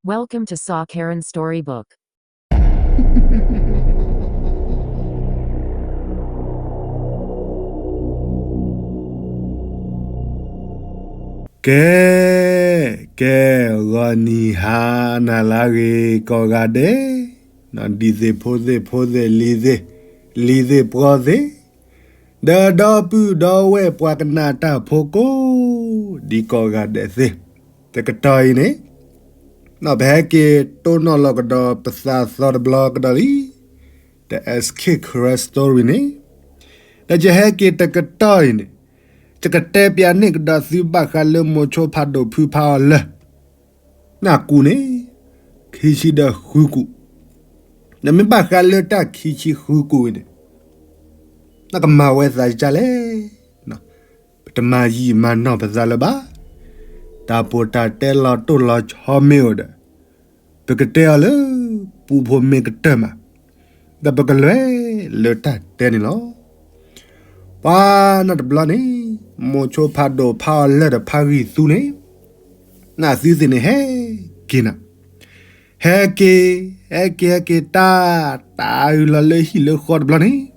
Welcome to Saw Karen Storybook. ကဲ, ကဲ, ဂီၤနံၤဟါနၤလၢအဂ့ၤကိးဂၤဒဲး, ဒံသ့ၣ်ဖိသ့ၣ်ဖိသ့ၣ် လံၤသ့ၣ်, လံၤသ့ၣ်ပှီၤသ့ၣ်, ဒီးဒီပုၢ်ဒီဝဲၢ်ပှၤကနၣ်တၢ်ဖိကိး, ဒ်ကိးဂၤဒဲးသ့ၣ်, တကတီၢ်အံၤန့ၣ် ပဟဲက့ၤတိၢ်နီၣ်လီၤကဒီးပသးသီတဘျီကဒီးလံ, the S K Karen Story န့ၣ်, ဒီးယဟဲက့ၤတကတီၢ်အံၤန့ၣ်, ယကတဲပျးန့ၢ်ကဒီးသုဘၣ်ဃးလၢမိၤဆိဖးဒိၣ်ဖုဖးအီၤလၢာ် နၢ်ကူးန့ၣ်, ခံဆံဒီးဃုကူး, နမ့ၢ်ဘၣ်ဃးလၢတၢ်ခံဆံဃုကူးအံၤန့ၣ်, နကမၤဝဲသးကလဲၣ်, ပတမၤယံာ်မၤနီၢ်ပသးလၢၤဘၣ်, တၢ်ပိာ်တၢ်တဲလီၤတိၢ်လီၤဆီမ့ၢ်အိၣ်ဒီး, ပကတဲအီၤလၢပူဖိမ့ၢ်ကတၢၢ်မး, ဒီးပကလဲၤလၢတၢ်တဲန့ၣ်လီၤ. ပှၤနီၢ်တဘျီန့ၣ်, မိၤဆိဖးဒိၣ်ဖးအီၤလၢာ်ဒီးဖးဂံၢ်သူန့ၣ်, နသုသ့ၣ်န့ၣ်ဟဲက့ၤနၤ, ဟဲက့ၤ, ဟဲက့ၤ ဟဲက့ၤတၢ်, တၢ်အုၣ်လီၤလၢဟံၣ်လၢဃီတဘျီန့ၣ်,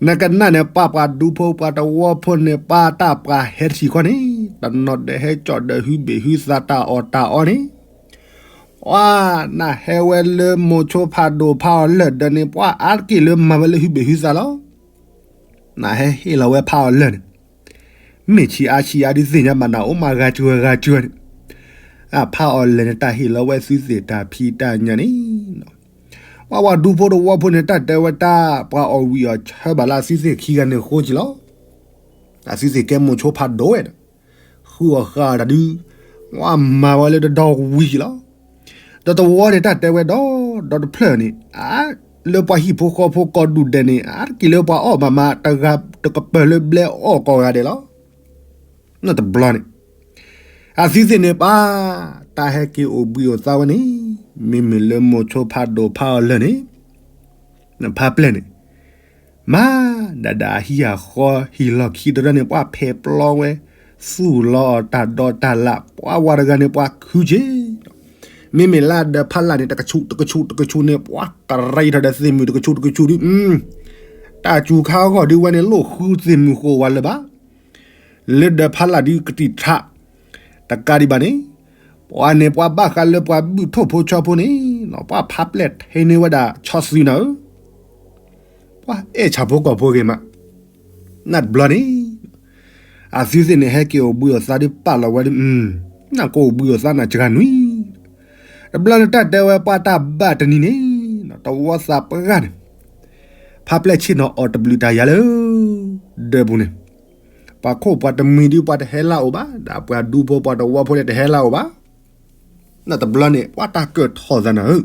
နကနၣ်န့ၣ် ပှၤပှၤဒူဖိပှၤတဝီဖိန့ၣ် ပှၤတၢ်ပှၤဟဲတဆံးခီန့ၣ်, တနီၤဒီးဟဲကၠီၣ်ဒီးဟုဘ့ၣ်ဟုသးတၢ်အီၣ်တၢ်အီန့ၣ်, ပှၤနဟဲဝဲလၢမိၤဆိဖးဒိၣ်ဖးအီၤလၢာ်ဒီးန့ၣ် ပှၤအါတက့ၢ်လၢမၤဝဲလၢဟုဘ့ၣ်ဟုသးလီၤ. နဟဲဟ့ၣ်လီၤဝဲဖးအီၤလၢာ်န့ၣ်, မ့ၢ်ဆံးအါဆံးအါဒုးသ့ၣ်ညါဘၣ်နၤ အိၣ်မးဂၤစှၤဂၤစှၤန့ၣ်, အဖးအီၤလၢာ်န့ၣ် တၢ်ဟ့ၣ်လီၤဝဲသုသ့ၣ်တၢ်ဖံးတၢ်ညၣ်န့ၣ်, ပှၤပှၤဒူဖိတဝီဖိန့ၣ် တၢ်တဲဝဲတၢ်ပှၤအီၣ်ဝံၣ်အီၣ်ဆၢဘၣ်လၢအသုသ့ၣ်ခံဂၤန့ၣ်ဃိက့ၤလီၤ. အသုသ့ၣ်ကဲမိၤဆိဖးဒိၣ်ဝဲဒီး, ဃုအီၣ်ဃုအီတၢ်ဒုး, ပှၤမၤဝဲလၢတဒီဝံၤက့ၤလီၤ. ဒီးတဝီန့ၣ် တၢ်တဲဝဲဒီး, ဒီးတဖျၢၣ်န့ၣ်, လၢပှၤဟံၣ်ဖိဃီဖိကိးဒူၣ်ဒဲးန့ၣ် အါတက့ၢ်လၢပှၤအီၣ်မးမး တဂၤတကပၤလၢဘျဲအီၣ်ကိးဂၤဒဲးလီၤ. နီၢ်တဘျီန့ၣ်, အသုသ့ၣ်န့ၣ်ပှၤ, တၢ်ဟဲက့ၤအိၣ်ဘှံးအိၣ်သါဝဲန့ၣ်, မ့မ့ၢ်လၢမိၤဆိဖးဒိၣ်ဖးအီၤလၢာ်န့ၣ်, နဖးပျဲၢ်န့ၣ်, မၤဒၣ်ဒၣ်အဟံၣ်အဃီဟံၣ်လီၢ်ခံတရၢန့ၣ် ပှၤဖဲးပျီဝဲ, သူၣ်လီၤအီၤတၢ်ဒီးတၢ်လၢ် ပှၤဝၤတဂၤန့ၣ် ပှၤခုက့ၤ မ့မ့ၢ်လၢဒၢးဖးလၢ်န့ၣ် တကဆူးတကဆူးတကဆူးန့ၣ် ပှၤကရံးထီၣ်ဒီးသ့ၣ်မုၢ်တကဆူးတကဆူးဒုး, တၢ်စူၤခါအဂီၢ်ဒုးဝဲန့ၣ် လိၣ်ဃုသ့ၣ်မုၢ်ဃိးဝဲလၢၤဘၣ်. လၢဒၢးဖးလၢ်ဒုးကတံာ်ထး, တကးဒံးဘၣ်န့ၣ်, ပှၤန့ၣ်ပှၤဘၣ်ဃးလၢပှၤဘုၣ်ထိၣ်ဖိဆီဖိန့ၣ်, ပှၤဖးပျဲၢ်ထဲန့ၢ်ဝဲဒၣ်ဆီၣ်သွံၣ်နၤဧၢ, ပှၤအဲၣ်ဆၣ်ဖိကီၢ်ဖိဂ့ၤမး, နတဘျီန့ၣ် အသုသ့ၣ်န့ၣ် ဟဲက့ၤအိၣ်ဘှံးအိၣ်သါဒုးပာ်လီၤဝဲဒုး, နကအိၣ်ဘှံးအိၣ်သါနၤစှၤနွံ, တဘျီန့ၣ်တၢ်တဲဝဲပှၤတၢ်ဘၣ်တနံၤန့ၣ်, တဝီသးပှၢ်န့ၣ်, ဖးပျဲၢ်ဆ့ၣ်နီၤအီၤတဘျုးတၢ်ယၤလၢ, ဒၢးပူၤန့ၣ်, ပှၤခိၣ်ပှၤတမှံၤဒုးပှၤတဟဲလၢအိၣ်ဘၣ်, ဒီးပှၤဒူဖိပှၤတဝီဖိန့ၣ်တဟဲလၢအိၣ်ဘၣ် နတဘျီန့ၣ် ပှၤတၢ်ကၢၢ်ထီၣ်သးနၤဧၢ,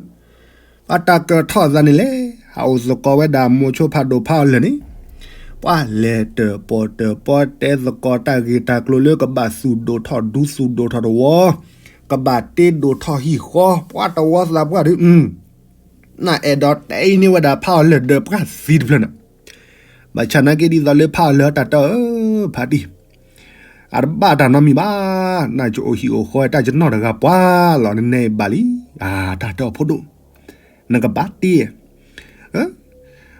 ပှၤတၢ်ကၢၢ်ထီၣ်သးန့ၣ်လဲၣ်, ဟးအိၣ်သကိးဝဲဒၣ်မိၤဆိဖးဒိၣ်ဖးအီၤလၢာ်န့ၣ်, ပှၤလဲၤတၢၣ်ပီၣ်တၢၣ်ပီတဲသကိးတၢ်ဂ့ၢ်တၢ်ကျိၤလၢကဘၣ်သူၣ်ဒိၣ်ထီၣ်ဒူသူၣ်ဒိၣ်ထီၣ်တဝီ, ကဘၣ်တ့ဒိၣ်ထီၣ်ဟံၣ်ဃီ, ပှၤတဝီသးပှၢ်ဒုး, နအဲၣ်ဒိးတဲအံၤန့ၢ်ဝဲဒၣ်ဖးအီၤလၢာ်ဒီးပှၤသံတဖျၢၣ်နၤ ဘၣ်ဆၣ်နာ်က့ဒ်သိးလၢဖးအီၤလၢာ်အတၢ်တဲအၢ, ဖးတံၢ်, အတဘၣ်တၢ်နီတမံၤဘၣ်, နကအိၣ်ဟံၣ်အိၣ်ဃီတၢ်ယနီၢ်တဂၤပှၤလီၤ နနဲအံၤဘၣ်လံ, အတၢ်တဲအီၤဖိဒိၣ်, နကဘၣ်တ့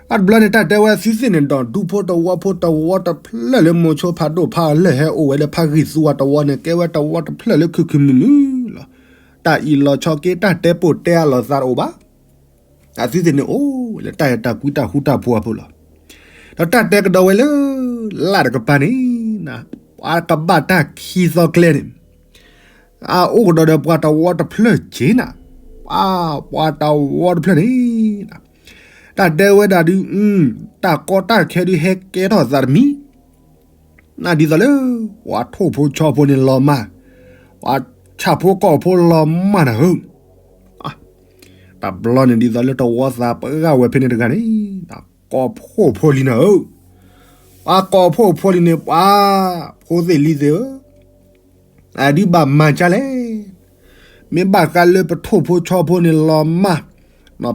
အတဘျီန့ၣ် တၢ်တဲဝဲသုသ့ၣ်န့ၣ်ဒီး ဒူဖိတဝီဖိတဝီတဖျၢၣ်လၢမိၤဆိဖးဒိၣ်ဖးအီၤလၢာ်ဟဲအိၣ်ဝဲလၢဖးဂံၢ်သူအတဝီန့ၣ် ကဲဝဲတဝီတဖျၢၣ်လၢခုၣ်ခုၣ်မုာ်မုာ်လီၤ. တၢ်အံၤလီၤဆီက့ တၢ်တဲပိာ်တဲအလီၤသးတအိၣ်ဘၣ်. အသုသ့ၣ်န့ၣ်အိၣ်ဝဲလၢတၢ်အဲၣ်တၢ်ကွံတၢ်ဃူတၢ်ဖိးအဖိးလီၤ. ဒီးတၢ်တဲကဒီးဝဲလၢ လၢ်တကပၤန့ၣ်, ပှၤကဘၣ်တၢ်ခံသီကျဲန့ၣ် အအိၣ်ကဒီးဒီးပှၤတဝီတဖျၢၣ်က့ၤနၤ, ပှၤ ပှၤတဝီတဖျၢၣ်န့ၣ်, တၢ်တဲဝဲဒၣ်ဒုး, တၢ်ကီတၢ်ခဲဒုးဟဲကဲထီၣ်သးတမံၤ, နဒ်သိးလၢ ပှၤထိၣ်ဖိဆီဖိန့ၣ်လီၤမၢ်, ပှၤဆၣ်ဖိကီၢ်ဖိလီၤမၢ်နၤဧၢ, တဘျီန့ၣ်ဒ်သိးလၢတဝီသးပှၢ်ဝဲဖဲန့ၣ်တဂၤန့ၣ်, ကိးဖှိၣ်ဖိလံနၤဧၢ, ပှၤကိးဖှိၣ်ဖိလံန့ၣ် ပှၤ ဖိသ့ၣ်လံၤသ့ၣ်ဧၢ အဒုးဘၣ်မၤကၢ်လဲၣ်. မ့ၢ်ဘၣ်ဃးလၢပထိၣ်ဖိဆီဖိန့ၣ်လီၤမၢ်,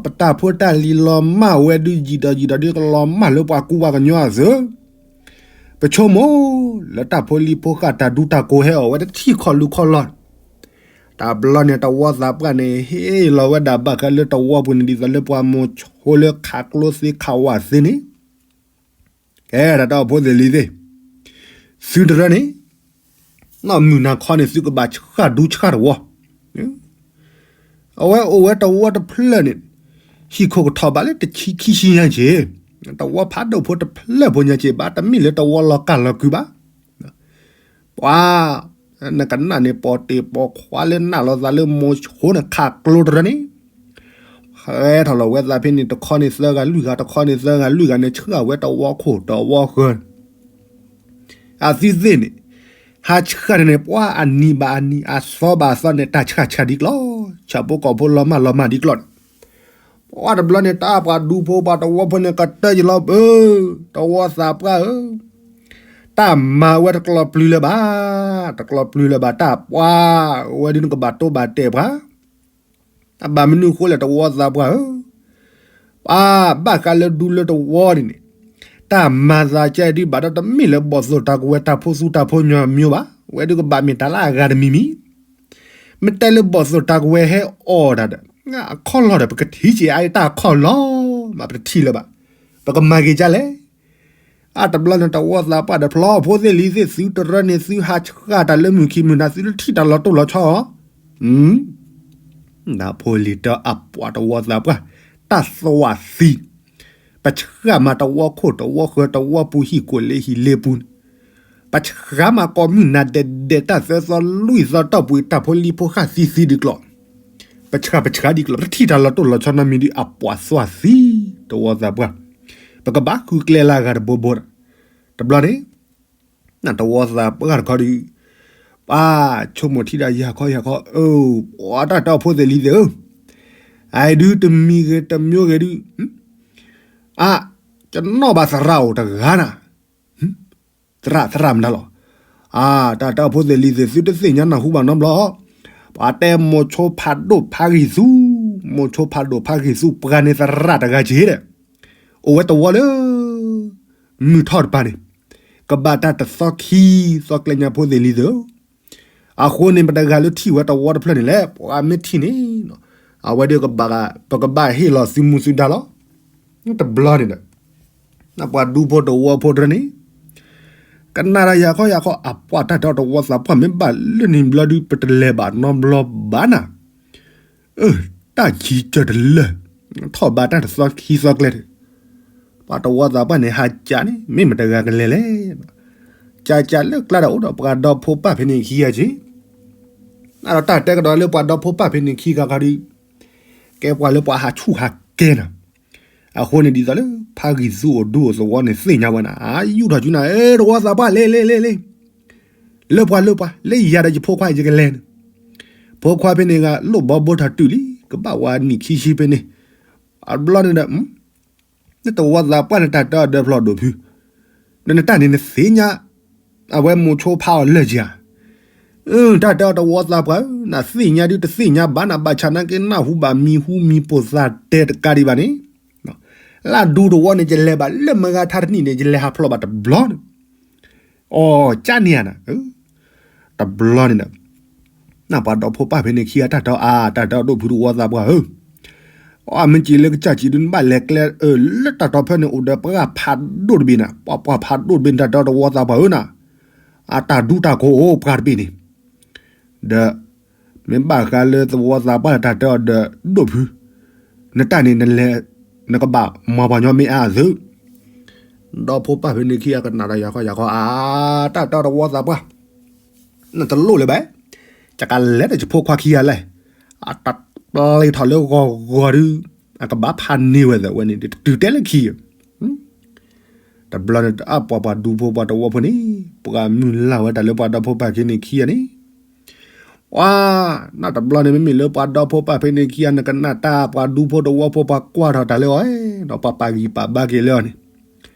ပတၢ်ဖိတၢ်လံၤလီၤမၢ်ဝဲဒုးယံာ်ဒီးယံာ်ဒီးဒုးကလီၤမၢ်လၢပှၤကူပှၤကညီအသိး, ပဆိကမိၣ်လၢတၢ်ဖိလံၤဖိဃာ်တၢ်ဒူတၢ်ကိးဟဲအီၣ်ဝဲတထံၣ်ခီၣ်လူၤခီၣ်လီၢ်, တဘျီန့ၣ်တဝီသးပှၢ်န့ၣ် ဟ့ၣ်လီၤဝဲဒၣ်ဘၣ်ဃးလၢတဝီပူၤန့ၣ် ဒ်သိးလၢပှၤမိၤဆိလၢခးကျိသ့ခးဝးသ့န့ၣ် ကဲဒၣ်တၢ်အိၣ်ဖှိၣ်သ့ၣ်လံၤသ့ၣ်, သုတရၢန့ၣ် နီၢ်မုၢ်နၤခီန့ၣ် သုကဘၣ်ဆှၣ်ဒူဆှၣ်တဝီ, အဝဲအိၣ်ဝဲတဝီတဖျၢၣ်န့ၣ် ဟံၣ်ခိၣ်ကထီၣ်ဘၣ်လၢတဆံခံဆံညါက့ၤ, တဝီဖးဒိၣ်ဖိတဖျၢၣ်ဖိညါက့ၤ ဘၣ်တမ့ၢ်လၢတဝီလီၤကၢ်လီၤကုဘၣ် ပှၤ နကနၣ်န့ၣ် ပိာ်တ့ၢ်ပိာ်ခွါလၢနၢ်လီၤသးလၢမိၤဆိန့ၣ် ခးကျိတရၢန့ၣ် ဟဲထီၣ်လီၤဝဲသးဖဲန့ၣ် တခီန့ၣ်သၢဂၤလွံၢ်ဂၤ တခီန့ၣ်သၢဂၤလွံၢ်ဂၤန့ၣ် ဆှၣ်ဝဲတဝီခိၣ်တဝီဃၢၤ အသုသ့ၣ်န့ၣ် ဟးဆှၣ်န့ၣ် ပှၤအနံၤဘၣ်အနံၤ အသီဘၣ်အသီန့ၣ် တၢ်ဆှၣ်ဆှၣ်ဒ်ကျီၢ်, ဆၣ်ဖိကီၢ်ဖိလီၤမၢ်လီၤမၢ်ဒ်ကျီၢ်န့ၣ် ပှၤတဘျီန့ၣ် တၢ်ပှၤဒူဖိပှၤတဝီဖိန့ၣ် ကတၢၢ်ယလီၤဧၢ, တဝီသးပှၢ်ဧၢ, တၢ်မၤဝဲတကျီၢ်ပျုၤလၢၤဘၣ်, တကျီၢ်ပျုၤလၢၤဘၣ် တၢ်ပှၤ ဝဲဒုးနကဘၣ်တိဘၣ်တဲာ်ပှၤ, အဘၣ်မနုၤဃိလဲၣ်တဝီသးပှၢ်ဧၢ, ပှၤဘၣ်ဃးလၢဒူလၢတဝီန့ၣ်န့ၣ် တၢ်မၤသးကဲဒုးဘၣ်ဒီးတမ့ၢ်လၢဘီၣ်သိၣ်တၢ်ကဝဲၤတၢ်ဖိသူတၢ်ဖိညီမံၤဘၣ်, ဝဲဒုးကဘၣ်မ့ၢ်တၢ်လၢအဂၤတမံၤမံၤ မ့ၢ်တဲလၢဘီၣ်သိၣ်တၢ်ကဝဲၤဟဲအီၣ်တၢ်ဒီး အခီၣ်လီၢ်ဒီး ပကထံၣ်က့ၤအအံၤတၢ်အခီၣ်လီၢ်မး ပတထံၣ်လၢၤဘၣ်, ပကမၤက့ၤဒ်လဲၣ်. အတဘျီန့ၣ် တဝီသးပှၢ်ဒီးဖျီဖိသ့ၣ်လံၤသ့ၣ် သုတရၢန့ၣ် သုဟးဆှၣ်တၢ်လၢမုၢ်ခံမုၢ်နၤ သုတထံၣ်တၢ်လီၤတိၢ်လီၤဆီ, နဖိလံၤတၢအပှၤတဝီသးပှၢ် တၢ်သွၣ်သံ ပဆှၣ်မၤတဝီခိၣ်တဝီဃၢၤတဝီပူၤဟံၣ်ကိၣ်လ့ဟံၣ်လ့ပူၤန့ၣ်, ပဆှၣ်မၤကိးမုၢ်နၤဒဲးဒဲး တၢ်သၢသီလွံၢ်သီတီၢ်ပူၤ တၢ်ဖိလံၤဖိဃၣ်သံသံဒ်ကျီၢ်, ပဆှၣ်ပဆှၣ်ဒ်ကျီၢ် ပတထံၣ်တၢ်လီၤတိၢ်လီၤဆီနီတမံၤဒ်အပှၤသွၣ်သံ, တဝီသးပှၢ်, ပကဘၣ်ဃုကျဲလၢအဂၤတဘိဘိဒီး, တဘျီန့ၣ် နတဝီသးပှၢ်တခီဒီး ပှၤဆိကမိၣ်ထံၣ်ဒၣ်ယၤခီယၤခီ, အိ ပှၤတၢ်တၢ်အိၣ်ဖှိၣ်သ့ၣ်လံၤသ့ၣ်ဧၢ, အအံၤဒုးတမံၤဂ့ၤတမံၤဂ့ၤဒုး, အ, ကနီၣ်ဘၣ်သရၣ်အိၣ်တဂၤနၤ, သရၣ်သရၣ်မတၤလီၤ, အ, တၢ်တၢ်အိၣ်ဖှိၣ်သ့ၣ်လံၤသ့ၣ် သုတသ့ၣ်ညါနၢ်ဟူဘၣ်နီတဘျီ, ပှၤတဲမိၤဆိဖးဒိၣ်ဖးဂံၢ်ဆူၣ်, မိၤဆိဖးဒိၣ်ဖးဂံၢ်ဆူၣ် ပှၤန့ၣ်သရၣ်တဂၤက့ၤဒီး အိၣ်ဝဲတဝီလၢ မုၢ်ထီၣ်တပၤန့ၣ်, ကဘၣ်တၢ်တသီခံသီကျဲညါဖိသ့ၣ်လံၤသ့ၣ်ဧၢ, အဃိန့ၣ် ပတဂၤလၢထံၣ်ဝဲတဝီတဖျၢၣ်န့ၣ်လဲၣ်, ပှၤမ့ၢ်ထံၣ်န့ၣ်, အဝဲဒီး ပကဘၣ်ဟ့ၣ်လီၤသုမူသုဒါလီၤ. တဘျီန့ၣ်ဒီး ပှၤဒူဖိတဝီဖိတရၢန့ၣ် ကနၣ်ဒီးယၤခီယၤခီ အပှၤတၢ်တၢ်တဝီသးပှၢ်မ့ၢ်ဘၣ်လၢန့ၣ်ဘျီဒုး ပတလဲၤဘၣ်နီတဘျီဘၣ်နၤ, အၢ တၢ်ခံကၢၢ်တလၢာ်, ထီၣ်ဘးတၢ်တသီခံသီကျဲ, ပှၤတဝီသးပှၢ်န့ၣ် ဟးကးန့ၣ် မ့ၢ်မတဂၤကလဲၤလဲၣ်, ကးကးလၢကျါဒီးအိၣ်ဒီးပှၤဒီဖိပၢ်ဖဲန့ၣ်ခံဂၤက့ၤ, နဒီးတၢ်တဲကဒီးလၢပှၤဒီဖိပၢ်ဖဲန့ၣ်ခံဂၤခီဒီး ကဲပှၤလၢပှၤဟးဆူၣ်ဟးကဲနၤ, အဃိန့ၣ်ဒ်သိးလၢ ဖးဂံၢ်သူအိၣ်ဒူအိၣ်သဝီန့ၣ်သ့ၣ်ညါဝဲနၤ, အယူၢ်ထီၣ်စုနၤ အဲ တဝီသးပှၢ် လဲၤလဲၤလဲၤလဲၤ, လၢပှၤလၢပှၤ လၢယၤဒီးယဖိခွါယကလဲၤန့ၣ်, ဖိခွါဖဲန့ၣ်ဂၤ လိၣ်ဘီဘိထီၣ်တုၤလံ ကဘၣ်ဝဲနံၣ်ခံဆံဖဲန့ၣ်, အဘျီန့ၣ်ဒီး နတဝီသးပှၢ်န့ၣ် တၢ်တၢ်အီၤဒၢးဖျိးဒိၣ်ဖု, ဒီးနတၢ်န့ၣ်နသ့ၣ်ညါ, အဝဲမိၤဆိဖးအီၤလၢာ်က့ၤဧါ, တၢ်တၢ်အီၤတဝီသးပှၢ်ဧၢ, နသ့ၣ်ညါဒုးတသ့ၣ်ညါဘၣ်နၤ ဘၣ်ဆၣ်နာ်က့နၢ်ဟူဘၣ်မံၤဟူမံၤပိာ်သးတဲတကးဒံးဘၣ်န့ၣ်, လၢအဒူတဝီန့ၣ် ယလဲၤဘၣ်လၢမဂၤထါတနံၣ်န့ၣ် ယလဲၤဟးဖျိးဘၣ်တဘျီန့ၣ်, အိ ကၢ်န့ၣ်ဧါနၤ, တဘျီန့ၣ်ဒီး နပှၤဒီဖိပၢ်ဖဲန့ၣ်ခံဂၤ တၢ်တၢ်အီၤအါ တၢ်တၢ်အီၤဒိၣ်ဖုတဝီသးပှၢ်ဧၢ, အမ့ၢ်စံးလၢကစၢ်စံးဒုး နဘၣ်လဲၤကျဲ လၢတၢ်တီဖဲန့ၣ်အိၣ်ဒီးပှၤဖးဒိၣ်တဘ့ၣ်နၤ, ပှၤပှၤဖးဒိၣ်တဘ့ၣ်န့ၣ် တၢ်တၢ်အီၤတဝီသးပှၢ်ဧၢနၤ, အတၢ်ဒူတၢ်ကိးအိၣ်ပှၤတဘ့ၣ်န့ၣ်, ဒီး မ့ၢ်ဘၣ်ဃးလၢသဝီသးပှၢ်တၢ်တၢ်အီၤဒီးဒိၣ်ဖု, နတၢ်န့ၣ်နလဲၤ နကဘၣ်မၤပှၤညီမ့ၢ်အါအသု, ဒီဖိပၢ်ဖဲန့ၣ်ခံဂၤကနၣ်ဒီးယၤခီယၤခီ အါ တၢ်တၢ်အီၤတဝီသးပှၢ်, နတလိၣ်လၢၤဘၣ်, ယကလဲၤဒီးယဖိခွါခံဂၤလဲၣ်, အတပျ့ၤထီၣ်လၢဂီၤဂီၤဒုး အကဘၣ်ဖးန့ၢ်ဝဲသ့ၣ်ဝဲန့ၣ် တတုၤတဲလၢခံ တဘျီန့ၣ် တၢ်ပှၤပှၤဒူဖိပှၤတဝီဖိန့ၣ် ပှၤမုၢ်လၢ်ဝဲတၢ်လၢပှၤဒီဖိပၢ်ခံန့ၣ်ခံဂၤန့ၣ်, ပှၤ နတဘျီန့ၣ် မ့မ့ၢ်လၢပှၤဒီဖိပၢ်ဖဲန့ၣ်ခံဂၤ နကနၣ်တၢ်ပှၤဒူဖိတဝီဖိပှၤကွၢ်ထီၣ်တၢ်လၢအီၤ, ဒီးပှၤပာ်ဂံၢ်ပာ်ဘါက့ၤလၢအီၤန့ၣ်,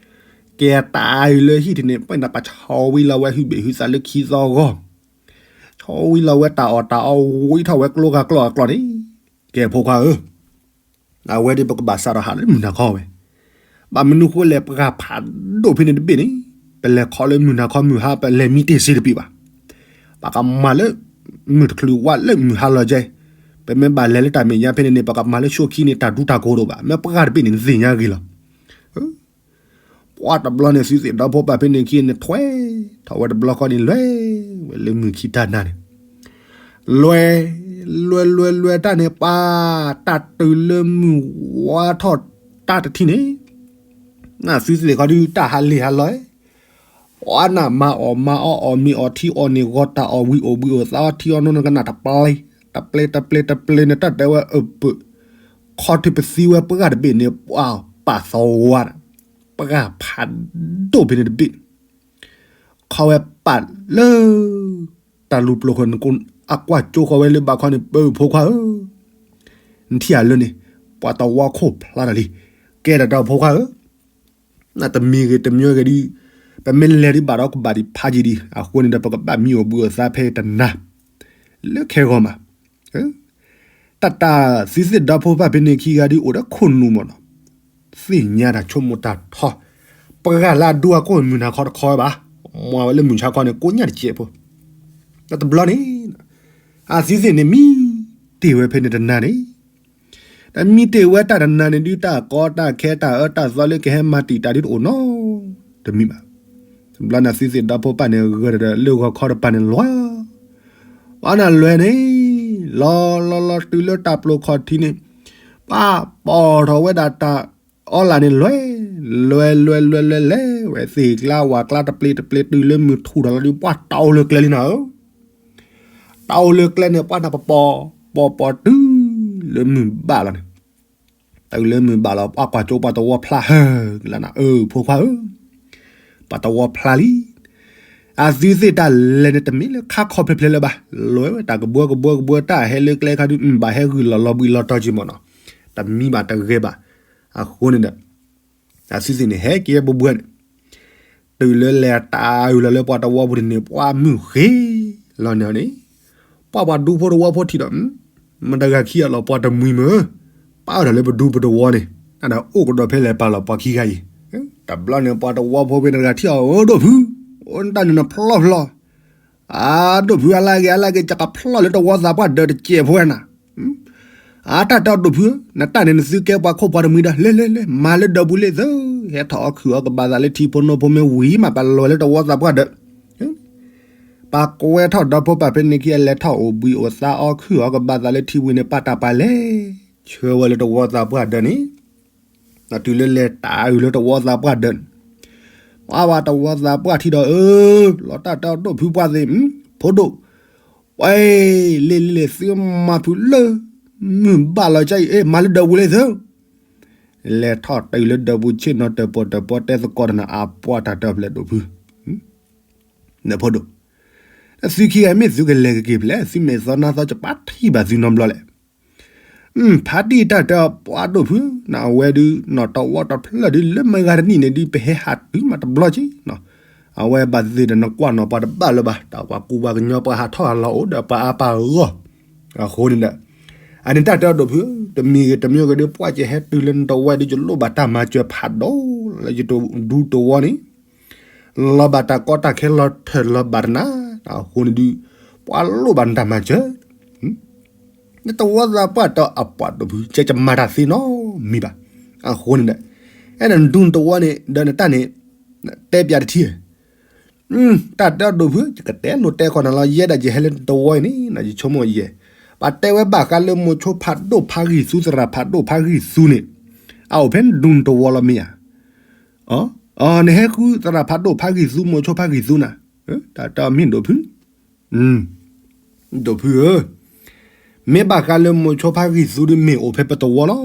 ကဲတၢ်အံၤလၢဟံၣ်တန့ၣ် ပှၤနၢ်ပှၤဆီဝံလီၤဝဲဟုဘ့ၣ်ဟုသးလၢခံသီဂီၢ်, ဆီဝံလီၤဝဲတၢ်အီၣ်တၢ်အီဝံထီၣ်ဝဲကျိဂၤကျိအကျိန့ၣ်, ကဲဖိခွါဧၢ အဝဲဒၣ်ပကဘၣ်စးထီၣ်ဟးလၢမုၢ်နၤခီဝဲ, ဘၣ်မနုၤဃိလဲၣ် ပှၤဖးဒိၣ်ဖဲန့ၣ်တဘ့ၣ်န့ၣ် ပလဲၤခီလၢမုၢ်နၤခီမုၢ်ဟါ ပလဲၤမံတ့ၢ်စ့တဘ့ၣ်ဘၣ်, ပှၤကမၤလၢ မုၢ်တချုးဝါလၢမုၢ်ဟါလီၤကဲ, ပမ့ၢ်ဘၣ်လဲၤလၢတၢ်မဲာ်ညါဖဲန့ၣ်န့ၣ် ပကမၤလၢဆိခံန့ၣ် တၢ်ဒူတၢ်ကိၢ်တအိၣ်ဘၣ်, မ့ၢ်ပှၢ်တဘ့ၣ်န့ၣ် နသ့ၣ်ညါဂ့ၤလီၤ. ပှၢ်တဘျီန့ၣ် သုသ့ၣ်ဒီဖိပၢ်ဖဲန့ၣ်ခံန့ၣ် ထွဲထီၣ်ဝဲတဘျီဃီန့ၣ် လဲၤဝဲလၢမုၢ်ခံတၢ်နါန့ၣ်, လဲၤ, လဲၤလဲၤလဲၤတၢ်န့ၣ် ပှၢ်, တၢ်တုၤလၢမုၢ်ဝါထီၣ်တၢ်တထံၣ်န့ၣ်, နသုသ့ၣ်ခီဒုး တၢ်ဟးလ့ၣ်ဟးလီၤ, ပှၢ်နၢ်မၤအီၣ်မၤအီအီၣ်မ့ၤအီၣ်ထံအီၣ်န့ၣ် ဂီၤတၢ်အီၣ်ဝံၤအီၣ်ဘှံးအီၣ်သးအီထံအီၣ်နီၢ်နီၢ်ကနၣ်တပျ့ၤ, တပျ့ၤ တပျ့ၤ တပျ့ၤန့ၣ် တၢ်တဲဝဲအပၢၢ်, ခီၣ်ထံးပသံဝဲပှၢ်တဘ့ၣ်န့ၣ် ပှၢ်ပာ်သဝါ, ပှၢ်ဖးဒိၣ်ဖဲန့ၣ်တဘ့ၣ်န့ၣ် ခီဝဲပာ်လၢ တၢ်လူၤပျိၤဃီန့ၣ် အကွၢ်ကၠိဃီဝဲလၢဘၣ်ခီန့ၣ် ပၢ်ဖိခွါဧၢ, နထံၣ်အလၢန့ၣ် ပှၤတဝီခိၣ်ဖျါတၢ်လံ, ကဲတၢ်ဒီးဖိခွါဧၢ, နတမံၤဂ့ၤတမံၤဂ့ၤဒုး, ပမ့ၢ်လဲၤဒုးဘၣ်ဒီးကဘၣ်ဒံးဖးယံာ်ဒံး အဃိန့ၣ်ဒီး ပကဘၣ်မံအီၣ်ဘှံးအီၣ်သးဖဲတနၤ လၢခဲဂီၤမး တၢ်တၢ်သုသ့ၣ်ဒီဖိပၢ်ဖဲန့ၣ်ခံဂၤဒုးအိၣ်ဒီးခိၣ်နူာ်မ့ၢ်နီၤ, သ့ၣ်ညါတၢ်ဆိကမိၣ်တၢ်ထီ, ပှၤလၢအဒူအကိၢ်မုၢ်နၤခီတခီဘၣ်, မွၤဝဲလၢမုၢ်ဆါခီန့ၣ် ကိညၣ်တစဲးဖိ, တဘျီန့ၣ် အသုသ့ၣ်န့ၣ်မံတ့ၢ်ဝဲဖဲန့ၣ်တနၤန့ၣ်, တၢ်မံတ့ၢ်ဝဲတၢ်တနၤန့ၣ်ဒုး တၢ်ကီတၢ်ခဲတၢ်အၢတၢ်သီလၢကဟဲမၤတံာ်တာ်ဒုးတအိၣ်နီတမံၤဘၣ်. တဘျီန့ၣ်သုသ့ၣ်ဒီဖိပၢ်န့ၣ် ဂဲၤဒီးလၢဂီၤခီတပၤန့ၣ်လီၤ, ပှၤနၢ်လွဲၢ်န့ၣ် လီၤလီၤလီၤတုၤလၢတၢ်ပျိၤခီၣ်ထံးန့ၣ်, ပှၤပိာ်ထီၣ်ဝဲဒၣ်တၢ်အီလၢ်န့ၣ် လဲၤ, လဲၤလဲၤလဲၤလဲၤလဲၤဝဲ သ့ၣ်ကျါဝၣ်ကျါတပျ့ၤတပျ့ၤတုၤလၢမုၢ်ထူၣ်ထီၣ်လီၤဒုး ပှၤတၢ်အိၣ်လၢကျဲလံနၤဧၢ တၢ်အိၣ်လၢကျဲန့ၣ် ပှၤနၢ်ပပီၤ, ပီၤပီၤတုၤလၢမုၢ်ဘၣ်လီၤန့ၣ်, တုၤလၢမုၢ်ဘၣ်လီၤ ပှၤကွၢ်ကၠိပှၤတဝီဖျါဟၢကလါနၤ အၢ ဖိခွါဧၢ, ပှၤတဝီဖျါလံ. အသုသ့ၣ်တၢ်လဲၤန့ၣ်တမ့ၢ်လၢခါခီဖျဲဖျဲလၢၤဘၣ်, လဲၤဝဲတၢ်ကဘှီကဘှီကဘှီ တၢ်ဟဲလၢကျဲခါဒုး ဘၣ်ဟဲဂုာ်လီၤလီၤဘှံးလီၤတီၤက့ၤမ့ၢ်နီၤ, တမံဘၣ်တဂဲၤဘၣ်. အဃိန့ၣ်ဒီး အသုသ့ၣ်န့ၣ် ဟဲက့ၤဘှဲဘှဲန့ၣ် တုၤလၢလဲၤတၢ်အုၣ်လီၤလၢပှၤတဝီပူၤန့ၣ်န့ၣ် ပှၤမုၢ်ဃ့လီၤန့ၣ်န့ၣ်, ပှၤပှၤဒူဖိတဝီဖိထံၣ်ဒီး မတဂၤခံအလီၤ ပှၤတမှံၤမ့ၢ်, ပာ်အီၤဒီးလၢပဒူပတဝီန့ၣ် နဒၣ်အိၣ်ကဒီးဖဲလဲၣ်ပာ်လီၤပှၤခံဂၤအံၤ, တဘျီန့ၣ် ပှၤတဝီဖိဖဲန့ၣ်တဂၤထံၣ်အီၤ အိၣ်ဒိၣ်ဖု, အိၣ်နတၢ်န့ၣ်နဖျီဖျီ, အၢ ဒိၣ်ဖုအလၢဂ့ၤ အလၢဂ့ၤ ယကဖျီလၢတဝီသးပှၢ်ဒၢးတစဲးဖိဝဲနၤ အါ တၢ်တဲအီၤဒိၣ်ဖုဧၢ, နတၢ်န့ၣ်နသုကဲပှၤခိၣ်ပှၤတမှံၤဒီး လဲၤလဲၤလဲၤ မၤလၢဒၢးပူၤလံသု, ဟဲထီၣ်အီၣ်ခုၣ်အီၣ်ကဘၣ်သးလၢထံဖိနိဖိမ့ၢ်ဝံၤမး ပလဲၤလၢတဝီသးပှၢ်ဒၢး, ပှၤကွဲထီၣ်ဒီဖိပၢ်ဖဲန့ၣ်ခံ အလဲၤထီၣ်အိၣ်ဘှံးအိၣ်သါအီၣ်ခုၣ်အီၣ်ကဘၣ်သးလၢထံဝံၤန့ၣ် ပှၤတၢ်ပှၤလဲၤ ဆှၢဝဲလၢတဝီသးပှၢ်ဒၢးန့ၣ်, တုၤလၢလဲၤတၢ်အုၣ်လၢတဝီသးပှၢ်ဒၢးန့ၣ်, ပှၤဝဲတဝီသးပှၢ်ထံၣ်ဒီး အၢ လီၤတၢ်တဲအီၤဒိၣ်ဖုပှၢ်သ့ၣ်, ဖိဒိၣ် ပှၤလ့လ့လ့ သုမၤဖုးလၢ မုၢ်ဘၣ်လီၤကၢအံၤ အ့ မၤလၢဒၢးပူၤလံသု, လဲၤထီၣ်တုၤလၢဒၢးပူၤဆ့ၣ်နီၤတၢၣ်ပီၣ်တၢၣ်ပီ တဲသကိးတနၤ အပှၤတၢ်တဲအီၤဖျဲးဒိၣ်ဖု, ဖိဒိၣ်, သုခံဂၤမ့ၢ်သုကလဲၤကက့ၤဖျဲး သုမဲာ်သီနါသီ ယပာ်ထံၣ်ဘၣ်သုနီတဘျီလဲၣ် ဖါတံၢ်တၢ်တဲအီၤပှၤဒိၣ်ဖု, နအဝဲဒုး နီၢ်တဝီတဖျၢၣ်ဒုး လၢမုၢ်ဂၤတနံၣ်န့ၣ်ဒုး ပဟဲဟးတုၤမးတဘျီက့ၤ, အဝဲဘၣ်သ့ၣ်ဒီးနကွၢ်နီၢ်ပှၤတဘၣ်လၢၤဘၣ်, တၢ်ပှၤကူပှၤကညီပှၤဟးထီၣ်ဟးလီၤအိၣ်ဒီးပှၤအါပှၤဂီၢ်, အဃိန့ၣ်ဒီး အန့ၣ်တၢ်တဲအီၤဒိၣ်ဖု, တမံၤဂ့ၤတမံၤဂ့ၤဒုး ပှၢ်ကဟဲတုၤလၢနတဝီဒုး ယလိၣ်ဘၣ်တၢ်မၤစၢၤဖးဒိၣ်လၢယတဒူတဝီန့ၣ် လီၤဘၣ်တၢ်ကီတၢ်ခဲလီၤထၢၣ်လီၤဘၣ်တနၤ, အဃိန့ၣ်ဒုး ပှၤလိၣ်ဘၣ်နတၢ်မၤစၢၤ, နတဝီသးပှၢ်တဲအီၤပှၤဒိၣ်ဖု ကဲယမၤတၢ်သ့နီတမံၤဘၣ်, အဃိန့ၣ်ဒီး အဲၣ်ဒိးနဒူနတဝီန့ၣ် ဒီးနတၢ်န့ၣ် တဲပၠးတထံၣ် တၢ်တဲအီၤဒိၣ်ဖု ယကတဲလိာ်တဲခီနၤလီၤ ယဲဒၣ်ယဟဲလၢနတဝီအံၤန့ၣ် ယဆိကမိၣ်ယဲ, ပှၤတဲဝဲဘၣ်ဃးလၢမိၤဆိဖးဒိၣ်ဖးဂံၢ်သူ သရၣ်ဖးဒိၣ်ဖးဂံၢ်သူန့ၣ် အအိၣ်ဖဲနဒူနတဝီလီၤမ့ၢ်ဧါ, နဟဲဃုသရၣ်ဖးဒိၣ်ဖးဂံၢ်သူ မိၤဆိဖးဂံၢ်သူနၤ, တၢ်တဲအီၤမ့ၢ်ဒိၣ်ဖု ဒိၣ်ဖုဧၢ, မ့ၢ်ဘၣ်ဃးလၢမိၤဆိဖးဂံၢ်သူဒုး မ့ၢ်အိၣ်ဖဲပတဝီလီ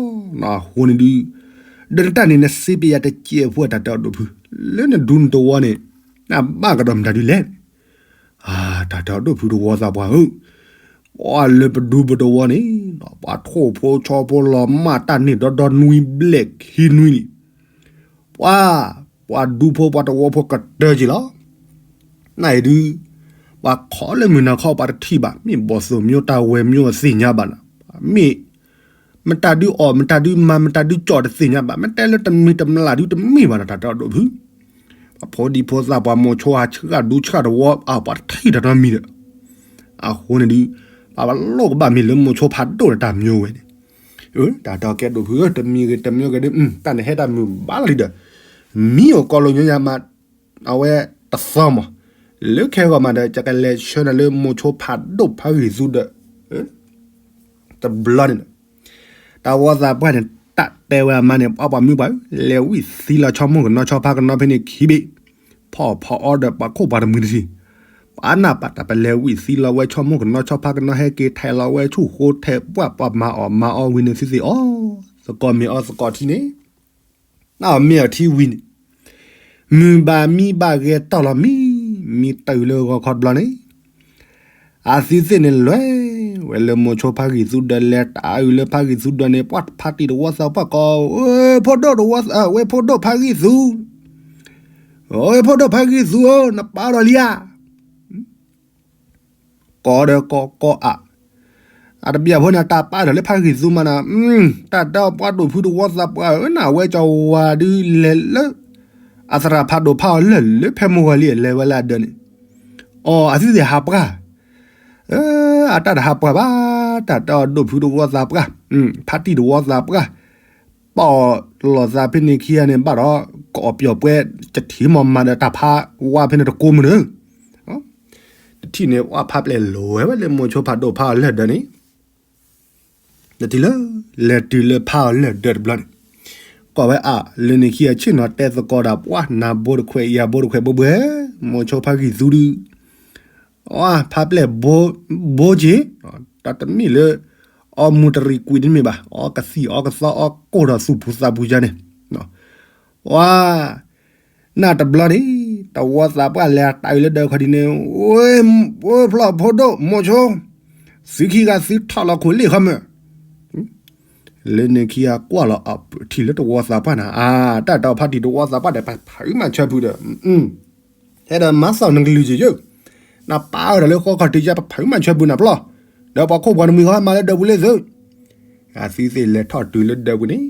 ၤ, အဃိန့ၣ်ဒုး ဒီးနတၢ်န့ၣ် နစ့ပယၤတစဲးဖိ တၢ်တဲအီၤဒိၣ်ဖု, လၢနဒူနတဝီန့ၣ် နဘၣ်ကဒီးမတၤဒုးလဲၣ်, တၢ်တဲအီၤဒိၣ်ဖုတဝီသးပှၢ်ဧၢ, ပှၤလၢပဒူပတဝီန့ၣ် ပှၤထိၣ်ဖိဆီဖိလီၤမၢ်တၢ်န့ၣ်ဒီဒီနွံဘျဲၣ်ခံနွံလံ ပှၤ, ပှၤဒူဖိပှၤတဝီဖိကတၢၢ်က့ၤလီၤ. နအံၤဒုး ပှၤခီလၢမုၢ်နၤခီပှၤတထံၣ်ဘၣ်, မ့ၢ်ဘီၣ်သိၣ်မၠိတၢ်ဝဲၢ်မၠိအသ့ၣ်ညါဘၣ်နၤ, မ့ၢ် မတၤဒုးအီၣ် မတၤဒုးမၤ မတၤဒုးကၠီၣ်တသ့ၣ်ညါဘၣ်, မ့ၢ်တဲလၢတမံၤတမျၢ်ဒုးတမ့ၢ်ဘၣ်နၤ တၢ်တဲအီၤဒိၣ်ဖု, ပှၤဖိဒံဖိသၣ်ပှၤမိၤဆိဟးဆှၣ်ဒူဆှၣ်တဝီ အပှၤတထံၣ်တၢ်နီတမံၤဒီး, အဃိန့ၣ်ဒုး ပှၤလိၣ်ကဘၣ်မ့ၢ်လၢမိၤဆိဖးဒိၣ်ဒီးတၢ်မံဝဲန့ၣ်, တၢ်တီကဲဒိၣ်ဖုဧၢ တမံၤဂ့ၤတမံၤဂ့ၤဒုး တၢ်န့ၣ်ဟဲတၢ်မုာ်ဘၣ်လီၤလံဒီး, မံအိၣ်ကီးလိာ်ညီယၤမး အဝဲတသီမး, လၢခဲဂီၤမးဒီး ကကလဲၤဆှၢနၤလၢမိၤဆိဖးဒိၣ်ဖးဂံၢ်သူဒီး တဘျီန့ၣ်ဒီး တၢ်ဝီသးပှၢ်န့ၣ် တၢ်တဲဝဲအမါန့ၣ် ပှၤပှၤမုၣ်ပှၢ်ဧၢ လဲၤဝံၣ်သံလီၤဆီမိၢ်ကနီၤဆီဖါကနီၤဖဲန့ၣ်ခံဘ့ၣ်, ဖီၣ်ဖီၣ်အီဒီးပှၤခိၣ်ပှၤတမှံၤတထံၣ်, ပှၤနၢ်ပၢၢ်တၢ်ပလဲၤဝံၣ်သံလီၤဝဲဆီမိၢ်ကနီၤဆီဖါကနီၤ ဟဲက့ၤထဲးလီၤဝဲဆူၣ်ဃိထဲးပှၢ်ပှၤမၤအီၣ်မၤအီဝံၤန့ၣ်သ့သ့ၣ်အီၤ, သကိးမ့ၢ်အီၤသကိးထံန့ၣ် နမ့ၢ်အီၤထံဝံၤန့ၣ် မုၢ်ဘၣ်မံဘၣ်ဂဲၤတီၢ်လီၤမံ, မံတၢ်အုၣ်လၢဂီၤခီတဘျီန့ၣ် အသုသ့ၣ်န့ၣ်လဲၤဝဲလၢမိၤဆိဖးဂံၢ်သူဒီး လဲၤတၢ်အုၣ်လၢဖးဂံၢ်သူဒီးန့ၣ် ပှၤဖါတံၢ်တဝီသးပှၢ်ကိး, ဖိဒိၣ်တဝီသး, ဝဲဖိဒိၣ်ဖးဂံၢ်သူ, ဝဲဖိဒိၣ်ဖးဂံၢ်သူဧၢ နပာ်ဒီးလံဧါ ကိးဒီးကိးကိးအါ, အတဘျီဖိန့ၣ် တၢ်ပာ်ဒီးလၢဖးဂံၢ်သူမးနၤ, တၢ်တဲပှၤဒိၣ်ဖုတဝီသးပှၢ်ဧၢ နဝဲကဝၤဒုးလဲၤလၢ အသရၣ်ဖးဒိၣ်ဖးအီၤလၢာ်လၢဖဲမိၢ်ဂီၤလံ လဲၤဝဲလၢအဒၢးန့ၣ်, အီ အသုသ့ၣ်ဟးပှၢ် အတၢ်တဟးပှၢ်ဘၣ်, တၢ်တဲအီၤဒိၣ်ဖုတဝီသးပှၢ်, ဖါတံၢ်တဝီသးပှၢ်, ပာ်အီၤလိာ်သးဖဲန့ၣ်ခံဂၤန့ၣ် ဘၣ်ဒီး ကအီၣ်ပျီၣ်ပှဲၤ ကထံၣ်မီၢ်မၤဒီးတၢ်ဖးဝါဖဲန့ၣ်တကိးမုၢ်နၢၤ, တထံၣ်န့ၣ် ပှၤဖါပျဲၢ်လိာ်ဝဲဝဲလၢမိၤဆိဖးဒိၣ်ဖးအီၤလၢာ်ဒၢးန့ၣ် တထံၣ်လၢ လဲၤတုၤလၢဖးအီၤလၢာ်ဒၢးတဘျီန့ၣ်, ကိးဝဲအါ လၢန့ၣ်ခံဂၤဆ့ၣ်နီၤတဲသကိးဒီးပှၤ နၤဘိတခွဲးယၤဘိတခွဲးဘိဘှဲ, မိၤဆိဖးဂံၢ်သူဒုး အဖါပျဲၢ်ဘိက့ၤ, တၢ်တမ့ၢ်လၢ အီမူတရံးကွံာ်တမ့ၢ်ဘၣ်, အီကသံၣ်အီကသီအီကိၢ်ဒီးသူၣ်ဖှံသးဖှံယါန့ၣ်, ပှၤ နတဘျီန့ၣ် တဝီသးပှၢ်လဲၤတၢ်အုၣ်လၢဒၢးခီဒ်န့ၣ်, ဝဲဖျီၣ်ဖိဒိၣ်မိၤဆိ, သုခံဂၤသုထီၣ်လီၤခိၣ်လ့ၣ်ခီမၢ်, လၢန့ၣ်ခံဂၤကွၢ်လီၤအထံၣ်လၢတဝီသးပှၢ်နၤ, အါ တၢ်တီဖါတံၢ်တဝီသးပှၢ်ဒီး ပဖုးမၤဆၢဖုးဒီး ဟဲဒီးမၤသီၣ်နကလုၢ်ယယၢ, နပာ်အီၤဒီးလၢဃီခီၣ်ထံးယါ ပဖုးမၤဆၢဖုးနၤပျီ, ဒီးပှၤခိၣ်ပှၤနမှံၤဃီမၤလၢဒၢးပူၤလၢသု, အသုသ့ၣ်လဲၤထီၣ်တုၤလၢဒၢးပူၤန့ၣ်,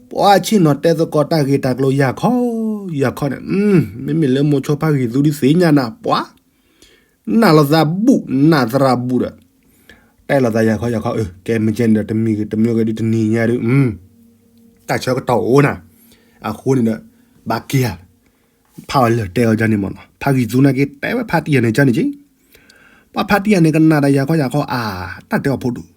ပှၤဆ့ၣ်နီၤတဲသကိးတၢ်ဂ့ၢ်တၢ်ကျိၤယၤခီ, ယၤခီန့ၣ်, မ့မ့ၢ်လၢမိၤဆိဖးဂံၢ်သူဒုးသ့ၣ်ညါနၤပှၤ, နၢ်လိာ်သးဘူး နၢ်သရၣ်ဘူးဒီး, တဲလိာ်သးယၤခီယၤခီ, ကဲမ့ၢ်ကဲန့ၣ်ဒီး တမံၤဂ့ၤတမံၤဂ့ၤဒုးတနံၤညါဒုး, တၢ်ဆၢကတီၢ်အိၣ်နၤ, အဃိန့ၣ်ဒီး ဘၣ်က့ၤဧါ, ဖးအီၤလၢာ်တဲအီၤကန့ၣ်မ့ၢ်နီၤ, ဖးဂံၢ်သူနာ်က့ တဲဝဲဖါတံၢ်ယၤန့ၣ်ကန့ၣ်က့, ပှၤဖါတံၢ်ယၤန့ၣ်ကနၣ်ဒီးယၤခီယၤခီ အါ တၢ်တဲအီၤဖိဒိၣ်,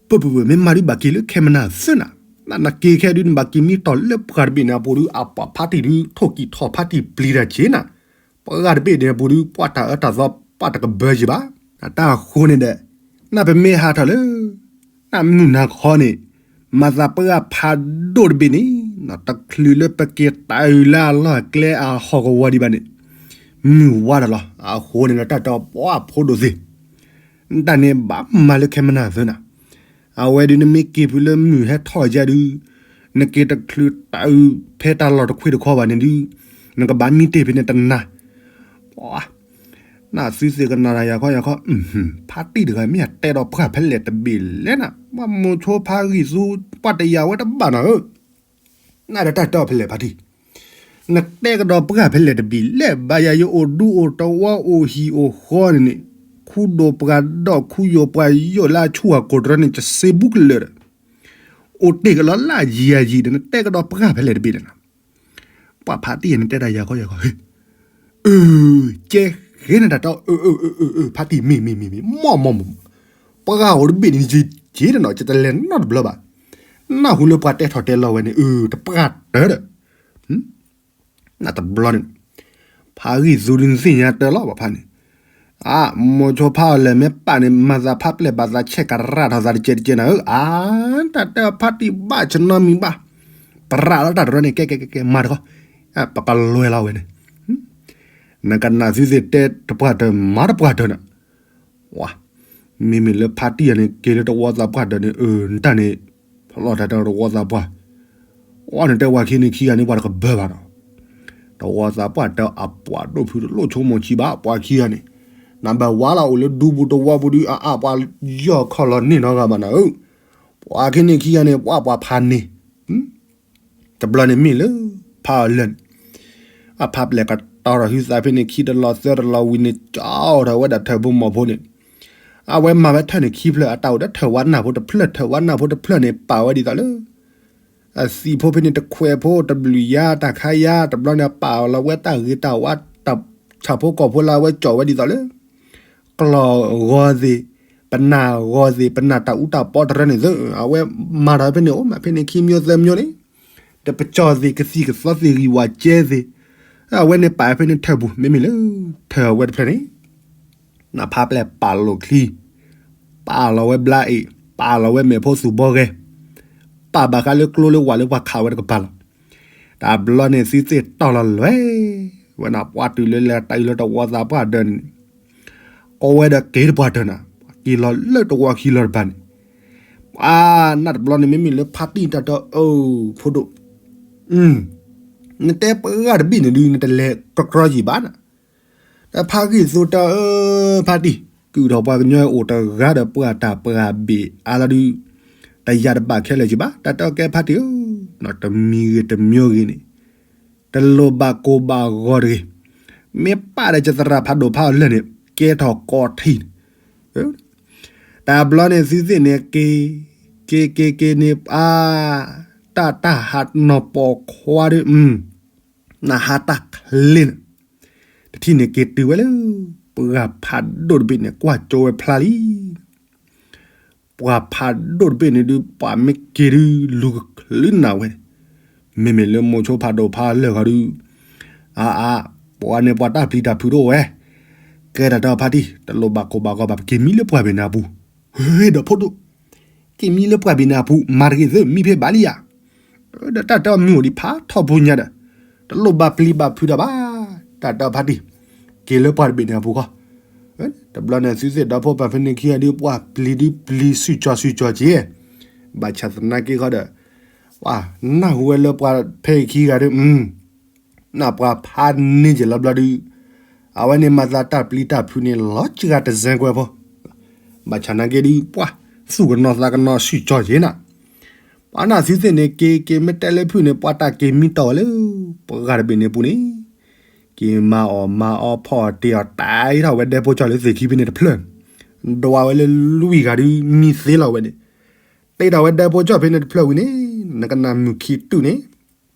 ပပပ မ့ၢ်မၤဒုးဘၣ်က့ၤလၢခဲမနၤသ့နၤ, နက့ၤခဲဒုးနဘၣ်က့ၤမံတီၢ်လၢပှၢ်တဘ့ၣ်န့ၣ်အပူၤဒုး အပှၤဖါတံၢ်ဒုး ထိၣ်ကံၢ်ထီၣ်ဖါတံၢ်ပျံၤတၢ်က့နၤ, ပှၤတဘ့ၣ်န့ၣ်အပူၤဒုး ပှၤတၢ်အၢတၢ်သီ ပှၤတကဘၢယံၤဘၣ်, အတၢ်အဃိန့ၣ်ဒီး, နပမ့ၢ်ဟးထီၣ်လၢ နမုၢ်နၤခီန့ၣ်, မၤသးပှၢ်ဖးဒိၣ်တဘ့ၣ်န့ၣ်, တချုးလၢပက့ၤတၢ်အုၣ်လၢအလီၢ်အကျဲအဟီၣ်ကဝီၤဒံးဘၣ်န့ၣ်, မုၢ်ဝါဒီးလီၤ, အဃိန့ၣ်ဒီးတၢ်တဲအီၤပှၤဖိဒိၣ်သ့ၣ် တၢ်န့ၣ်ဘၣ်မၤလၢခဲမနၤသ့နၤ, အဝဲဒုးနမ့ၢ်က့ၤဖုးလၢမုၢ်ဟဲထီၣ်ယါဒုး, နက့ၤတချုးတၢ်အုၣ်ဖဲတၢ်လီၢ်တခွ့တခီဘၣ်န့ၣ်ဒုး, နကဘၣ်မံတ့ၢ်ဖဲန့ၣ်တနၤ, ပှၤ နသုသ့ၣ်ကနၣ်တၢ်ယၤခီယၤခီ, ဖါတံၢ်တဂၤမ့ၢ်အတဲဒီးပှၢ်ဖဲလဲၣ်တဘ့ၣ်လဲၣ်နၤ, ပှၤမိၤဆိဖးဂံၢ်သူ ပှၤတယာ်ဝဲတဘၣ်နၤဧၢ နဒီးတၢ်တဲအီၤဖဲလဲၣ်ဖါတံၢ်, နတဲကဒီးပှၢ်ဖဲလဲၣ်တဘ့ၣ်လဲၣ် ဘၣ်ယၤယအိၣ်ဒူအိၣ်တဝီအိၣ်ဟံၣ်အိၣ်ဃီန့ၣ်န့ၣ်, ခူဒိၣ်ပှၤဒီးခူယိာ်ပှၤယိာ်လၢအဆူၣ်အကိးတရၢန့ၣ် ကစ့ဘူးကလၢာ်ဒီး, အိၣ်တ့ၢ်ကလီၤလၢယံၤယံၤဒီး နတဲကဒီးပှၢ်ဖဲလဲၣ်တဘ့ၣ်လဲၣ်နၤ, ပှၤဖါတံၢ်ယၤန့ၣ်တဲတၢ်ယၤခီယၤခီ, အၢ ကဲဃဲန့ၣ်တၢ်တဲအီၤ အၢ အၢ အၢ အၢ ဖါတံၢ်မ့ၢ်မ့ၢ်မ့ၢ်မ့ၢ် မ့ၢ်မ့ၢ်မ့ၢ်, ပှၤအိၣ်တဘ့ၣ်န့ၣ် ယက့ၤတနီၤ ယတလဲၤနီတဘျီဘၣ်, နၢ်ဟူလၢပှၤတဲထီၣ်တဲလီၤဝဲန့ၣ် အၢ တပှၢ်တၢၢ်ဒီး, နတဘျီန့ၣ်, ဖးဂံၢ်သူဒုးနသ့ၣ်ညါတၢ်လီၤဘၣ်ဖးန့ၣ်, အါ မိၤဆိဖးအီၤလၢာ်မ့ၢ်ပာ်န့ၣ် မၤသးဖးပျဲၢ်ဘၣ်သးဆဲးကရၢ်ထီၣ်သးတကဲတကဲနၤဧၢ, အါ တၢ်တဲအီၤဖါတံၢ်ဘၣ်ဆနီမံၤဘၣ်, ပရၢ်လီၤတၢ်တရၢန့ၣ် ကဲကဲကဲကဲ မၤတခီ, ပကလွဲလီၤဝဲန့ၣ် နကနၣ်သုသ့ၣ်တဲတပှၢ်တၢၢ် မၤတပှၢ်တၢၢ်နၤ, ဝါ, မ့မ့ၢ်လၢဖါတံၢ်ယၤန့ၣ် က့ၤလၢတဝီသးပှၢ်တၢၢ်န့ၣ် အၢ နတၢ်န့ၣ်, ဖလီၢ်တၢ်တဲတဝီသးပှၢ်, ဝါ နတဲဝဲခံန့ၣ်ခံဂၤန့ၣ် ပှၤတကဘၢဘၣ်ဒီး, တဝီသးပှၢ်တၢၢ်အပှၤဒိၣ်ဖုးတလိၣ်ဆိကမိၣ်ဆံးဘၣ် ပှၤခံဂၤန့ၣ်, နဘၣ်ဝါလီၤအိၣ်လၢဒူပူၤတဝီပူၤဒုး အအါပှၤယီၢ်ခီၣ်လီၤန့ၢ်နီတဂၤဘၣ်နၤဧၢ, ပှၤခံန့ၣ်ခံဂၤန့ၣ် ပှၤပှၤဖးန့ၢ် တဘျီန့ၣ်မ့ၢ်လၢ ဖးအီၤလၢာ်န့ၣ်, အဖးပျဲၢ်ကတီၤထီၣ်ဟုသးဖဲန့ၣ် ခံတလီၤသၢတလီၤဝံၤန့ၣ် ကၠီထီၣ်ဝဲဒၣ်ထၢဖိမီၤဖိန့ၣ်, အဝဲမၤဝဲထၢၣ်န့ၣ်ခံဖျၢၣ် အတၢ်အိၣ်ဒီးထၢၣ်ဝါနၢ်ဖိတဖျၢၣ် ထၢၣ်ဝါနၢ်ဖိတဖျၢၣ်န့ၣ် ပာ်ဝဲဒ်သိးလၢ အသံးဖိဖဲန့ၣ် တခွဲးဖိ တဘျုးယါ တၢ်ခါယါ တဘျီန့ၣ် ပာ်အီၤလီၤဝဲတၢ်ဂ့ၤတၢ်ဝါ တၢ်ဆၣ်ဖိကီၢ်ဖိလၢအဝဲကၠီၣ်ဝဲဒ်သိးလၢ ကျီၢ်ဂီၤသ့ၣ် ပနၢ်ဂီၤသ့ၣ် ပနၢ်တၢ်အူတၢ်ပီတရၢန့ၣ်သၢ အဝဲမၤထီၣ်ဖဲန့ၣ် အိၣ်မးဖဲန့ၣ် ခံမျိုးသၢမျိုးန့ၣ် တပကၠီၣ်သ့ၣ် ကသံၣ်ကသီသ့ၣ် ဂံၢ်ဝၣ်ကဲသ့ၣ် အဝဲန့ၣ်ပာ်ဖဲန့ၣ်ထၢၣ်ပူၤ မ့မ့ၢ်လၢ ထၢၣ်အဝဲတဖျၢၣ်န့ၣ် နဖးပျဲၢ်ပာ်လီၤချံ ပာ်လီၤဝဲဘျါအ့ၣ် ပာ်လီၤဝဲမဲာ်ဖိသူၣ်ဘီဂဲၤ ပာ်ဘၣ်ဃးလၢကျိလၢဝၣ်လၢပှၤခးဝဲတကပၤလီၤ. တဘျီန့ၣ်သုသ့ၣ်တီၢ်လီၤလွဲၢ် ဝဲနပှၤတုၤလၢလဲၤတၢ်အံၤလၢတဝီသးပှၢ်ဒၢးန့ၣ် ကိးဝဲဒီးက့ၤတပှၢ်တၢၢ်နၤ က့ၤလီၤလၢတဝီခံလီၤတပၤန့ၣ် ပှၤနၢ်တဘျီန့ၣ် မ့မ့ၢ်လၢဖါတံၢ်တၢ်တီအၢ ဖိဒိၣ် နတဲပှၤဂၤတဘ့ၣ်န့ၣ်ဒုး နတလဲၤကကြီယံာ်ဘၣ်နၤ ဒီးဖါဂံၢ်သူတၢ်အၢ ဖါတံၢ် ကုၢ်ထီၣ်ပှၤကညီအိၣ်တဂၤဒီးပှၤတၢ်ပှၤဘ့ၣ်အါလီၤဒုး တယၤတဘၣ်ခဲလၢာ်ကံဘၣ် တၢ်တဲအီၤကဲဖါတံၢ်ဧၢ တမံၤဂ့ၤတမံၤဂ့ၤန့ၣ် တလိၣ်ဘၣ်ကိၢ်ဘၣ်ဂီၤတဂ့ၤ မ့ၢ်ပာ်ဒီးကသရၣ်ဖးဒိၣ်ဖးအီၤလၢာ်န့ၣ် ကဲထီၣ်ကီၢ်ထံးန့ၣ် တဘျီန့ၣ်သုသ့ၣ်န့ၣ်က့ၤ က့ၤက့ၤက့ၤန့ၣ် အါ တၢ်တၢ်ဟးနီၢ်ပိာ်ခွါဒီး နဟးတၢ်ချ့န့ၣ် တထံၣ်န့ၣ်က့ၤတုၤဝဲလၢ ပှၤဖးဒိၣ်တဘ့ၣ်န့ၣ် ကွၢ်ကၠိဝဲဖျါလံ ပှၤဖးဒိၣ်တဘ့ၣ်န့ၣ်ဒုး ပှၤမ့ၢ်က့ၤဒုး လူၤကချုးနၤဝဲန့ၣ် မ့မ့ၢ်လၢမိၤဆိဖးဒိၣ်ဖးလၢာ်ဃီဒုး အါအါ ပှၤန့ၣ်ပှၤတၢ်ပျံၤတၢ်ဖုးတအိၣ်ဝဲ ကဲတၢ်တဲအီၤဖါတံၢ် တလိၣ်ဘၣ်ကိၢ်ဘၣ်ဂီၤဘၣ် ပက့ၤမံလၢပှၢ်ဘ့ၣ်နၤအပူၤ ဟ့ၣ်ဒီးဖိဒိၣ် က့ၤမံလၢပှၢ်ဘ့ၣ်နၤအပူၤ မၤတဂ့ၤသၢ မံဖဲဘၣ်လံယၤ ဒီးတၢ်တဲအီၤမုၢ်အိၣ်ဒံးဖးထီဘိညါဒီး တလိၣ်ဘၣ်ပျံၤဘၣ်ဖုးတၢ်ဘၣ် တၢ်တဲအီၤဖါတံၢ် က့ၤလၢပှၢ်တဘ့ၣ်န့ၣ်အပူၤဃီ တဘျီန့ၣ်သုသ့ၣ်ဒီဖိပၢ်ဖဲန့ၣ်ခံဂၤဒုး ပှၤပျံၤဒုးပျံၤစုၣ်ကၠီၤစုၣ်ကၠီၤက့ၤ ဘၣ်ဆၣ်သနာ်က့ဃီဒီး ပှၤနၢ်ဟူဝဲလၢပှၤဖဲအံၤခံဂၤဒုး နၢ်ပှၤဖးန့ၢ်က့ၤလီၤဘျီဒုး အဝဲန့ၣ်မၤသးတၢ်ပျံၤတၢ်ဖုးန့ၣ် လီၤစှၤတစဲကွဲဖိ ဘၣ်ဆၣ်နာ်က့ဒုး ပှၤသူၣ်ကနီၤသးကနီၤစုၣ်ကၠီၤက့ၤနၤ ပှၤနၢ်သုသ့ၣ်န့ၣ် က့ၤက့ၤမ့ၢ်တဲလၢဖုၣ်န့ၣ် ပှၤတၢ်က့ၤမံတီၢ်ဝဲလၢ ပှၤဂၤတဘ့ၣ်န့ၣ်အပူၤန့ၣ် က့ၤမၤအီၣ်မၤအီဖီၣ်တ့ၢ်အီၣ်တၢ်အံၤထီၣ်ဝဲဒဲဖိကၠီၣ်လၢသ့ၣ်ခံဖဲန့ၣ်တဖျၢၣ် ဒွးဝဲလၢလွံၢ်ဂၤဒုး မံသ့လီၤဝဲန့ၣ် တ့ထီၣ်ဝဲဒဲဖိကၠီၣ်ဖဲန့ၣ်တဖျၢၣ်ဝံၤန့ၣ် နကနၣ်မုၢ်ခံတူၢ်န့ၣ်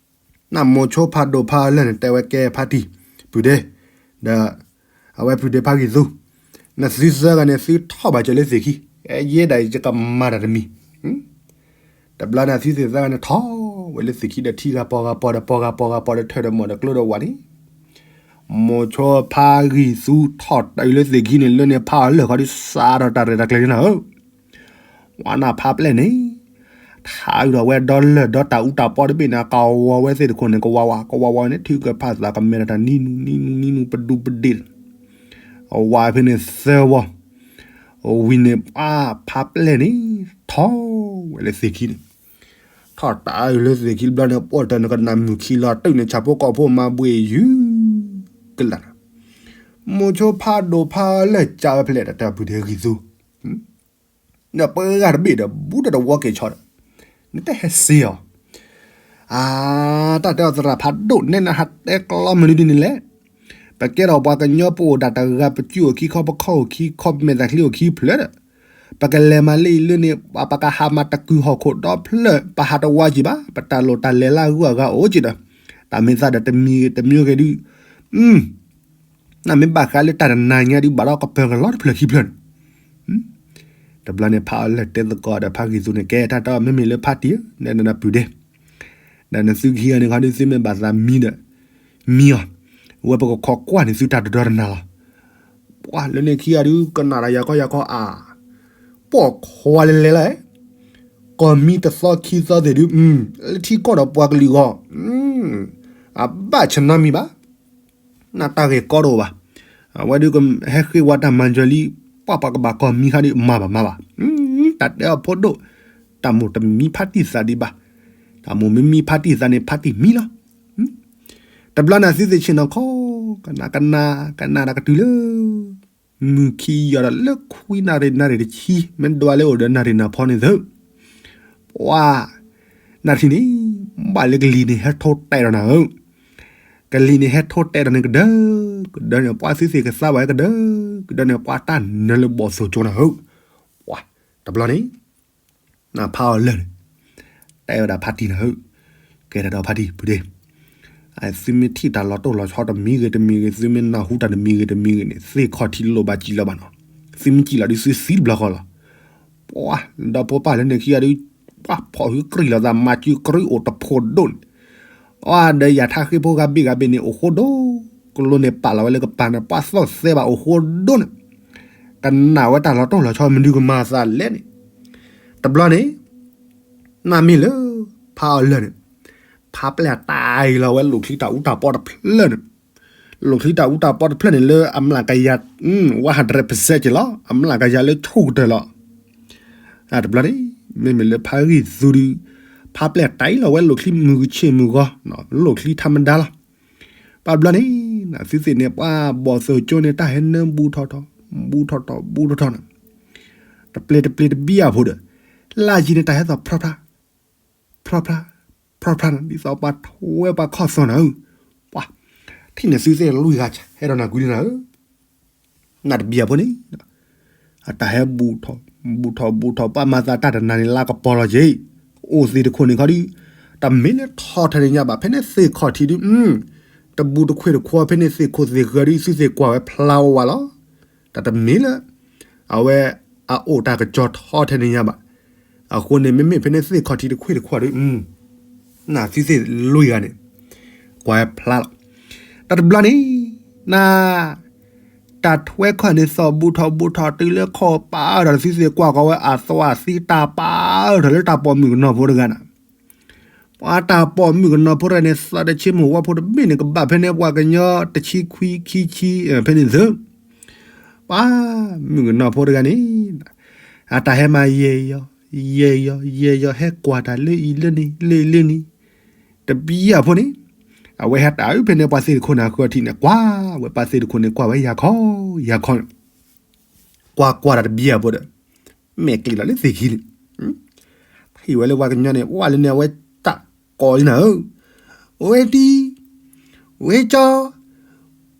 နမိၤဆိဖးဒိၣ်ဖးလၢာ်န့ၣ် တဲဝဲကဲဖါတံၢ် ပုၢ်ဒ့ ဒီး အဝဲပုၢ်ဒ့ဖါဂံၢ်သူ နသုသၢဂၤန့ၣ် သုထီၣ်ဘၣ်စၢၤလၢသ့ၣ်ခံ ယဲဒၣ်ယကမၤတၢ်တမံၤ တဘျီန့ၣ်သုသ့ၣ်သၢဂၤန့ၣ်ထီၣ်ဝဲလၢသ့ၣ်ခံဒီးထံဂၤပီၤဂၤပီၤဒီးပီၤဂၤပီၤဂၤပီၤဒီးထၢၣ်ဒီးမီၢ်ဒီးကျိဒီးဝၣ်န့ၣ် မိၤဆိဖါဂံၢ်သူထီၣ်တၢ်အံၤလၢသ့ၣ်ခံန့ၣ် လၢန့ၣ်ဖးအီၤလၢာ်ဃီဒုး စးထီၣ်တၢ်ရဲၣ်တၢ်ကျဲၤန့ၣ်နၤဧၢ ဝဲနဖးပျဲၢ်န့ၣ် ထးအုးထီၣ်ဝဲဒီလၢၢ်ဒီတၢ်အူတၢ်ပီတဘ့ၣ်န့ၣ် ကဝီၤဝဲသ့ၣ်တခိၣ်န့ၣ် ကဝးဝး ကဝးဝးန့ၣ် ထုကဖၣ်သးကမဲထီၣ်တၢ်နံနူနံနူနံနူပဒူပဒ့ၣ် အဝးဖဲန့ၣ်သၢဝီ ဝံၤန့ၣ် ပှၤဖးပျဲၢ်န့ၣ် ထီၣ်ဝဲလၢသ့ၣ်ခံန့ၣ် ထီၣ်တၢ်အုးလၢသ့ၣ်ခံတဘျီန့ၣ် ပိာ်တၢ်နကနၣ်မုၢ်ခံလီၤတုၤန့ၣ် ဆၣ်ဖိကီၢ်ဖိမၤဘှံးယုၢ်ကလာ် မိၤဆိဖးဒိၣ်ဖးလၢာ်ကးဝဲဖဲလဲၣ် တၢ်ပုၢ်ဒ့ဂံၢ်သူ ဒီးပှၤဂၤတဘ့ၣ်ဒီး ဘူးဒီးတဝီက့ၤဆီဒီး နတဟဲစ့အီၤ အါ တၢ်တဲအီၤသရၣ်ဖးဒိၣ် နဲနဟးတဲကျီမနုၤဒ်န့ၣ်လဲၣ် ပကဲထီၣ်ပှၤကညီပအိၣ်ဒၣ်တဂၤ ပစုအိၣ်ခံခီ ပခီၣ်အိၣ်ခံခီ ပမဲာ်သၣ်ချံအိၣ်ခံဖျၢၣ်ဒီး ပကလဲၤမၤလၢအံၤလၢန့ၣ် ပကဟးမၤတကုာ်ဟီၣ်ခိၣ်ဒီဖျၢၣ် ပဟးတဝါကံဘၣ် ပတၢ်လိၣ်တၢ်လဲၤလၢအဂုၤအဂၤအိၣ်က့ဒီး တၢ်မ့ၢ်သးဒီးတမံၤဂ့ၤတမံၤဂ့ၤဒုး နမ့ၢ်ဘၣ်ဃးလၢတၢ်တနၤညါဒုး ဘၣ်ဒီးကပၢၤကလီတဖျၢၣ်ခံဖျၢၣ်န့ၣ် တဘျီန့ၣ်ဖးအီၤလၢာ်တဲသကိးဒီးဖးဂံၢ်သူန့ၣ် ကဲတၢ်တဲအီၤ မ့မ့ၢ်လၢဖးတံၢ်ဧၢ နဲနပုၢ်ဒ့ ဒီးနသုခံဂၤန့ၣ်ခီဒုး သုမ့ၢ်ဘၣ်သးမံဒီး မံအီၤ ဝဲပကခိးကွၢ်န့ၣ်သုတၢ်တဒီတနၤလီၤ ပှၤလၢန့ၣ်ခံဂၤဒုး ကနၣ်တၢ်ယၤခီယၤခီအါ ပိာ်ခွါလဲၤလဲၤလီၤ ကီၢ်မံတသီခံသီသ့ၣ်ဒုး လၢထံကီၢ်ဒီးပှၤကလုာ်ဂီၢ် အဘၣ်ဆၢနီတမံၤဘၣ် နတၢ်ဂ့ၢ်ကီတအိၣ်ဘၣ်. အဝဲဒုးကဟဲဃ့ဝဲတၢ်မၤစၢၤလံ, ပှၤပှၤကဘၣ်ကီၢ်မံခါဒုးမၤဘၣ်မၤဘၣ်. တၢ်တဲအီၤဖိဒိၣ်, တၢ်မိၣ်တမံဖါတံၢ်သးဒံးဘၣ်. တၢ်မိၣ်မ့မံဖါတံၢ်သးန့ၣ် ဖါတံၢ်မံလီၤ. တဘျီန့ၣ်သုသ့ၣ်ဆ့ၣ်နီၤခီ, ကနၣ်ကနၣ်, ကနၣ်ဒီးကတုၤလၢ မုၢ်ခံယီၤဒီးလၢခွံနၣ်ရံၣ်နၣ်ရံၣ်တဆံ, မ့ၢ်ဒွးလၢအိၣ်ဒီးနၣ်ရံၣ်နၢ်ဖီန့ၣ်သု, ပှၤ နၣ်ထံၣ်န့ၣ် ဘၣ်လၢကလံၤန့ၣ် ဟဲထိတဲဒီးနၤဧၢ ကလံၤန့ၣ်ဟဲထိၣ်တဲဒီးန့ၣ်ကဒၢ, ကဒၢန့ၣ် ပှၤသုသ့ၣ်ကသါဝဲကဒၢ, ကဒၢန့ၣ် ပှၤတၢ်နၢၤလၢဘီၣ်သိၣ်ကၠိနၤဧၢ, ပှၤ, တဘျီန့ၣ် နဖးအီၤလၢာ်န့ၣ်, တဲဝဲဒၣ်ဖါတံၢ်နၤဧၢ, ကဲတၢ်ဒီးဖါတံၢ်ပူၤဒ့, သုမ့ၢ်ထံၣ်တၢ်လီၤတိၢ်လီၤဆီတမံၤဂ့ၤတမံၤဂ့ၤ သုမ့ၢ်နၢ်ဟူတၢ်တမံၤဂ့ၤတမံၤဂ့ၤန့ၣ် သ့ၣ်ခီၣ်ထံးလိၣ်ဘၣ်စံးလၢၤဘၣ်နီၤ, သုမ့ၢ်စံးလီၤဒုးသုသံတဘျီဃီလီၤ. ပှၤ, ဒီဖိပၢ်လၢန့ၣ်ခံဂၤဒုး, ပှၤဖီၣ်ဟုကရံၣ်လိာ်သး မၤစုကရံၣ်အိၣ်တဖိဒိၣ်န့ၣ်, အဒီးယၤထါဃ့ဖိဂၤဘ့ၣ်ဂၤဘ့ၣ်န့ၣ် အိၣ်ဃိဒိၣ်, ကလိန့ၣ်ပာ်လီၤဝဲလၢကပၤန့ၣ် ပှၤသီၣ်သဲဘၣ်အိၣ်ဃိဒိၣ်န့ၣ်, ကနၣ်ဝဲတၢ်လီၤတိၢ်လီၤဆီမနုၤကမၤသးလဲၣ်န့ၣ်, တဘျီန့ၣ် နမ့ၢ်လၢ ဖးအီၤလၢာ်န့ၣ်, ဖးပျဲၢ်တၢ်အံၤလီၤဝဲလိၣ်ချံတၢ်အူတၢ်ပီတဖျၢၣ်န့ၣ်, လိၣ်ချံတၢ်အူတၢ်ပီတဖျၢၣ်န့ၣ်လၢအမျးကယၤ one hundred percent က့ၤလီၤ, အမျးကယၤလၢဆိကတၢၢ်လီၤ. တဘျီန့ၣ် မ့မ့ၢ်လၢဖးဂံၢ်သူဒုး, ဖးပျဲၢ်တၢ်အံၤလီၤဝဲလိၣ်ချံမုၢ်ကဆ့ၣ်မုၢ်ဂီၤ, လိၣ်ချံထါမဒါလီၤ. ပှၤဘျီန့ၣ် သုသ့ၣ်န့ၣ် ပှၤဘီၣ်သိၣ်ကၠိန့ၣ် တၢ်ဟဲနၢဘူးထီၣ်ထီၣ်, ဘူးထီၣ်ထီၣ် ဘူးထီၣ်ထီၣ်န့ၣ်, တပျ့ၤတပျ့ၤတဘံၣ်အဖိဒီး, လၢယံၤန့ၣ်တၢ်ဟဲသီၣ်ဖြီဖြါ, ဖြီဖြါ, ဖြီဖြါန့ၣ် ဒ်သိးပှၤထွဲပှၤခီၣ်သီၣ်နၤဧၢ, ပှၤ, ထံၣ်န့ၣ်သုသ့ၣ်လွံၢ်ဂၤဟဲဒီးနၤကွံလံနၤဧၢ နတဘံၣ်အဖိန့ၣ်, အတၢ်ဟဲဘူးထီၣ်, ဘူးထီၣ်ဘူးထီၣ် ပှၤမၤသးတၢ်တနၤန့ၣ် လါကပီၤလီၤက့ၤ, အိၣ်သ့ၣ်တခိၣ်န့ၣ်ခီဒုး, တမ့ၢ်လၢထီထဲန့ၣ်ညါဘၣ် ဖဲန့ၣ်သ့ၣ်ခီၣ်ထံးဒုး, တဘူးတခွ့ၣ်တခွီဖဲန့ၣ်သ့ၣ်ခိၣ်သ့ၣ်ဃၢၤဒုး သုသ့ၣ်ကွၢ်ဝဲဖျါဝဲဝဲလီၤ. တၢ်တမ့ၢ်လၢ အဝဲ အအိၣ်တၢ်ကစီၤထီထဲန့ၣ်ညါဘၣ်. အဃိန့ၣ် မ့မ့ၢ်ဖဲန့ၣ်သ့ၣ်ခီၣ်ထံးတခွ့ၣ်တခွီဒုး, နသုသ့ၣ်လွံၢ်ဂၤန့ၣ် ကွၢ်ဖျါလီၤ. တၢ်တဘျီန့ၣ် န တၢ်ထွဲခီၣ်န့ၣ်သီၣ်ဘူးထီၣ်ဘူးထီၣ်တုၤလၢခီၣ်ပာ်အၢၣ်ထီၣ် သုသ့ၣ်ကွၢ်ဃီၤဝဲအသီအသံတၢ်ပာ်အၢၣ်ထီၣ်လၢတၢ်ပိာ်မုၣ်ကနီၤဖိတဂၤန့ၣ် ပှၤတၢ်ပိာ်မုၣ်ကနီၤဖိတဂၤန့ၣ် သးတဆ့မိၢ်ဝါဖိတဘ့ၣ်န့ၣ် ကဘၣ်ဖဲန့ၣ်ပှၤကညီတဆံခွံခံဆံ ဖဲန့ၣ်သု ပှၤမုၣ်ကနီၤဖိတဂၤန့ၣ် အတၢ်ဟဲမၤယဲၢ်ယီၤ ယဲၢ်ယီၤ ယဲၢ်ယီၤ ဟဲကွၢ်တၢ်လၢအံၤလၢန့ၣ် လၢအံၤလၢန့ၣ် တဘံၣ်အဖိန့ၣ် အဝဲဟဲတၢ်အုၣ်ဖဲန့ၣ်ပှၤသ့ၣ်တခိၣ်န့ၣ် အဃၢၤထံးန့ၣ် ကွၢ်ဝဲပှၤသ့ၣ်တခိၣ်န့ၣ် ကွၢ်ဝဲယၤခီ ယၤခီန့ၣ် ကွၢ်ကွၢ်တၢ်တဘံၣ်အဖိဒီး မဲာ်ကျံးလီၤလၢသ့ၣ်ခံန့ၣ် ထံၣ်ဝဲလၢပှၤကညီန့ၣ် ဝဲလၢန့ၣ်အဝဲတၢ်ကိးလံနၤဧၢ ဝဲဒ် ဝဲကၠီ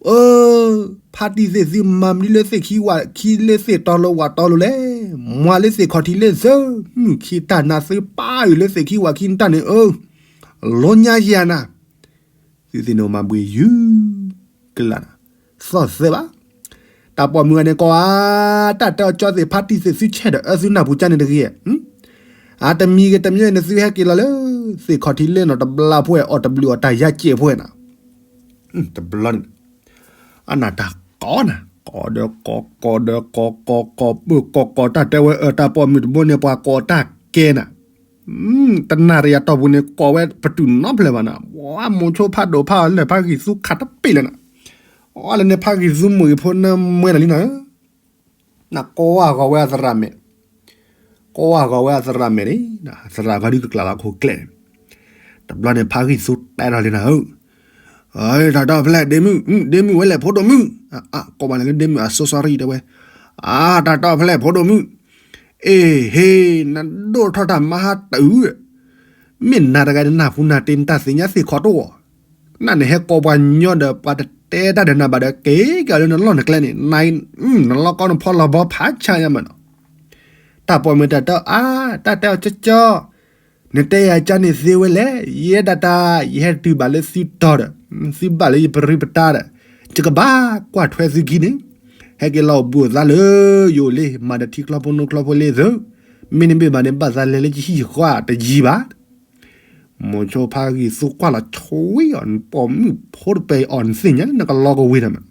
အၢ ဖါတံၢ်သ့ၣ်သုမၤမနုၤလၢသ့ၣ်ခံဝးခံလၢသ့ၣ်တီလိၤဝးတီလိၤလဲၣ် မွၤလၢသ့ၣ်ခီၣ်ထံးလၢသု မုၢ်ခံတၢ်နၤသုပာ်အုၣ်လၢသ့ၣ်ခံဝးခံတၢ်န့ၣ်အၢ လီညါယၤနၤ သုသ့ၣ်နီၣ်မၤဘှံးယုၢ် ကလးနၤ သီၣ်သၢဘၣ် တၢ်ပိာ်မုၣ်ဂၤန့ၣ်ကိးဧါ တၢ်တဲအီၤကၠီသ့ၣ်ဖါတံၢ်သ့ၣ်သုဆဲးဒီးအၢသုနၢ်ပူၤကၠါန့ၣ်တဂ့ၤ အတမံၤဂ့ၤတမံၤန့ၣ်သုဟဲက့ၤလီၤလၢ သ့ၣ်ခီၣ်ထံးလၢနီၢ်တဘျီဖိအံၤ အီၣ်တဘျုးအီၣ်တၢ်ယါကဲးဖိနၤ တဘျီန့ၣ် အနၢ်တၢ်ကိးနၤ ကိးဒီးကိး ကိးဒီးကိး ကိးကိးပၢၢ်ကိးကိးတၢ်တဲဝဲအၢ တၢ်ပိာ်မုၣ်တဘိန့ၣ် ပှၤကိးတၢ်ကဲနၤ တနၣ်ရံၣ်အတီၢ်ပူၤန့ၣ် ကိးဝဲပတုာ်နီတဖျၢၣ်ဘၣ်နၤ ဝဲမိၤဆိဖးဒိၣ်ဖးအီၤလၢဖးဂံၢ်သူခးတပ့ၢ်လၢနၤ အီလၢန့ၣ်ဖးဂံၢ်သူမိၢ်ဂံၢ်ဖိနၢမွဲနၤလံနၤဧၢ နကိးဝဲဂီၤဝဲအသရၣ်မဲာ် ကိးဝဲဂီၤဝဲအသရၣ်မဲာ်န့ၣ် သရၣ်ဂီၤဒုကကျးလီၤခိၣ်ကျဲၣ်န့ၣ် တဘျီန့ၣ်ဖးဂံၢ်သူတဲထီၣ်လံနၤဧၢ တၢ်တီၢ်ဖဲလဲၣ်ဒ့မုၣ် ဒ့မုၣ်ဝဲလဲၣ်ဖိဒိၣ်မုၣ် ကိးဘၣ်န့ၣ်လၢဒ့မုၣ်အ sorry တဲဝဲ အါ တၢ်တီၢ်ဖဲလဲၣ်ဖိဒိၣ်မုၣ် အ့ၣ် ဟ့ၣ် နဒိၣ်ထီၣ်တၢ်မၤဟါတၢ်အုၣ် မ့ၢ်နၤတဂၤနနၢ်ဟူနၤတ့ၢ်နတၢ်သ့ၣ်ညါသ့ၣ်ခီတအိၣ် နန့ၣ်ဟဲကိးပှၤညီဒီးပှၤတတဲတၢ်ဒီးနၤဘၣ်ဒီးက့ၤက့ၤအီၤလၢနလီၢ်နကျဲန့ၣ် နလီၢ်ကီနဖီလီၤဘီဖးဆါညါမးနီၤ တၢ်ပိာ်မုၣ်တၢ်တဲအီၤ အါ တၢ်တဲအီၤကၠီကၠီ နတဲယၤကၠီန့ၣ်သ့ဝဲလဲၣ် ယဲဒၣ်တၢ် ယဟဲတုၤဘၣ်လၢသုတီၤဒီး သုဘၣ်လၢယပရံပတာ်ဒီး ယကဘၣ်ကွၢ်ထွဲသုခံန့ၣ် ဟဲက့ၤလီၤအိၣ်ဘှံးအိၣ်သါလၢ ယအိၣ်လံ မၤဒီးထံချီဖိနိချီဖိလံသု မ့ၢ်နဘ့ၣ်ဘၣ်န့ၣ် ဘၣ်သးလဲၤလၢယဟံၣ်ယဃီတယံၤဘၣ် မိၤဆိဖးဂံၢ်သူကွၢ်လီၤဆွံအီၤ နပိာ်မုၣ်ဖိတပဲာ်အီၤ နသ့ၣ်ညါလၢနကလီကဝ့ၤတၢ်မး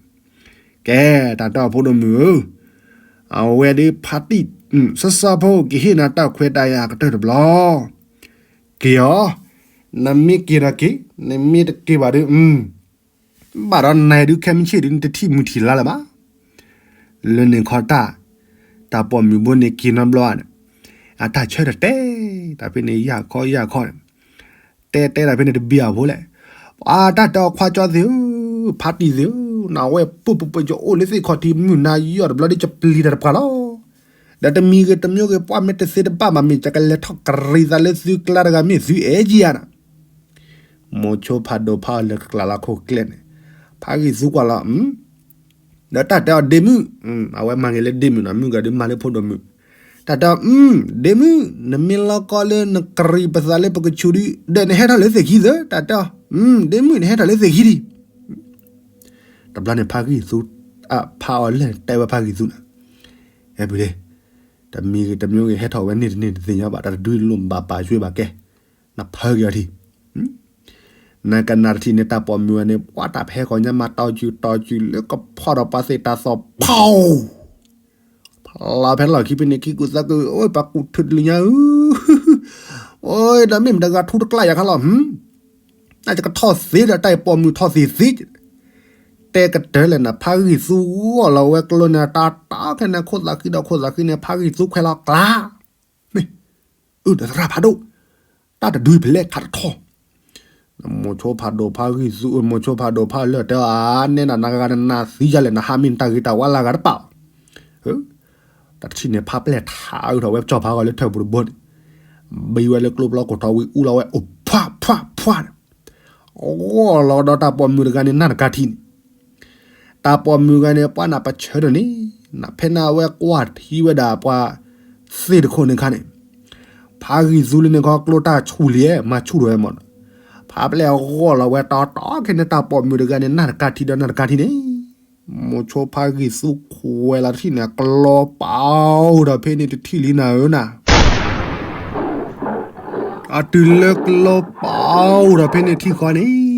ကဲ တၢ်တီၢ်ဖိဒိၣ်မုၣ်ဧၢ, အဝဲဒၣ်ဖါတံၢ် စီၤစီၤဖိက့ၤဟ့ၣ်နၤတၢ်ခွဲးတၢ်ယာ်ကတၢၢ်တဘျီ, က့ၤအီၤ, နမ့ၢ်က့ၤဒီးက့ၤ, နမ့ၢ်တက့ၤဘၣ်ဒီး ဘၣ်ဒီးနၤဒုးခဲမုၢ်ဆ့ၣ်ဒုး နတထံၣ်မုၢ်ထံၣ်လါလၢၤဘၣ်. လၢန့ၣ်ခီတၢ်, တၢ်ပိာ်မုၣ်ဘိန့ၣ်က့ၤနီတဘျီန့ၣ်, အတၢ်ဆၢတတဲ, တၢ်ဖဲန့ၣ်ယၢ်ခီယၢ်ခီန့ၣ်, တဲတဲတၢ်ဖဲန့ၣ်တဘံၣ်အဖိလဲၣ်, အတၢ်တဲအီၤခွါကၠီသ့ၣ်ဧၢ, ဖါတံၢ်သ့ၣ်ဧၢ, နဝဲပူပူပယအိၣ်လၢသ့ၣ်ခီၣ်ထံးမုၢ်နၤယီၢ်တဘျီဒီး ကပျံၤတၢ်တပှၢ်လီၤ. ဒီးတမံၤဂ့ၤတမံၤဂ့ၤ ပှၢ်မ့ၢ်တသ့တဘၣ်ဘၣ်မ့ၢ် ကလဲၤထီၣ်ကရံးသးလၢသုကျါတဂၤမ့ၢ်သုအဲၣ်ကံယၤနၤ မိၤဆိဖးဒိၣ်ဖးအီၤလၢကကျးလီၤခိၣ်ကျဲန့ၣ်, ဖးဂံၢ်သူကွၢ်လီၤ, ဒီးတၢ်တဲအီၤဒ့မုၣ်, အဝဲမၤဂ့ၤလၢဒ့မုၣ်နီၤ, မုၣ်ကဒီးမၤလၢဖိဒိၣ်မုၣ်, တၢ်တဲအီၤ, ဒ့မုၣ်, နမ့ၢ်လီၤကီလၢနကရံးပသးလၢပကဆူးဒီး ဒီးနဟဲထီၣ်လၢသ့ၣ်ခံသၢ, တၢ်တဲအီၤ, ဒ့မုၣ် နဟဲထီၣ်လၢသ့ၣ်ခံဒံး. တဘျီန့ၣ် ဖးဂံၢ်သူ, ဖးအီၤလဲၣ်တဲဝဲဖးဂံၢ်သူန့ၣ်, အဲၣ်ပူၤလ့, တမံၤဂ့ၤတမံၤဂ့ၤ ဟဲထီၣ်ဝဲန့ၢ်တန့ၢ်တသ့ၣ်ညါဘၣ်, တၢ်တဒုလၢဘၣ်ပာ်ဆှဲဘၣ်ကဲ, နဖၢက့ၤအီၤထံး, နကနၣ်တထံၣ်န့ၣ် တၢ်ပိာ်မုၣ်ဝဲန့ၣ် ပှၤတၢ်ဖဲဃီညါမၤတီၤစုတီၤစုလၢကဖီၣ်ဒီးပှၤသ့ၣ်တၢ်သီၣ်ဖီၣ် ဖျါဖဲလီၢ်ခံဖဲန့ၣ် ခံကူသးကူ, အိၣ် ပှၤကူထုးတလၢညါဧၢ, အိၣ် ဒီးမ့ၢ်မတဂၤထူတကျါယၤခါလီၤ, နကထီၣ်သ့ဒီးတၢ်အံၤပိာ်မုၣ်ထီၣ်သ့ၣ်သ့, တဲကတၢၢ်လဲၣ်နၤ ဖးဂံၢ်သူဂီၢ်လီၤဝဲကျိန့ၣ် တၢ်တီခဲန့ၣ် ခိၣ်သးဃံဒီးခိၣ်သးဃံန့ၣ် ဖးဂံၢ်သူခွဲးလီၤကျါ မ့ၢ်, အၢ ဒီးသရၣ်ဖးဒိၣ်, တၢ်တဒုဖဲလဲၣ်ခးတထီၣ်, မိၤဆိဖးဒိၣ်ဖးဂံၢ်သူ, မိၤဆိဖးဒိၣ်ဖးလၢာ်တဲအီၤ နဲဒၣ်နဂၤနနၢ်သံယၤလဲၣ် နဟးမ့ၢ်နတၢ်ဂ့ၤတၢ်ဝါလၢဂၤတပာ်, တထံၣ်န့ၣ် ဖးပျဲၢ်ထးအုးထီၣ်ဝဲကၠီၣ်ဖးဂီၤလၢထၢၣ်ပူၤတဘိန့ၣ်, ဘံဝဲလၢကျိပျီကိးထီၣ်ဝံၤအူလီၤဝဲအိၣ်ဖှၣ်ဖှၣ်ဖှၣ်န့ၣ်, ဂီၢ်လီၤဒီးတၢ်ပိာ်မုၣ်တဂၤန့ၣ် နၢ်တကါထံန့ၣ် တၢ်ပိာ်မုၣ်ဂၤန့ၣ် ပှၤနၢ်ပဆၢဒီးန့ၣ်, နဖဲနဝဲကွၢ်ထံဝဲဒၣ်ပှၤသ့ၣ်တခိၣ်န့ၣ်ခါန့ၣ်, ဖးဂံၢ်သူလၢန့ၣ်ခီကျိတၢ်ဆူၣ်လံ, မၤဆူၣ်ထီၣ်ဝဲမးနီၤ, ဖးပျဲၢ်ဂီၢ်လီၤဝဲတီတီခဲန့ၣ် တၢ်ပိာ်မုၣ်တဂၤန့ၣ် နၢ်တကါထံဒီးနၢ်တကါထံန့ၣ်, မိၤဆိဖးဂံၢ်သူခွဲးလီၤတထံၣ်န့ၣ် ကျိပာ်အိၣ်ဒီးဖဲန့ၣ်တထံၣ်လံနၤဧၢနၤ အတုၤလၢကျိပာ်အိၣ်ဒီးဖဲန့ၣ်ထံဃီန့ၣ်,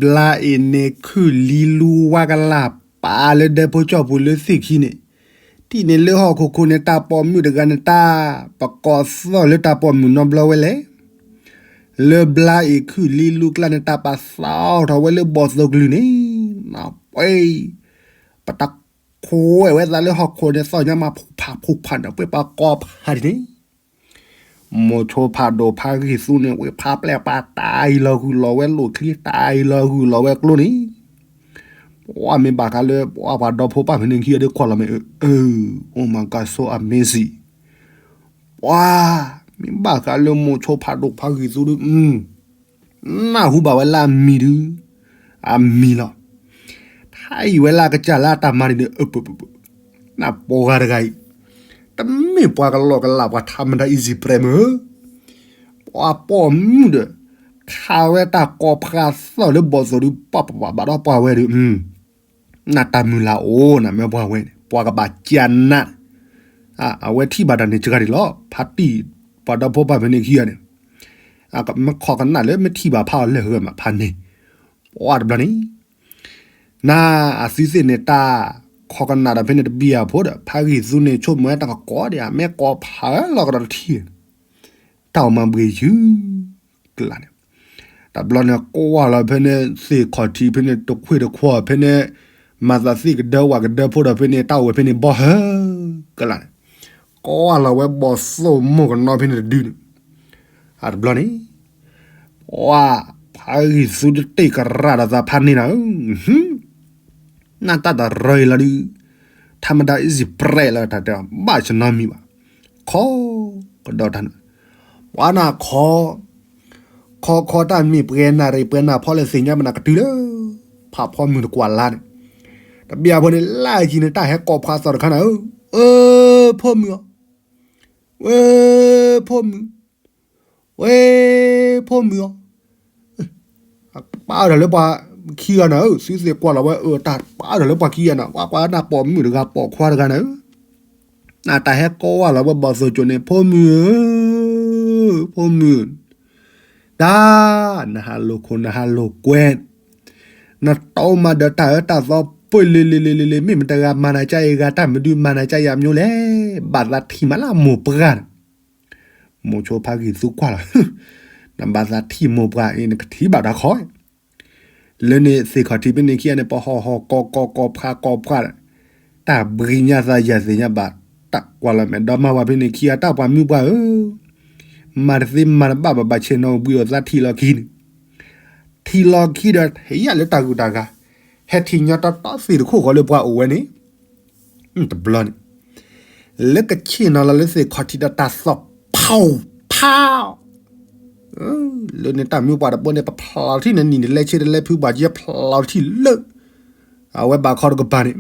ဘျါအ့ၣ်န့ၣ်ခုၣ်လံလူဝါကလၢ်ပာ်လၢဒဲဖိကၠီၣ်ပူၤလၢသ့ၣ်ခံန့ၣ်, ထံၣ်န့ၣ်လၢဟီၣ်ခိၣ်ခိၣ်န့ၣ် တၢ်ပိာ်မုၣ်တဂၤန့ၣ် တၢ်ပကိးသီၣ်လၢတၢ်ပိာ်မုၣ်နီတဘျီဝဲလဲၣ်, လၢဘျါအ့ၣ်ခုၣ်လံလူကျါန့ၣ် တၢ်ပာ်သီၣ်ထီၣ်ဝဲလၢဘီၣ်သိၣ်ကလုၢ်န့ၣ်, ပှဲၤ ပတၢ်ခွဲးဝဲသးလၢဟီၣ်ခိၣ်န့ၣ် သီၣ်ညါမးဖူးဖးဖူးဖးန့ၣ် ပှဲၤပှၤကိးဖးဒ်န့ၣ်, မိၤဆိဖးဒိၣ်ဖးဂံၢ်သူန့ၣ် ဝံၤဖးပျဲၢ်ပှၤတၢ်အံၤလီၤဂုာ်လီၤဝဲလိာ်ချံ တၢ်အံၤလီၤဂုာ်လီၤဝဲကျိန့ၣ်, ပှၤမ့ၢ်ဘၣ်ဃးလၢ ပှၤပှၤဒီဖိပၢ်ဖဲန့ၣ်ခံဂၤဒုးကွၢ်လီၤမ့ၢ်, အၢ Oh my God, so amazing, ပှၤမ့ၢ်ဘၣ်ဃးလၢမိၤဆိဖးဒိၣ်ဖးဂံၢ်သူဒီး နၢ်ဟူဘၣ်ဝဲလၢအမံၤဒုး, အမံၤလီၤ. ထါအံၤဝဲလၢအကစၢ်လၢအတၢ်မၤန့ၣ်ဒီး, နပှၤတဂၤအံၤ, တမ့ၢ်ပှၤကလီကလးပှၤထါမတၤ easy prey မ့ၢ်, ပှၤပိာ်မုၣ်ဒီး, ခးဝဲတၢ်ကိးဖးသီၣ်လၢဘီၣ်သိၣ်ဒုး ပှၤပှၤဘၣ်ဒီးပှၤဝဲဒီး, နတၢ်မုၢ်လၢ်အိၣ်နၤမ့ၢ်ပှၤဝဲန့ၣ် ပှၤကဘၣ်ကၢနး, အဝဲထံၣ်ဘၣ်တၢ်န့ၣ်စှၤဒံးလီၤ ဖါတံၢ်ပှၤဒီဖိပၢ်ဖဲန့ၣ်ခံဂၤန့ၣ် မ့ၢ်ခိးကနၣ်လၢမ့ၢ်ထံၣ်ဘၣ်ဖးအီၤလၢဟၢမးဖးန့ၣ်, ပှၤတဘျီန့ၣ်, နအသုသ့ၣ်န့ၣ်တၢ်, ခိးကနၣ်ဒီးဖဲန့ၣ်တဘံၣ်အဖိဒီး ဖးဂံၢ်သူန့ၣ် ဆိကမိၣ်ဝဲတၢ်ကကိးဒံး အမ့ၢ်ကိးဖးလီၤကဒီးတထံၣ်, တၢ်အီၣ်မၤဘှံးယုၢ်, ကလးန့ၣ်, တဘျီန့ၣ် ကွၢ်လီၤဖဲန့ၣ် သ့ၣ်ခီၣ်ထံးဖဲန့ၣ် တခွ့ၣ်တခွီၣ်ဖဲန့ၣ်, မၤသးသ့ၣ်ကဒၢဝးကဒၢဖိဒီးဖဲန့ၣ် တၢ်အိၣ်ဝဲဖဲန့ၣ်ဘီၣ်ဟၢ, ကလးန့ၣ်, ကွၢ်လီၤဝဲဘီၣ်သိၣ်မိၢ်ကနီဖဲန့ၣ်တဒုန့ၣ်, အတဘျီန့ၣ်, ပှၤဖးဂံၢ်သူတတ့ၢ်ကရၢ်ဒီးသးဖးန့ၣ်နၤဧၢ နတၢ်တရၢအံၤလီၤဒုး, ထါမတၤ easy prey လီၤ တၢ်တဲဘၣ်ဆနီမံၤဘၣ်, ခီ, ကဒီးတၢ်န့ၣ်, ပှၤနၤခီ, ခီခီတၢ်မ့ၢ်ပှဲၤနၣ်ရံၣ်ပှဲၤနၣ်ဖီလၢသ့ၣ်ညါဘၣ်နၤကတုၤလၢ, ဖးဖီမုၢ်တကွၢ်လါန့ၣ်, တဘံၣ်အဖိန့ၣ် လၢအယံၤန့ၣ် တၢ်ဟဲကိးဖးသီၣ်တခါနၤဧၢ, အၢ, ဖိမုၣ်အီၤ, ဝဲ, ဖိမုၣ် ဝဲ, ဖိမုၣ်အီၤ, ပာ်အၢၣ်ဒီးလၢပှၤခံဂၤနၤဧၢ, သုသ့ၣ်ကွၢ်လီၤဝဲအၢတၢ်ပာ်အၢၣ်ဒီးလၢပှၤခံဂၤနၤ, ပှၤကွၢ်နၢ်ပိာ်မုၣ်တဂၤပိာ်ခွါတဂၤနၤဧၢ, နတၢ်ဟဲကိးဝဲလီၤဝဲဘီၣ်သိၣ်ကၠိန့ၣ် ဖိမုၣ်ဧၢ, ဖိမုၣ် တၢ်, နဟးလိာ်ခိၣ်နဟးလိာ်ကွဲ, နတီမၤဒီးတၢ်အၢတၢ်သီပှ့ၤလ့လ့လ့လ့လ့, မ့ၢ်မတဂၤမၤနၤကါအံၤဂၤတၢ်မနုၤမၤနၤကါယၤမညိလဲၣ်, ဘၣ်သးထံၣ်မးလၢအမိၢ်ပှၢ်န့ၣ်, မိၤဆိဖးဂံၢ်သူကွၢ်လီၤ, နဘၣ်သးထံၣ်မိၢ်ပှၢ်အံၤ နကထံၣ်ဘၣ်တၢ်ခီ လၢန့ၣ်သ့ၣ်ခီၣ်ထံးဖဲန့ၣ်ခံဂၤန့ၣ် ပဟီၣ်ဟီၣ်ကီၢ်ကီၢ်ကီၢ်ဖးကီၢ်ဖး, တၢ်ဘှံးညါသးယၤသ့ၣ်ညါဘၣ်, တၢ်ကွၢ်လီၤမဲာ်ဒီမါဝၤဖဲန့ၣ်ခံဂၤ တၢ်ပှၤမုၢ်ပှၢ်ဧၢ, မၤတသ့မၤတဘၣ်ဘၣ်ဘၣ်ဆဲးနီၣ်ဘှံးအီၤသးထံၣ်လီၤခံန့ၣ်, ထံၣ်လီၤခံဒီးဟ့ၣ်ယၤလၢတၢ်ဂုၤတၢ်ဂၤ, ဟဲထံၣ်ညီတီတီသ့ၣ်တခိၣ်ဃီလၢပှၤအိၣ်ဝဲန့ၣ် တဘျီန့ၣ်, လၢကဆ့ၣ်နီၤလီၤလၢသ့ၣ်ခီၣ်ထံးဒီးတၢ်သီၣ်ဖးဖး လၢန့ၣ်တၢ်မုၢ်ပှၢ်တဘိန့ၣ် ပဖျီထံၣ်န့ၣ် နံၤတလဲဆ့တလဲဖုပှၤကဖျီထံၣ်လၢ အဝဲဘၣ်ခီတကပၤန့ၣ်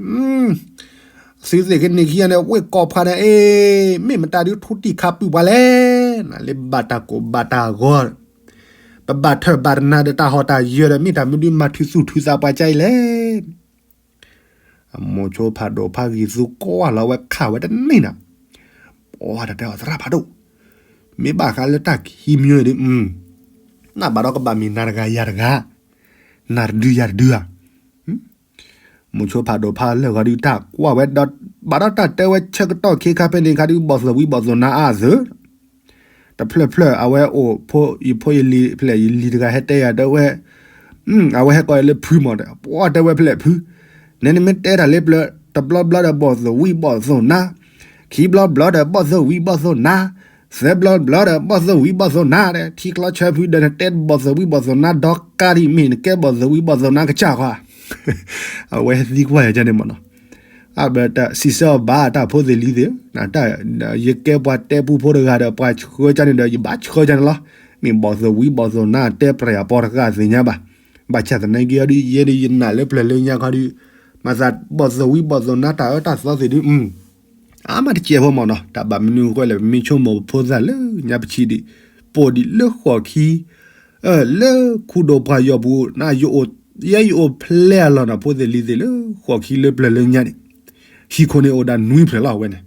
သုသ့ၣ်ကန့ၢ်ခံဂၤန့ၣ် ဝ့ၢ်ကိးဖှါန့ၣ် အ့ မ့ၢ်မတၤဒုးထူတံၢ်ခါပုၢ်ပှၤလဲၣ်, နလၢဘၣ်တၢ်ကိၢ်ဘၣ်တၢ်ဂီၤ, ပဘၣ်ထၢၣ်ဘၣ်တနၤဒီးတၢ်ဟီၣ်တၢ်ယၢၤဒီး မ့ၢ်တၢ်မနုၤမၤထုးသူၣ်ထုးသးပှၤကါအံၤလဲၣ်. အမိၤဆိဖးဒိၣ်ဖးဂံၢ်သူကိးလီၤဝဲခးဝဲတန့ၢ်နၤ, ပှၤတတဲအီၤသရၣ်ဖးဒိၣ်, မ့ၢ်ဘၣ်ဃးလၢတၢ်ခံမံၤဒုး နဘၣ်ဒီးကဘၣ်မ့ၢ်နၤတဂၤယၤတဂၤ, နၤတဒုယၤတဒုဧါ မိၤဆိဖးဒိၣ်ဖးလၢာ်ဂီၤဒုးတၢ်ကွၢ်ဝဲဒီး ဘၣ်ဒီးတၢ်တဲဝဲဆၢကတီၢ်ခ့ခါဖဲန့ၣ်ခါဒုး ဘီၣ်သိၣ်ဝံဘီၣ်သိၣ်နါအါအသၢ, တဖျၢၣ်ဖျၢၣ်အဝဲအိၣ်ဖိ ယဖိယလံၤဖျဲၣ်ယလံၤတဂၤဟဲတဲယၤတဲဝဲ, အဝဲဟဲကိးယၤလၢဖုမီၤဒီး ပှၤတဲဝဲဖျဲၣ်ဖု, နဲနမ့ၢ်တဲတၢ်လၢပျၢၤ တဘျီဘျီဒီးဘီၣ်သိၣ်ဝံဘီၣ်သိၣ်နါ, ခံဘျီဘျီဒီးဘီၣ်သိၣ်ဝံဘီၣ်သိၣ်နါ, သၢဘျီဘျီဒီးဘီၣ်သိၣ်ဝံဘီၣ်သိၣ်နါဒီး ထံကျီဆၢဖုဒီးနတဲဘီၣ်သိၣ်ဝံဘီၣ်သိၣ်နါဒီကါဒံးမ့ၢ်နကဲဘီၣ်သိၣ်ဝံဘီၣ်သိၣ်နါကစၢ်ဃီ, အဝဲသံကွၢ်ယၤကန့ၣ်မနီၤ, အဘၣ်တၢ်စံးဆၢအီၤဘၣ်တၢ်ဖိသ့ၣ်လံၤသ့ၣ်, ယကဲပှၤတဲပူဖိတဂၤဒီး ပှၤဆှၢကန့ၣ်ဒီး ယဘၣ်ဆှၢကန့ၣ်လီၤ, မ့ၢ်ဘီၣ်သိၣ်ဝံဘီၣ်သိၣ်နါတဲပြဲၢ်အပီတဂၤသ့ၣ်ညါဘၣ်, ဘၣ်ဆၣ်သနာ်က့အီၤဒုး ယဲဒုးယနာ်လၢပျၢၤလၢညါခီဒုး, မၤသးဘီၣ်သိၣ်ဝံဘီၣ်သိၣ်နါတၢ်အၢတၢ်သီသ့ၣ်ဒုး အါမးတစဲးဖိမနီၤ, တၢ်ဘၣ်မနုၤဃိလဲၣ် ပမ့ၢ်ဆိကမိၣ်ပဖိသၣ်လၢညါပထံၣ်ဒံး, ပိာ်ဒံးလၢဃိးခံ, လၢခူဒိၣ်ပှၢ်ယီၤပူၤ, ယဲယအိၣ်ဖျဲၣ်အလီၢ်နီၤ ဖိသ့ၣ်လံၤသ့ၣ်လၢဃိးခံလၢပျၢၤလၢညါန့ၣ်, ဟံၣ်ခိၣ်န့ၣ်အိၣ်ဒၣ်နွံဖျၢၣ်လီၤအဝဲန့ၣ်,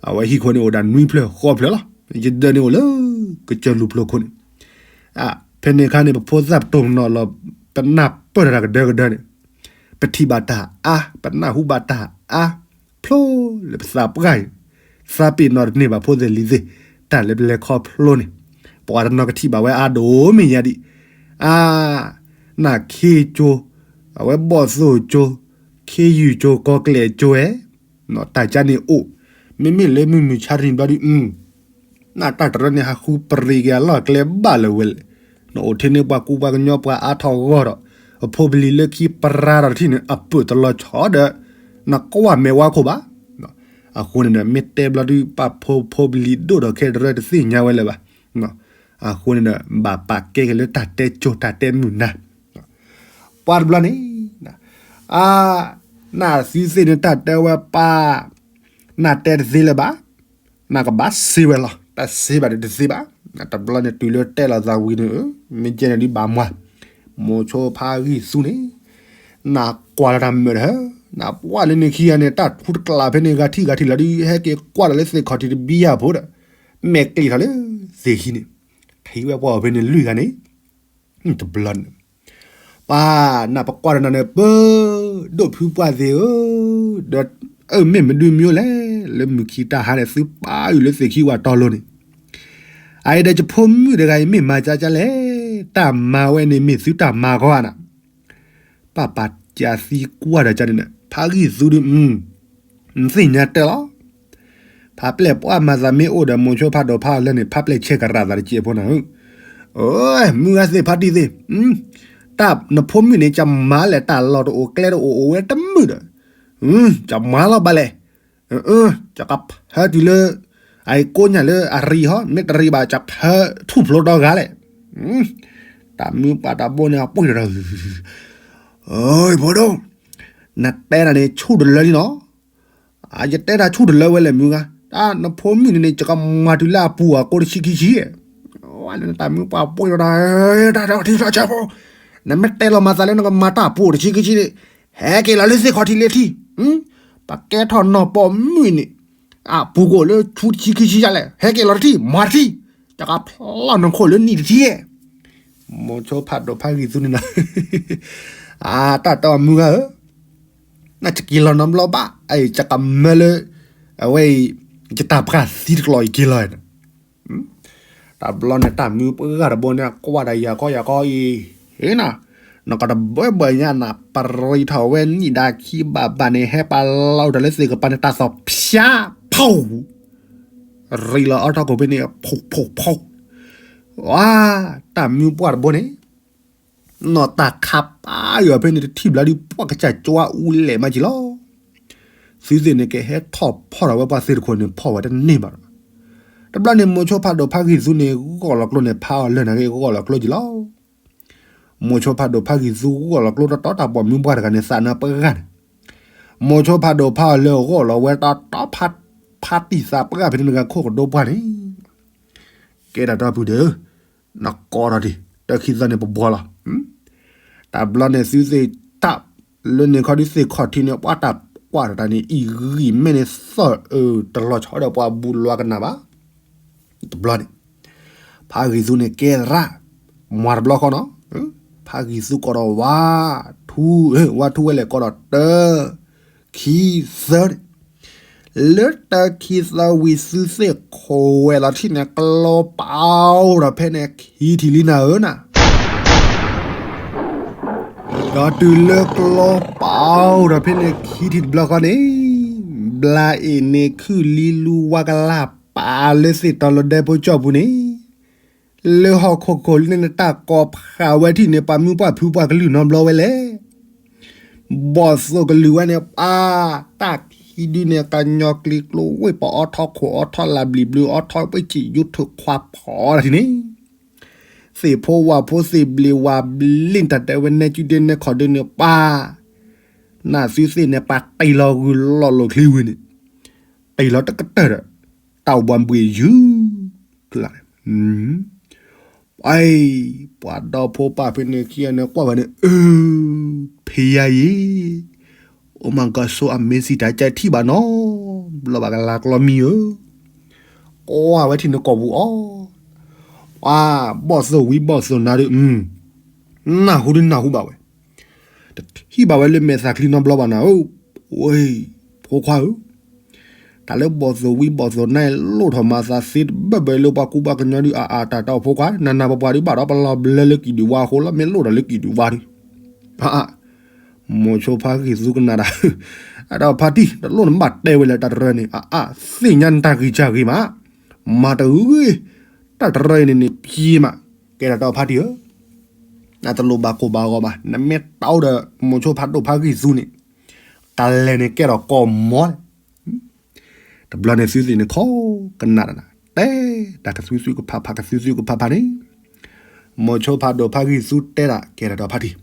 အဝဲဟံၣ်ခိၣ်န့ၣ်အိၣ်ဒၣ်နွံဖျၢၣ်ဃိးဖျၢၣ်လီၤ, ယဒၢးန့ၣ်အိၣ်လၢ ကစၢၢ်လူၢ်ဖျိခိၣ်န့ၣ် ဖဲန့ၣ်အခါန့ၣ် ပဖိသၣ်ပတိၢ်နီၣ်လီၤ ပနၢ်ပၢၢ်တၢ်ကဒၢကဒၢန့ၣ်, ပထံၣ်ဘၣ်တၢ်အါ ပနၢ်ဟူဘၣ်တၢ်အါ, ဖျိလၢပသးပှၢ်အံၤ, သးပ့ၤနီၣ်တန့ၢ်ဘၣ်ဖိသ့ၣ်လံၤသ့ၣ်, တၢ်လၢပလဲၤခီဖျိန့ၣ်, ပှၤတနီၤကထံၣ်ဘၣ်ဝဲအါဒိၣ်မ့ၢ်ညါဒံး, အါ, နၢ်ခ့ကၠိ, အဝဲဘီၣ်သိၣ်ကၠိ, ခ့ယုၢ်ကၠိ ကီၤကျဲၢ်ကၠိဝဲ တၢ်ကါန့ၣ်အိၣ်, မ့မ့ၢ်လၢမုၢ်မုၢ်ဆါတနံၤဘျီဒုး, နတၢ်တရၢန့ၣ် ဟးဃုပရံးက့ၤအလီၢ်အကျဲဘၣ်လၢၤဝဲလဲၣ်, နအိၣ်ထဲန့ၣ်ပှၤကူပှၤကညီပှၤအါထီၣ်ဂီၢ်ဒီး, အဖိပလံၤလၢခံပရၢဒီးတထံၣ်န့ၣ် အပၢၢ်တလီၤဆီဒီး, နကွၢ်မဲာ်ဝါခိၣ်ဘၣ်, အဃိန့ၣ်ဒီး မ့ၢ်တဲဘျီဒုး ပာ်ဖိဖိပလံၤဒိၣ်ဒီးခဲတရၢတသ့ၣ်ညါဝဲလၢၤဘၣ်, အဃိန့ၣ်ဒီး ဘၣ်ပာ်ကဲက့ၤလၢတၢ်တဲကၠိတၢ်တဲမုာ်နၤ ပှၤတဘျီန့ၣ်, အါ, နသုသ့ၣ်န့ၣ်တၢ်တဲဝဲပၢ်, နတဲတသ့လၢၤဘၣ်, နကဘၣ်စ့ဝဲလီၤ, တၢ်စ့ဘၣ်ဒီးတသ့ဘၣ်, တဘျီန့ၣ်တုၤလၢတဲလီၤသးဝံၤန့ၣ်, မ့ၢ်ကဲန့ၣ်ဒ်ဘၣ်မွၤ, မိၤဆိဖးဂံၢ်သူန့ၣ်, နကွၢ်လီၤတၢ်မုာ်ဒီး, နပှၢ်လၢန့ၣ်ခံဂၤန့ၣ် တၢ်ထူတကျးဖဲန့ၣ် ဂၤထံၣ်ဂၤထံၣ်လီၤဒုး ဟဲက့ၤကွၢ်ဒီးလၢသ့ၣ်ခီၣ်ထံးတဘံယၢ်ဖိဒီး, မဲာ်ကျံၤထီၣ်လၢသ့ၣ်ခံန့ၣ်, ထံၣ်ဝဲပှၤအီၤဖဲန့ၣ်လွံၢ်ဂၤန့ၣ်, တဘျီန့ၣ် ပၢ်, နပကွၢ်ဒီးနၤန့ၣ်ပၢ, ဒိၣ်ဖုပှၢ်သ့ၣ်ဧၢ, ဒီးအၢမ့ၢ်မနုၤမံၤလဲၣ်, လၢမုၢ်ခံတၢ်ဟါန့ၣ် သုပာ်အုၣ်လၢသ့ၣ်ခံဝၣ်တီလိၤန့ၣ်, အအံၤဒီးယဖိမုၣ်တဂၤအံၤမ့ၢ်မၤကၢကၢလဲၣ်, တၢ်မၤဝဲန့ၣ်မ့ၢ်သုတၢ်မၤဂီၢ်နၤ, ပၢ်ပာ်ကၢသံကွၢ်ဒီးကန့ၣ်န့ၣ် ဖးဂံၢ်သူဒုး နသ့ၣ်ညါတဲလီၤ, ဖးပျဲၢ်ပှၢ်မၤသးမ့ၢ်အိၣ်ဒီးမိၤဆိဖးဒိၣ်ဖးလၢန့ၣ် ဖးပျဲၢ်ဆဲးကရၣ်သးတစဲးဖိနၤ, အၢ, မုၢ်ဂၤသ့ၣ်ဖးတံၢ်သ့ၣ်, တၢ်နဖိမုၣ်န့ၣ် ကမၤလဲၣ် တၢ်လီၢ်တအိၣ်ကျဲတအိၣ်အိၣ်ဝဲတမုာ်ဒီး, ကမၤလီၤဘၣ်လဲၣ်, ကကဖၢတုၤလၢ, အကိးညၣ်လၢအရံးဟီ မ့ၢ်တရံးဘၣ် ကဖၢထူၣ်ဖျိးဒီဂၤလဲၣ်, တၢ်မုၢ်ပှၢ်တဘိန့ၣ် အပှ့ၤဒီး, ဖိဒိၣ်, နတဲတၢ်န့ၣ်ဆူၣ်တလၢလံနီၤ, ယတဲတၢ်ဆူၣ်တလၢဝဲလဲၣ်မုၢ်ဂၤ, တၢ်နဖိမုၣ်န့ၣ်န့ၣ် ယကမၤတုၤလၢအပူၤအကိးတဆံခံဆံ, ဝဲလၢတၢ်မုၢ်ပှၢ်ပှ့ၤဒီး, တၢ်ထံၣ်ထီၣ်ဆၢဖိ, နမ့ၢ်တဲလီၤမၤသးလၢနကမၤတၢ်ပူၤတဆံခံဆံန့ၣ်, ဟဲက့ၤလီၤလၢသ့ၣ်ခီၣ်ထံးလၢထံ, ပကဲထီၣ်နီၢ်ပိာ်မုၣ်န့ၣ်, အပူၤကအိၣ်လၢဆူတဆံခံဆံယါလဲၣ်, ဟဲက့ၤလီၤတထံၣ် မၤတထံၣ်, ယကဖျီၣ်နခိၣ်လၢနံၣ်တထံၣ်, မိၤဆိဖးဒိၣ်ဖးဂံၢ်သူန့ၣ်နီၤ, တၢ်တဲအီၤမုၢ်ဂၤဧၢ, နကက့ၤလီၤနီတဘျီဘၣ်, အံၤယကမၢလၢ, အဝဲအံၤ, ယတၢ်ပှၢ်သံတကျိၤအံၤက့ၤလီၤ, တဘျီန့ၣ် တၢ်မုၢ်ပှၢ်တဘိန့ၣ် ကွၢ်ဒီးယၤခီယၤခီအံၤ, နကတဘၢဘၢညါနၤ ပရံးထီၣ်ဝဲနံၣ်ဒါခံဘၣ်ဘၣ်န့ၣ် ဟဲပာ်လီၤတၢ်လၢသ့ၣ်ကပၤန့ၣ် တၢ်သီၣ်ဖၠါဖီၣ် ရံးလီၤအီထီၣ်ခိၣ်ဖဲန့ၣ် ဖီၣ်ဖီၣ်ဖီၣ်, ဝါ, တၢ်မုၢ်ပှၢ်တဘိန့ၣ် နီၢ်တၢ်ခးပာ်ယွၤဖဲန့ၣ် တထံၣ်ဘျီဒုး ပှၢ်ကစၢ်ကွၢ်အူလဲၣ်မးက့ၤလီၤ. သုသ့ၣ်န့ၣ်ကဟဲထီၣ်ဖီၣ်ထီၣ်ဝဲပှၤသ့ၣ်တခိၣ်န့ၣ် ဖီၣ်ဝဲတန့ၢ်ဘၣ်ဒီး, တဘျီန့ၣ် မိၤဆိဖးဒိၣ်ဖးဂံၢ်သူန့ၣ် ဂီၢ်လီၤကျိန့ၣ် ဖးအီၤလၢာ်န့ၣ်ဂ့ၤ ဂီၢ်လီၤကျိက့ၤလီၤ. မိၤဆိဖးဒိၣ်ဖးဂံၢ်သူဂီၢ်လီၤကျိတတီတၢ်ပိာ်မုၣ်ပှၢ်တဂၤန့ၣ် သးနါပှၢ်န့ၣ်, မိၤဆိဖးဒိၣ်ဖးအီၤလၢာ်ဂီၢ်လီၤဝဲတတီ ဖးတံၢ်သးပှၢ်ဖဲန့ၣ်တဂၤခိၣ်ကဒိပှၢ်န့ၣ်, ကဲတၢ်တီဖုဒီး နကိးထီၣ်တံၢ် တၢ်ခံသၢန့ၣ်ပဘှီလီၤ. တဘျီန့ၣ်သုသ့ၣ်တၢ် လၢန့ၣ်ခီဒုးသ့ၣ်ခီၣ်ထံးန့ၣ် ပှၤတၢ်ကွၢ်တၢ်န့ၣ် အံၤဂံၢ်မဲန့ၣ်သီၣ်အၢ တလီၤဆီဒီးပှၤဘူးလွါကနၣ်ဘၣ်. တဘျီန့ၣ် ဖးဂံၢ်သူန့ၣ်ကဲသရၣ် မၤတဘျီဃီနီၤ, ဖးဂံၢ်သူကိးဒီးဝါထူ, ဝါထူဝဲလဲၣ်ကိးဒီးတၢ ခံသၢန့ၣ်, လၢတၢ်ခံသၢဝံၤသုသ့ၣ်ခိးဝဲလီၤထံၣ်န့ၣ် ကျီပာ်ဒီးဖဲန့ၣ်ခံထံၣ်လံနၤဧၢနၤ, ဒီးတုၤလၢကျီပာ်ဒီးဖဲန့ၣ်ခံထံၣ်တဘျီဃီန့ၣ်, ဘျါအ့ၣ်န့ၣ်ခုၣ်လံလူဝါကလၢ်ပာ်လၢသ့ၣ်တီလၢဒဲဖိကၠီၣ်ပူၤန့ၣ်, လၢဟီၣ်ခိၣ်ခိၣ်လၢန့ၣ်တၢ်ကိးဖးဝဲထံၣ်န့ၣ် ပှၤမုၢ်ပှၢ်ဖုပှၢ်ကလုၢ်နီတဘျီဝဲလဲၣ်. ဘီၣ်သိၣ်ကလုၢ်ဝဲန့ၣ် ပှၤတၢ်ခံဒုန့ၣ် ကညီကျံကျိဝ့ၢ်ပအီထီၣ်ခိၣ်အီထီၣ်လၢဘျံးဘျုးအီထီၣ်ဝ့ၢ်စံၣ်ယူထၢၣ်ခွါဖီတၢ်ထံၣ်န့ၣ်, သ့ၣ်ဖိဝၣ်ဖိသ့ၣ်ဘျံးဝါဘျံးတၢ်တဲဝဲနဲကၠူဒ့နဲခီၣ်ဒုန့ၣ် ပှၤ နသုသ့ၣ်န့ၣ် ပှၤတ့ၢ်လီၤဂုၢ်လီၢ်လိာ်ချံဝံၤန့ၣ်, တ့ၢ်လီၤတကတၢၢ်ဒီး တၢ်အိၣ်ဘှံးဘှံးယုၢ်, ပှၤ ပှၤဒီဖိပၢ်ဖဲန့ၣ်ခံဂၤန့ၣ် ကွၢ်ဝဲန့ၣ် အၢ ဖံယါယံၤ, Oh my God, so amazing တၢ်ကဲထံၣ်ဘၣ်နီၤ, ဘျီဘၣ်ကလၤကျီမံၤဧၢ, ကွၢ်ဝဲထံၣ်န့ၣ်ကိာ်ပူၤအီၤ, ပှၤ ဘီၣ်သိၣ်ဝံၤဘီၣ်သိၣ်နါဒုး နၢ်ဟူဒုးနၢ်ဟူဘၣ်ဝဲ တထံၣ်ဘၣ်ဝဲလၢမဲာ်သးချံနီတဘျီဘၣ်နၤဧၢ, ဝဲ ဖိခွါဧၢ, တၢ်လၢဘီၣ်သိၣ်ဝံၤဘီၣ်သိၣ်နါအံၤ လိၣ်ထီၣ်မၤသးသ့တဘၢၣ်ဘၢၣ်လၢပှၤကူပှၤကညီဒုး အအါ တၢ်တီဖိခွါ နနၤပပှၤဒုးဘၣ်ဒီးပလီၤဘျၢလၢကံၣ်ဒုးဝါအဃိလီၤ မ့ၢ်လိၣ်ဒီးလၢကံၣ်ဒုးဝါဒုး, အအါ မိၤဆိဖးဂံၢ်သူကနၣ်တၢ်, အတၢ်ဖါတံၢ် တလိၣ်နဘၣ်တဲဝဲလၢတၢ်တရၢန့ၣ် အအါ သ့ၣ်ညါနတၢ်ဂံၢ်စၢ်ဂ့ၤမး, မၤတဂ့ၤ, တၢ်တရၢအံၤန့ၣ်န့ၣ် ပျံၤမး, ကဲတၢ်တီဖါတံၢ်ဧၢ, နတလိၣ်ဘၣ်ကိၢ်ဘၣ်ဂီၤဘၣ်, နမ့ၢ်တီဒီးမိၤဆိဖးဒိၣ်ဖးဂံၢ်သူန့ၣ်, တၢ်လဲၤန့ၣ်ကဲထီၣ်ကိးမီၤလဲၣ် တဘျီန့ၣ်သုသ့ၣ်န့ၣ် ခိးကနၣ်တၢ်နၤ, တဲတၢ်ကသုသုကဖးဖး ကသုသုကဖးဖးန့ၣ်, မိၤဆိဖးဒိၣ်ဖးဂံၢ်သူတဲဒၣ် ကဲတၢ်တီဖါတံၢ်,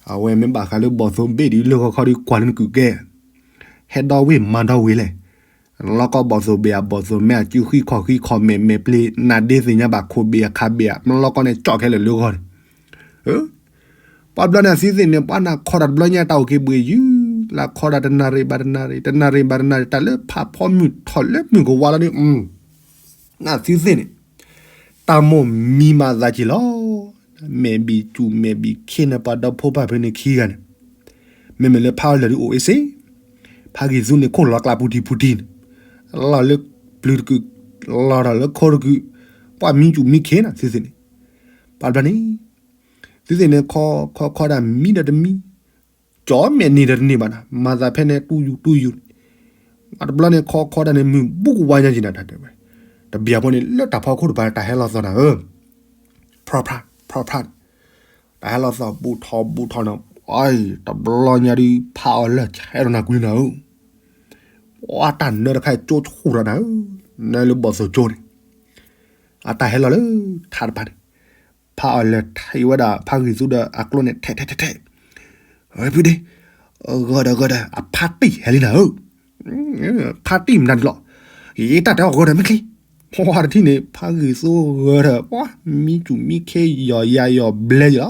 အဝဲမ့ၢ်ဘၣ်ဃးလၢဘီၣ်သိၣ်ဘ့ၣ်ဒ်လၢဂီၤခီဒ်ကွၢ်လၢနကုၢ်ကဲ, ဟဲဒီဝ့ၢ်မၤဒီဝ့ၢ်လဲၣ်, လီၤကီဘီၣ်သိၣ်ဘ့ၣ်အဘီၣ်သိၣ်မ့ၢ်အစုဃံခီၣ်ဃံခီၣ်မဲာ်မဲာ်ပျ့ၤ နၢ်ဒ့သ့ၣ်ညါဘၣ်ခိၣ်ဘ့ၣ်အခါဘ့ၣ်ဧါ, မ့ၢ်လီၤကီန့ၣ် ကၠီၣ်ခဲလၢာ်လၢဂီၢ်န့ၣ် ပှၤဘျီန့ၣ်သုသ့ၣ်န့ၣ် ပှၤနၢ်ခီတၢ်တဘျီညါတၢ်အိၣ်က့ၤဘှံးယုၢ်, လၢခီဒၣ်တနၣ်ရံၣ်ဘၣ်တနၣ်ရံၣ် တနၣ်ရံၣ်ဘၣ်တနၣ်ရံၣ် တၢ်လၢဖးဖီမုၢ်ထီၣ်လၢမုၢ်ကဝါလီၤန့ၣ်, နသုသ့ၣ်န့ၣ် တၢ်မိၣ်မံမၤသးက့ၤလီၤ, မဲာ်ဘံၣ်စူၣ်မဲာ်ဘံၣ်ခ့န့ၣ် ပှၤဒီဖိပၢ်ဖဲန့ၣ်ခံဂၤန့ၣ်, မ့မ့ၢ်လၢဖးအီၤလၢာ်ဒုးအိၣ်အ့စ့, ဖးဂံၢ်သူန့ၣ် ခိၣ်လီၤကျးပူၤတံၢ်ပူၤတံၢ်န့ၣ်, လီၤလၢပျုၤတကုာ်, လီၤထီၣ်လၢခိတကုာ်, ပှၤမံစူၣ်မံခ့နၤသုသ့ၣ်န့ၣ်, ပှၤဘျီန့ၣ် သုသ့ၣ်န့ၣ် ခီခီခီဒၣ်မံဒီးတမံ, ကၠီမဲာ်န့ၢ်ဒီးတန့ၢ်ဘၣ်နၤ, မၤသးဖဲန့ၣ်တူၢ်ယူၤတူၢ်ယူၤ, အတဘျီန့ၣ် ခီခီဒၣ်န့ၣ် မုၢ်ဘူးကဝါညါက့ၤနၤတၢ်တဲဝဲ, တဘျီဖိန့ၣ် လၢတၢ်ဖီခိၣ်တပၤ တၢ်ဟဲလီၤသီၣ်နၤဧၢ, ဖြီဖြီဖြီဖြီ, တၢ်ဟဲလီၤသီၣ်ဘူးထီၣ်ဘူးထီၣ်န့ၣ်, တဘျီညါဒုး ဖးအီၤလၢာ်ဆဲးဒီးနၤကွံနၤဧၢ, ပှၤတၢ်နၢတခါကၠိဆူၣ်ဒီးနၤဧၢ, နၢလၢဘီၣ်သိၣ်ကၠိန့ၣ်, အတၢ်ဟဲလီၤလၢထးတဖၣ်န့ၣ် ဖးအီၤလၢာ်ထးဝဲဒၣ်ဖးဂံၢ်သူဒီးအကျိန့ၣ် ထဲးထဲးထဲးထဲး, ဖုဒ့, ဂၢၢ်ဒီးဂၢၢ်ဒီး အဖါတံၢ်ဟဲလံနၤဧၢ, ဖါတံၢ်မနုၤဒ်လီၤ, ယတၢ်တဲအီၤဂၢၢ်ဒီးမ့ၢ်ချ့, ပှၤတထံၣ်န့ၣ် ဖးဂံၢ်သူဂၢၢ်ဒီး ပှၤမံစူၣ်မံခ့ယီၤယၤယီၤဘျဲယီၤလီၤ,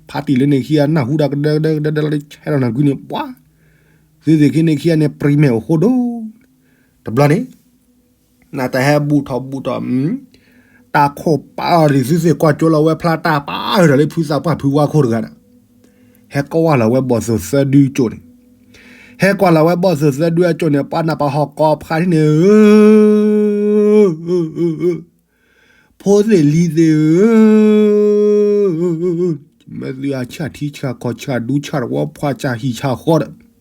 ဖါတံၢ်လၢန့ၣ်ခံဂၤနၢ်ဟူဒီးကဒၢကဒၢကဒၢလီၤ ဆဲးဒီးနၤကွံန့ၣ် ပှၤ သုသ့ၣ်ခံန့ၣ်ခံဂၤန့ၣ် ပြံမဲာ်အိၣ်ဃိဒိၣ်, တဘျီန့ၣ် နတၢ်ဟဲဘူးထီၣ်ဘူးထီၣ်, တၢ်ခိၣ်ပာ်အီၤဒ်သုသ့ၣ်ကွၢ်ကၠိလီၤဝဲဖျါ တၢ်ပာ်အၢၣ်ဒီးလၢဖုသးပှၢ်ဖုဝါခိၣ်တဂၤဒီး, ဟဲကွၢ်လီၤဝဲဘီၣ်သိၣ်သၢဒုကၠိန့ၣ်, ဟဲကွၢ်လီၤဝဲဘီၣ်သိၣ်သၢဒုအကၠိန့ၣ် ပှၤနၢ်ပၢၢ်ဟီၣ်ကိးဖးထံၣ်န့ၣ်ဧၢ ဖိသ့ၣ်လံၤသ့ၣ်ဧၢ, မ့ၢ်သုအဆၣ်ထံဆၣ်ကီၢ်ဆၣ်ဒူဆၣ်တဝီဖှါဆၣ်ဟံၣ်ဆၣ်ဃီဒီး,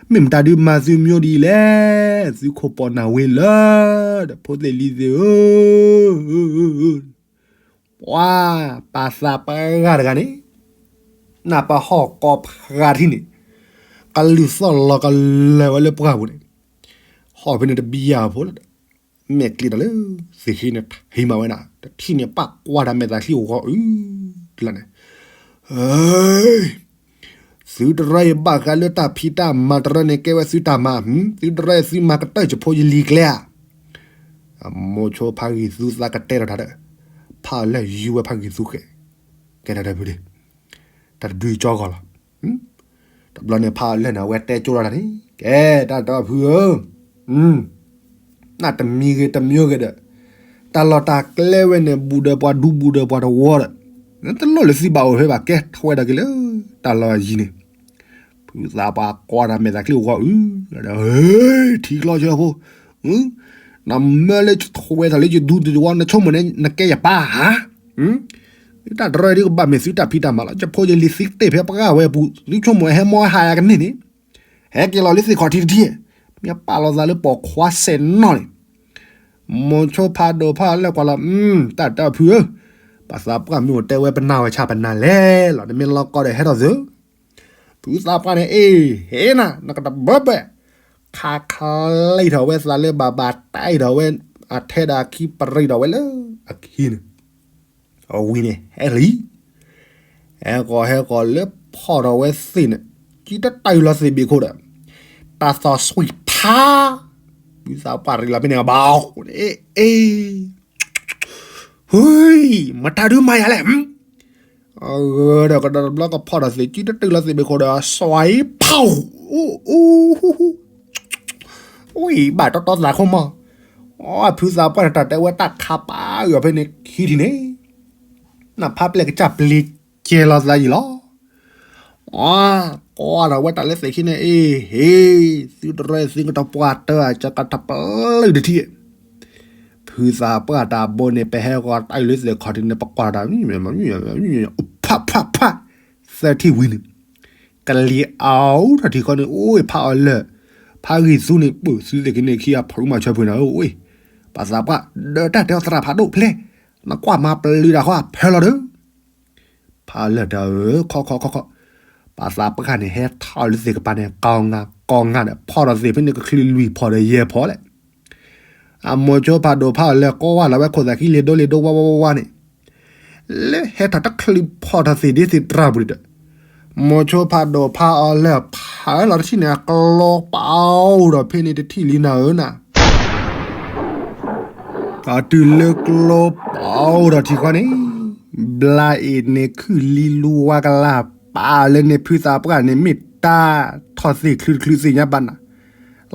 မ့ၢ်မတၤဒုးမၤသုမံဒ်အံၤလဲၣ်, သုခိၣ်ပီၣ်နၢ်ဝ့လၢာ်ဒီး ဖိသ့ၣ်လံၤသ့ၣ်ဧၢ, ပှၤပာ်သးပှၤဂၤတဂၤန့ၣ်, နၢ်ပၢၢ်ဟီၣ်ကိးဖးထံၣ်န့ၣ်, ကလုၢ်သီၣ်လီၤကလၢာ်ဝဲလၢပှၢ်ပူၤန့ၣ်, ဟီၣ်ဖဲန့ၣ်တဘံယၤဖိလၢ မဲာ်ကျ့ဒီးလၢ သ့ၣ်ခံန့ၣ် ထံၣ်မးဝဲဒၣ် တထံၣ်န့ၣ် ပၢ်ကွၢ်တၢ်မဲာ်သးချံဂီၤအုး လၢန့ၣ်, သုတရၢအံၤ ဘၣ်ဃးလၢတၢ်ဖံးတၢ်မၤတရၢန့ၣ် ကဲဝဲသုတၢ်မၤ, သုတရၢအံၤ သုမၤကတၢၢ်ယဖိယလံၤကျဲဧါ. အမိၤဆိဖးဂံၢ်သူသးကတဲထီၣ်တၢ်ဒီး ဖးအီၤလၢယူၤဝဲဖးဂံၢ်သူဃဲ, ကဲတၢ်ဒီပုၢ်ဒီး တၢ်တဒုကၠီဂီၤလီၤ. တဘျီန့ၣ် ဖးအီၤလၢန့ၣ် အဝဲတဲကၠိထီၣ်တၢ်န့ၣ် ကဲ တၢ်ဒီပုၢ်ဧၢ, နတမံၤဂ့ၤတမံၤဂ့ၤဒီး တၢ်လီၢ်တၢ်ကျဲဝဲန့ၣ် ဘူးဒီးပှၤဒူဘူးဒီးပှၤတဝီဒီး တလိၣ်လၢသုဘၣ်အိၣ်ဖဲဘၣ် ကဲထီၣ်ဝဲဒၣ်က့ၤလၢ တၢ်လီၢ်အယံၤန့ၣ်, ဖုသးပှၢ်ကွၢ်တၢ်မဲာ်သးချံဂီၤအုး, ထံကျီဆၢဖိ, နမၢလၢထဝဲထီၣ်လၢယဒူတဝီ နဆိကမိၣ်န့ၣ် နကဲယပၢ်ဧါ. တၢ်တရၢဒ်ကဘၣ်မ့ၢ်သုတၢ်ဖံးတၢ်မၤလီၤ. ယဖိယလံၤသုကတ့ၢ်ဖဲပှၢ်ဝဲအပူၤ သုဆိကမိၣ်ဟဲမီဟးယၤကန့ၢ်န့ၣ်, ဟဲက့ၤလီၤလၢသ့ၣ်ခီၣ်ထံးတထံၣ်, မ့ၢ်ပာ်လီၤသးလၢပိာ်ခွါစဲးနီၣ်န့ၣ်, မိၤဆိဖးဒိၣ်ဖးအီၤလၢကွၢ်လီၤ, တၢ်ဒီပုၢ်ဧၢ, ပသးပှၢ်မ့ၢ်အိၣ်တဲဝဲပနၢ်ဝဲဆၣ်ပနၢ်လဲၣ်လီၤ, နမ့ၢ်လီၤကီဒီးဟဲထီၣ်သု ဖုသးပှၢ်န့ၣ် အ့ၣ် ဟ့ၣ်နၤ နကတဘၢဘၢ, ခးချံထီၣ်ဝဲသးလၢဘၣ်ဘၣ် တဲထီၣ်ဝဲအထဲဒီးအခံ ပရံးထီၣ်ဝဲလၢအခံန့ၣ်, အဝံၤန့ၣ် ဟဲလံ ဟဲဃီၤဟဲဃီၤလၢဖီၣ်ထီၣ်ဝဲသ့ၣ်န့ၣ်, ကံတတၢၢ်လီၤသ့ၣ်ဘ့ၣ်ခိၣ်ဒီး တၢ်သီၣ်ဆွံဖး, ဖုသးပှၢ်ရံးလီၤဖဲန့ၣ် ဘၣ်အီၤန့ၣ် အ့ၣ် ဟူ မတၤဒုးမၤယၤလဲၣ်, အဂၤဒီးကဒီးတဘျီကဖီၣ်ထီၣ်သ့ၣ် ကံတတၢၢ်လီၤသ့ၣ်ဘ့ၣ်ခိၣ်ဒီး ဆွံဖး, အူ အူ အူ ဘၣ်တီတီသးခိၣ်မီၢ်, အဖုသးပှၢ်န့ၣ် တၢ်တဲဝဲတၢ်ခးပာ်အီၤဖဲန့ၣ်ခံထံၣ်န့ၣ်, နဖးပျဲၢ်ကစၢ်ပျံၤကဲလီၤသးယံၤလီၤ. ကွၢ်ထီၣ်ဝဲတၢ်လၢသ့ၣ်ခံန့ၣ် အ့ၣ် ဟ့ၣ် သုတရၢသုကတပှၢ်တၢၢ် ကကထပျုၢ်တထံၣ်, ဖုသးပှၢ်တၢ်ဘိန့ၣ် ပဟဲဃီၤတၢ်အုးလၢသ့ၣ်ခီၣ်ထံးန့ၣ် ပကွၢ်တၢ် ဖးဖးဖး သၢထံၣ်ဝံၤန့ၣ်, ကလံၤအီၣ်ထီၣ်ထံခီန့ၣ် အိၣ်ဖးအီၤလၢ ဖးဂံၢ်သူန့ၣ် ပၢၢ်သုသ့ၣ်ခံန့ၣ်ခံ အဖုမၤဆၢပှဲၤနၤဧၢ, ပသးပှၢ် ဒီးတၢ်တဲအီၤသရၣ်ဖးဒိၣ်ဖျဲၣ်, နကွၢ်မၤပျုၢ်တၢ်ဃီဖဲလီၤဒီး ဖးလၢာ်တၢ်ဧၢ ခီခီခီခီ, ပသးပှၢ်န့ၣ် ဟဲထီၣ်လၢသ့ၣ်ကပၤန့ၣ် ကီၢ်ငါကီၢ်ငါဒီး ဖီၣ်ထီၣ်သ့ၣ်ဖဲန့ၣ် ကချုးလွံၢ်ဖီၣ်ဒီးယဲၢ်ဖီၣ်လဲၣ်. အမိၤဆိဖးဒိၣ်ဖးအီၤလၢ ကွၢ်ဝဲလီၤဝဲခိၣ်သးခံလ့ၤဒိလ့ၤဒိဝါဝါဝါဝါန့ၣ်, လၢဟဲထီၣ်တချုးဖီၣ်ထီၣ်သ့ၣ်ဒ်သ့ၣ်တြၢ်ပူၤဒီး မိၤဆိဖးဒိၣ်ဖးအီၤလၢဖးလီၤတထံၣ်န့ၣ် အကျိပာ်အိၣ်ဒီးဖဲန့ၣ်တထံၣ်လံနၤဧၢနၤ အတုၤလၢကျိပာ်အိၣ်ဒီးထံခီန့ၣ်, ဘျါအ့ၣ်န့ၣ်ခုၣ်လံလူဝါကလၢ်ပာ်လၢန့ၣ် ဖုသးပှၢ်န့ၣ် မ့ၢ်တၢ်ထီၣ်သ့ၣ်ချုးတချုးသ့ၣ်ညါဘၣ်နၤ,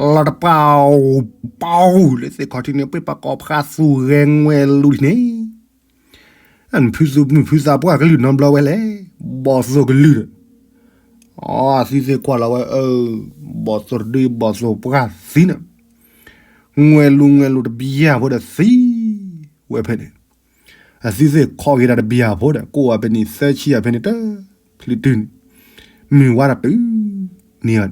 လီၤတပာ်အိၣ်ပာ်အိၣ်လၢသ့ၣ်ခီၣ်ထံးန့ၣ် ပှ့ၤပာ်ကီၢ်ဖးသူၣ်ဂဲၤငွဲၣ်လူၤန့ၣ် ဖုသူၣ်မုၣ်ဖုသးပှၢ်ကလုၢ်နီတဘျီဝဲလဲၣ်, ဘီၣ်သိၣ်ကလုၢ်ဒီး, အသုသ့ၣ်ကွၢ်လီၤဝဲ, ဘီၣ်သိၣ်တဒု ဘီၣ်သိၣ်ပှၢ်သံနၤ, ငွဲၣ်လူၤငွဲၣ်လူၤတဘျၢဖိဒီးသံဝဲဖဲန့ၣ်, အသုသ့ၣ်ခီက့ၤတၢ်တဘျၢဖိဒီး ကိးဝဲဖဲန့ၣ်သၢဆံယၤဖဲန့ၣ်တချုးတုၤန့ၣ်, မုၢ်ဝါတတုၤန့ၣ်အီၤန့ၣ်,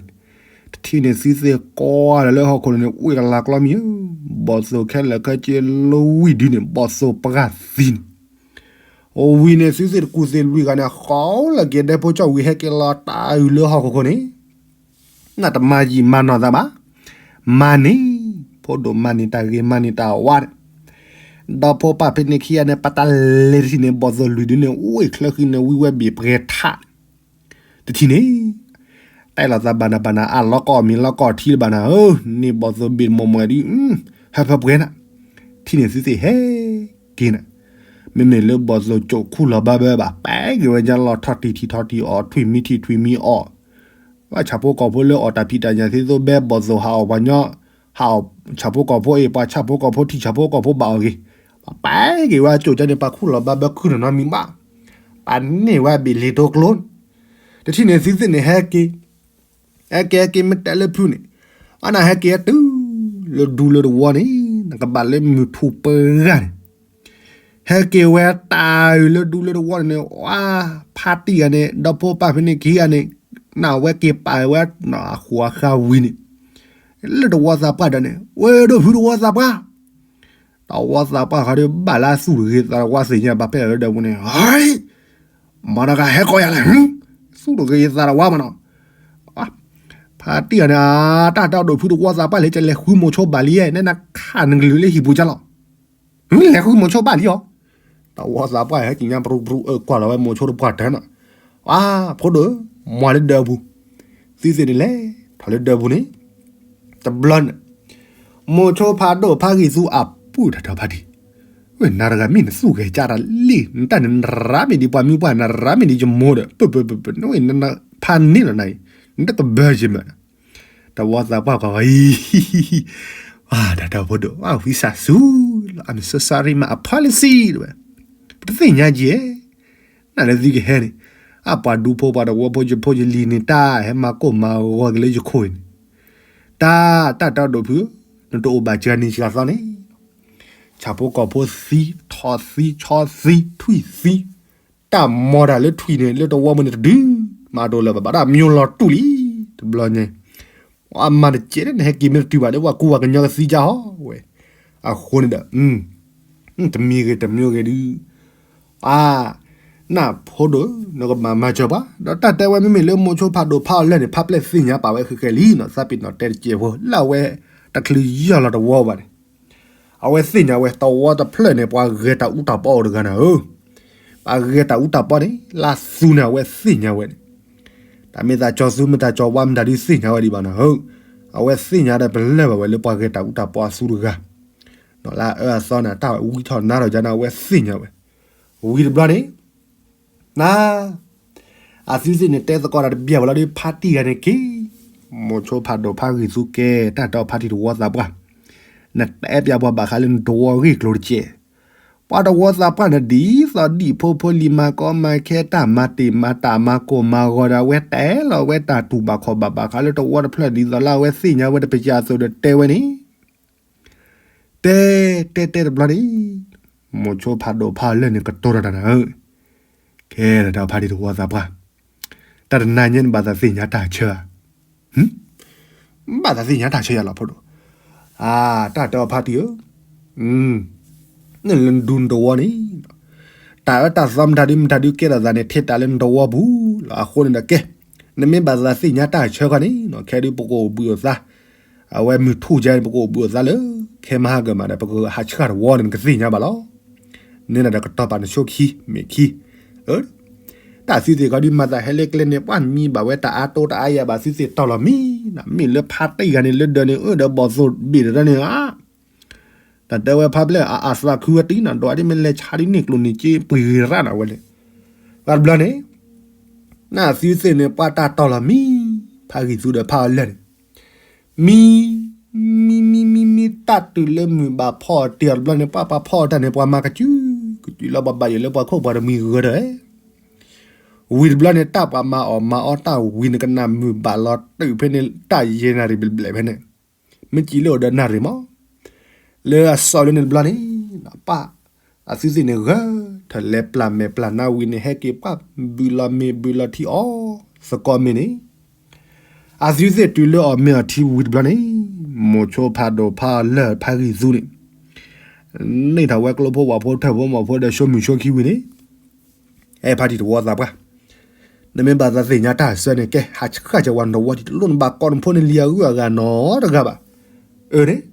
တထံၣ်န့ၣ်သုသ့ၣ်ကွၢ်လီၤလၢဟီၣ်ခိၣ်န့ၣ် ဝ့ၢ်ကလၤကျီမံၤဧၢ, ဘီၣ်သိၣ်ခဲလၢာ်ခဲဆ့လီၤဝံၤဒုန့ၣ် ဘီၣ်သိၣ်ပှၢ်သံန့ၣ် ဝံၤန့ၣ် သုသ့ၣ်တကူၣ်သ့ၣ်လွံၢ်ဂၤန့ၣ် ဃီလၢက့ၤဒဲဖိကၠီၣ်ဝံၤ ဟဲက့ၤလီၤတၢ်အုးလၢဟီၣ်ခိၣ်ခိၣ်န့ၣ်, နတမၤယံာ်မၤနီၢ်သးဘၣ်, မၤန့ၢ်, ဖိဒိၣ်မၤန့ၢ်တၢ်ဂ့ၤမၤန့ၢ်တၢ်ဝါဒီး, ဒီဖိပၢ်ဖဲန့ၣ်ခံဂၤန့ၣ် ပတၢ်လဲၤတထံၣ်န့ၣ် ဘီၣ်သိၣ်လွံၢ်ဒုန့ၣ် အိၣ်အံၤချၢဃံန့ၣ် ဝံဝဲဘ့ၣ်ပှဲၤထး တထံၣ်န့ၣ်, တဲလီၤသးဘၣ်နၤဘၣ်နၤ အလီၤကီၢ်မံၤလီၤကီၢ်ထံလၢၤဘၣ်နၤဧၢ, န့ၢ်ဘီၣ်သိၣ်ဘ့ၣ်မီၢ်မီၢ်ဒု, ဟၢဖၢပှဲၤနၤ, ထံၣ်န့ၣ်သုသ့ၣ်ဟဲက့ၤနၤ, မ့မ့ၢ်လၢဘီၣ်သိၣ်ကိးခူၣ်လီၤဘၣ်ဘၢဘၣ် ပာ်က့ၤဝဲညါလီၤထီၣ်တံၢ်ထံၣ်ထီၣ်တံၢ်အီၣ် ထွံၣ်မံထံၣ်ထွံၣ်မံအီၣ်, ပှၤဆၣ်ဖိကီၢ်ဖိလၢအီၣ်တၢ်ဖံးတၢ်ညၣ်သ့သိးဘဲဘီၣ်သိၣ်ဟးအီၣ်ပှၤညီ, ဟးအီၣ်ဆၣ်ဖိကီၢ်ဖိအံၤ ပှၤဆၣ်ဖိကီၢ်ဖိထံၣ်ဆၣ်ဖိကီၢ်ဖိဘၣ်အီၣ်ဂ့ၤ, ပာ်က့ၤဝဲအကိာ်ကၢန့ၣ် ပှၤခူၣ်လီၤဘၣ်ဘၢခုၣ်နီၢ်နီတမံၤဘၣ်, ပာ်န့ၢ်ဝဲဘ့ၣ်လ့ၤတိကျိ, တထံၣ်န့ၣ်သုသ့ၣ်န့ၣ်ဟဲက့ၤ ဟဲက့ၤဟဲက့ၤမ့ၢ်တဲလၢဖုန့ၣ်, အနဟဲက့ၤဟဲတုၤလၢဒူလၢတဝီန့ၣ် နကဘၣ်လၢမုၢ်ထူၣ်ပှဲၤဂၤန့ၣ်, ဟဲက့ၤဝဲတၢ်အုးလၢဒူလၢတဝီန့ၣ်န့ၣ် ဝါ, ဖါတံၢ်ဂၤန့ၣ် ဒီဖိပၢ်ဖဲန့ၣ်ခံဂၤန့ၣ်, နဝဲက့ၤပာ်ဝဲအဃိအဃါဝံၤန့ၣ်, လၢတဝီသးပှၢ်ဒီးန့ၣ် ဝဲဒိၣ်ဖုတဝီသးပှၢ် တဝီသးပှၢ်ဃီဒီး ဘၣ်လၢအသူၣ်တဂ့ၤသးတဝါသ့ၣ်ညါဘၣ်ဖဲလၢဒၢးပူၤန့ၣ်, မတၤဂၤဟဲကိးယၤလဲၣ်, သူၣ်တဂ့ၤသးတဝါမးနီၤ, ဖါတံၢ်ဂၤန့ၣ် အတၢ်တဲအီၤ ဒိၣ်ဖုတဝီသးပှၢ်လၢ ကလဲၤဃုမိၤဆိဘၣ်လံဧါ, နဲနခးနကလုာ်လၢဟံၣ်ပူၤကၠၢ်လီၤ. လဲၤဃုမိၤဆိဘၣ်လံအီၤ. တဝီသးပှၢ်ဟဲက့ၤညါ ပြူပြူအၢ ကွၢ်လီၤဝဲမိၤဆိတပှၢ်တၢၢ်နီၤ. အါ ဖိဒိၣ်, မၤလၢဒၢးပူၤ. သုသ့ၣ်န့ၣ်လဲၤထီၣ်လၢဒၢးပူၤန့ၣ် တဘျီန့ၣ် မိၤဆိဖးဒိၣ်ဖါဂံၢ်သူအပုၢ်တၢ်တဲအီၤ ဖါတံၢ်, ဝဲနၤတဂၤမ့ၢ်နသူၣ်ဂဲၤကၢ်တၢ်လံ, နတၢ်န့ၣ်နရၤမ့ၢ်ဒ်ပှၤမုၢ်ပှၢ် နရၤမ့ၢ်ဒ်ယမိၢ်ဒီး ပပပပ နဝဲနဖးန့ၢ်လီၤနၤအံၤ, နတကဘၢယမၢၢ်နီၤ. တဝီသးပှၢ်ကီးအံၤ တၢ်တဲအီၤ ဖိဒိၣ် ဝံသးစူၤလီၤ I'm so sorry, my apology တဲဝဲ, ပတသ့ၣ်ညါက့ၤ နလၢသုကဟဲန့ၣ်, အပှၤဒူဖိပှၤတဝီဖိ ယဖိယလံၤန့ၣ် တၢ်ဟဲမၤကိၢ်မၤဂီၤက့ၤလၢယခိၣ်အံၤန့ၣ်, တၢ် တၢ်တဲအီၤ ဒိၣ်ဖု, နတအိၣ်ဘၣ်စှၤနံၤစှၤသီန့ၣ်, ဆၣ်ဖိကီၢ်ဖိသံ, ထီၣ်သံ, ဆီသံ, ထွံၣ်သံ, တၢ်မၤတၢ်လၢထွံၣ်န့ၣ် လၢတဝီပူၤန့ၣ်တဒု, မၤတအိၣ်လၢၤဘၣ် ဘၣ်တၢ်မံၤလီၤတူာ်လံ, တဘျီန့ၣ် အမၤတကဲး နဟဲက့ၤမ့ၢ်တတုၤဘၣ်ဒီး ပှၤကူပှၤကညီကသံကါဟီဝဲ, အဃိန့ၣ်ဒီး တမံၤဂ့ၤတမံၤဂ့ၤဒုး, အါ, နဖိဒိၣ်ဧၢ, နကမၤမၤစၢၤပှၤ, ဒီးတၢ်တဲဝဲမ့မ့ၢ်လၢမိၤဆိဖးဒိၣ်ဖးအီၤလၢာ်န့ၣ် ဖါပျဲၢ်သ့ၣ်ညါပာ်ဝဲဃဲးဃဲးလံနီၤ, သးပ့ၤနီၣ်တဲတကဲးဖိ လၢအဝဲတချုးယီၢ်လီၤတဝီဘၣ်န့ၣ်, အဝဲသ့ၣ်ညါဝဲတဝီတဖျၢၣ်န့ၣ် ပှၤဂဲၤတၢ်အူတၢ်ပီအိၣ်တဂၤနၤဧၢ, ပှၤဂဲၤတၢ်အူတၢ်ပီန့ၣ် လၢသူန့ၣ် အဝဲသ့ၣ်ညါဝဲန့ၣ်, တၢ်မ့ၢ်သးကၠီၤသူ မ့ၢ်တၢ်ကၠီၤဝါ မ့ၢ်တၢ်ဒုးသ့ၣ်ညါဝဲဒံးဘၣ်နၤဧၢ, အဝဲသ့ၣ်ညါဒီးပလၢၢ်ဘၣ်ဝဲလၢပှၤဂဲၤတၢ်အူတၢ်ပီအသူတဂၤ, နီၤလၢအအၢအသီန့ၣ် တၢ်ဝံထီၣ်နါထီၣ်ယါန့ၣ် အဝဲသ့ၣ်ညါဝဲ, ဝံၤတဘျီန့ၣ် န အသုသ့ၣ်န့ၣ်တဲသကိးတၢ်တဘၣ်ဘၣ်လီၤဒီး ဖါတံၢ်ဂၤန့ၣ်က့ၤ, မိၤဆိဖးဒိၣ်ဖးဂံၢ်သူကဲ တၢ်တဲအီၤ ဖါတံၢ်တဝီသးပှၢ်, နတဲပျးပှၤဘၣ်ဃးလၢနတဝီဂ့ၢ်ကျိၤတကဲး, ပှၤတဝီသးပှၢ်န့ၣ် ဒ်သိးဒ်ဖိဖိလံၤ မၤကီမၤခဲ တၢ်မၤတ့ၢ်မၤတၢ် မၤကိၢ်မၤဂီၤဒီး အဝဲတဲလီၤဝဲတၢ်တူၢ်ဘၣ်ခီၣ်ဘၣ်ဘၣ်ဃးလၢတဝီတဖျၢၣ် ဒ်သိးလၢအဝဲသ့ၣ်ညါဝဲတပျးအသိးဒီးတဲဝဲန့ၣ် တဲတဲတဲတဘျီန့ၣ်, မိၤဆိဖးဒိၣ်ဖးအီၤလၢာ်န့ၣ် ကတိၤတၢ်တၢ်နၤဧၢ, ခဲတၢ်တဲအီၤ ဖါတံၢ်တဝီသးပှၢ်, တၢ်တနၤညါန့ၣ် ဘၣ်သးသ့ၣ်ညါတၢ်ဆၢဧါ, ဘၣ်သးသ့ၣ်ညါတၢ်ဆၢယၤလီၤ ဖိဒိၣ်, အါ, တၢ်တဲအီၤ ဖါတံၢ်ဧၢ, နလၢနဒူနတဝီန့ၣ် တၢ်အၢတၢ်သီမတၤဒုမတၤဒုကဲထီၣ်သးန့ၣ် ထဲတၢ်လၢနတဝီပူၤလီၤ. အဃိန့ၣ်ဒီးကဲ, နမ့ၢ်ဘၣ်သးသ့ၣ်ညါတၢ်ဆၢခီန့ၣ် ခဲဒုးပကအိၣ်ဘှံးအိၣ်သါ, အဝဲမုၢ်ထူၣ်ကဲန့ၣ် ပကအိၣ်ဘှံးအိၣ်သါလၢ ခဲမဟါကမးဒီး ပကဟးဆှၣ်တဝီန့ၣ် နကသ့ၣ်ညါဘၣ်လီၤ. န့ၣ်ဒီးကတီၤပာ်နဆိခံ မ့ၢ်ခံ, အၢ တၢ်သုသ့ၣ်ခီဒုးမၤသးဟဲလၢကျဲန့ၣ် ပှၤမံဘၣ်ဝဲတၢ်အါတိတၢ်အါယၤဘၣ် သုသ့ၣ်တီၢ်လီၤမံ, မ့ၢ်လၢဖါတံၢ်ဂၤန့ၣ် လၢဒၢးန့ၣ် အၢဒီးဘီၣ်သိၣ်ဘ့ၣ်တရၢန့ၣ်ဧါ, တၢ်တဲဝဲဖါပျဲၢ်အအသးခုဝဲတံၢ်နီၤ ဒွးဒ်မ့ၢ်လဲၤဆါဒ်န့ၣ်ကျိၤန့ၣ်က့ပှ့ၤဂ့ၤရၣ်နီၤဝဲလဲၣ်, ဘၣ်တဘျီန့ၣ် နသုသ့ၣ်န့ၣ် ပှၤတၢ်တီၢ်လီၤမံ, ဖါဂံၢ်သူဒီးဖါအီၤလၢာ်န့ၣ် မံ, မံမံမံမံ တၢ်တုၤလၢမုၢ်ဘၣ်ဖီအီၤတ့ၢ်အီၤတဘျီန့ၣ် ပှၤပှၤဖီအီၤတၢ်န့ၣ် ပှၤမၤကစုကစုလီၤ ပှၤဘၣ်ယိၣ်လၢပှၤခိၣ်ပှၤတမှံၤဂၢၢ်ဒီး ဝံၤတဘျီန့ၣ် တၢ်ပှၤမၤအီၣ်မၤအီတၢ်ဝံၤန့ၣ် ကနၣ်မုၢ်ဘၣ်လီၤတုၤဖဲန့ၣ် တၢ်ယဲၢ်နၣ်ရံၣ်ဘျဲၣ်ဘျဲၣ်ဖဲန့ၣ်, မ့ၢ်စံးလၢအီၤဒီးနၣ်ရံၣ်မး, လၢအစီၤလၢန့ၣ်တဘျီန့ၣ် ပၢ် အသုသ့ၣ်န့ၣ်ဂဲၤထၢၣ်လဲၤပျၢ်မဲာ်ပျၢ်နါဝံၤန့ၣ် ဟဲက့ၤပှၢ်ဘုးလီၤမ့ၤဘုးလီၤထံအီၤသကိးမ့ၢ်န့ၣ် အသုသ့ၣ်တုၤလၢအီၣ်မ့ၤအီထံဝံၤတဘျီန့ၣ် မိၤဆိဖးဒိၣ်ဖးအီၤလၢာ်ဖါဂံၢ်သူန့ၣ် န့ၢ်ထီၣ်ဝဲကျိဖိဝၣ်ဖိထၢၣ်ဖိမီၢ်ဖိဒီးဆိမိၣ်ဆိခံဝံၤန့ၣ် အဲ ဖါတံၢ်တဝီသးပှၢ်, နမ့ၢ်ဘၣ်သးသ့ၣ်ညါတၢ်ဆၢန့ၣ် ကဲ ဟးဆှၣ်စၢၤဝဲနတဝီတံၢ်တလိၣ် နဘၣ်ကိးနဖိန့ၣ်လံၤအဂုၤအဂၤနီတဂၤဘၣ်. အၢန့ၣ်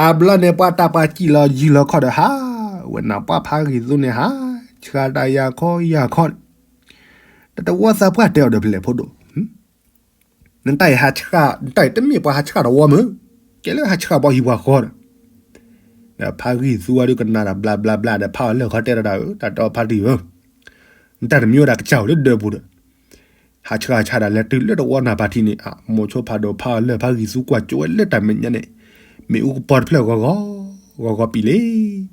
တၢ်ဘျီန့ၣ် ပှၤတၢ်ပှၤစံၣ်လီၤယံၤလီၤခီၣ်ဒီးဟး, ဝဲနၢ်ပှၢ်ဖါဂံၢ်သူန့ၣ်ဟး, ဆှၣ်တၢ်ယၤခီယၤခီန့ၣ်, ဒီးတဝီသးပှၢ်တဲအီၤဒီးဖဲလဲၣ်ဖိဒိၣ် နတၢ်အံၤဟးဆှၣ်, နတၢ်အံၤတမ့ၢ်ပှၤဟးဆှၣ်တဝီမုၢ်, ကဲလၢဟးဆှၣ်ပှၤဟံၣ်ပှၤဃီဒီး, ဒီးဖါဂံၢ်သူဝဲဒုးကနၣ်တၢ်ဘျးဘျးဘျးဒီးဖါအီၤလၢာ်ခီတဲဒီးတၢ်ဧၢ, တၢ်တဲအီၤဖါတံၢ်ဧၢ, နတၢ်တမံၤဝဲဒၣ်ကစၢ်ဧိၤလၢဒၢးပူၤဒီး, ဟးဆှၣ်ဟးဆှၣ်ဒၣ်လဲာ်တုၤလၢတဝီနၢ်ပၢၢ်ထံန့ၣ်, မိၤဆိဖးဒိၣ်ဖါအီၤလၢာ်ဖါဂံၢ်သူကွၢ်ကၠိဝဲလၢတၢ်မဲာ်ညါန့ၣ်, မ့ၣ်အူကပီၤတဖျၢၣ်ဂီၤ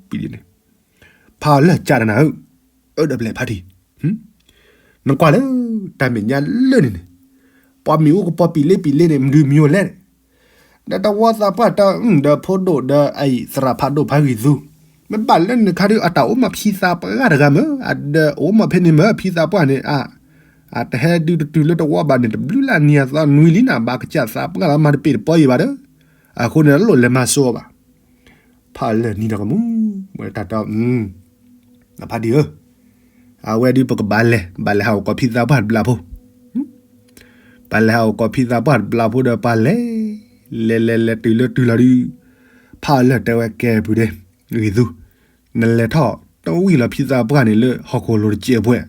ဂီၤ, ဂီၤဂီၤပံာ်လ့ပံာ်လ့န့ၣ် ဖါအီၤလၢာ်ကၢ်ဒီးနၤဧၢ, အၢဒီးဖဲလဲၣ်ဖါတံၢ်, နကွၢ်လၢတၢ်မဲာ်ညါလၢန့ၣ်န့ၣ်, ပှၤမ့ၣ်အူကပီၤပံာ်လ့ပံာ်လ့န့ၣ် မနုၤမံၤအိၣ်လဲၣ်န့ၣ်, ဒီးတဝီသးပှၢ်တၢ်ဒီးဖိဒိၣ်ဒီးအအံၤသရၣ်ဖးဒိၣ်ဖါဂံၢ်သူ, မ့ၢ်ဘၣ်လၢနခါဒုးအတၢ်အိၣ်မးဖံသးပှၢ်တဂၤမုၢ်, အဒၢးအိၣ်မးဖဲန့ၣ်မုၢ် ဖံသးပှၢ်န့ၣ်, အတဟဲဒုးတတုၤလၢတဝီဘၣ်န့ၣ် တဘျုးလၢနံၤအသီနွံလံနၤ ဘၣ်ကစၢ်သးပှၢ်လီၤ မၤတပ့ၢ်တပီယံၤဘၣ်ဒီး, အဃိန့ၣ် တလိၣ်လဲၤမၤစိအီၤဘၣ်. ဖးလၢာ်နံၤဒီးကမူၣ်, ဝဲတၢ်တဲ, ဖါတံၢ်ဧၢ, အဝဲဒုးပကဘၣ်လဲၤ, ဘၣ်လဲၤဟးအိၣ်ကိးဖံသးပှၢ်တဘျီဖိ, ပှၤလဲၤဟးအိၣ်ကိးဖံသးပှၢ်တဘျီဖိဒီးပှၤလဲၤ, လဲၤလဲၤလဲၤတုၤလၢတုၤလီၤဒုး, ဖးအီၤလၢာ်တဲဝဲကဲပုၤဒဲး, ဂ့ၤသူ, နလဲၤထီၣ်တဝံၣ်လီၤဖံသးပှၢ်န့ၣ်လၢဟီၣ်ခိၣ်လိၤတစဲးအပှဲၤ,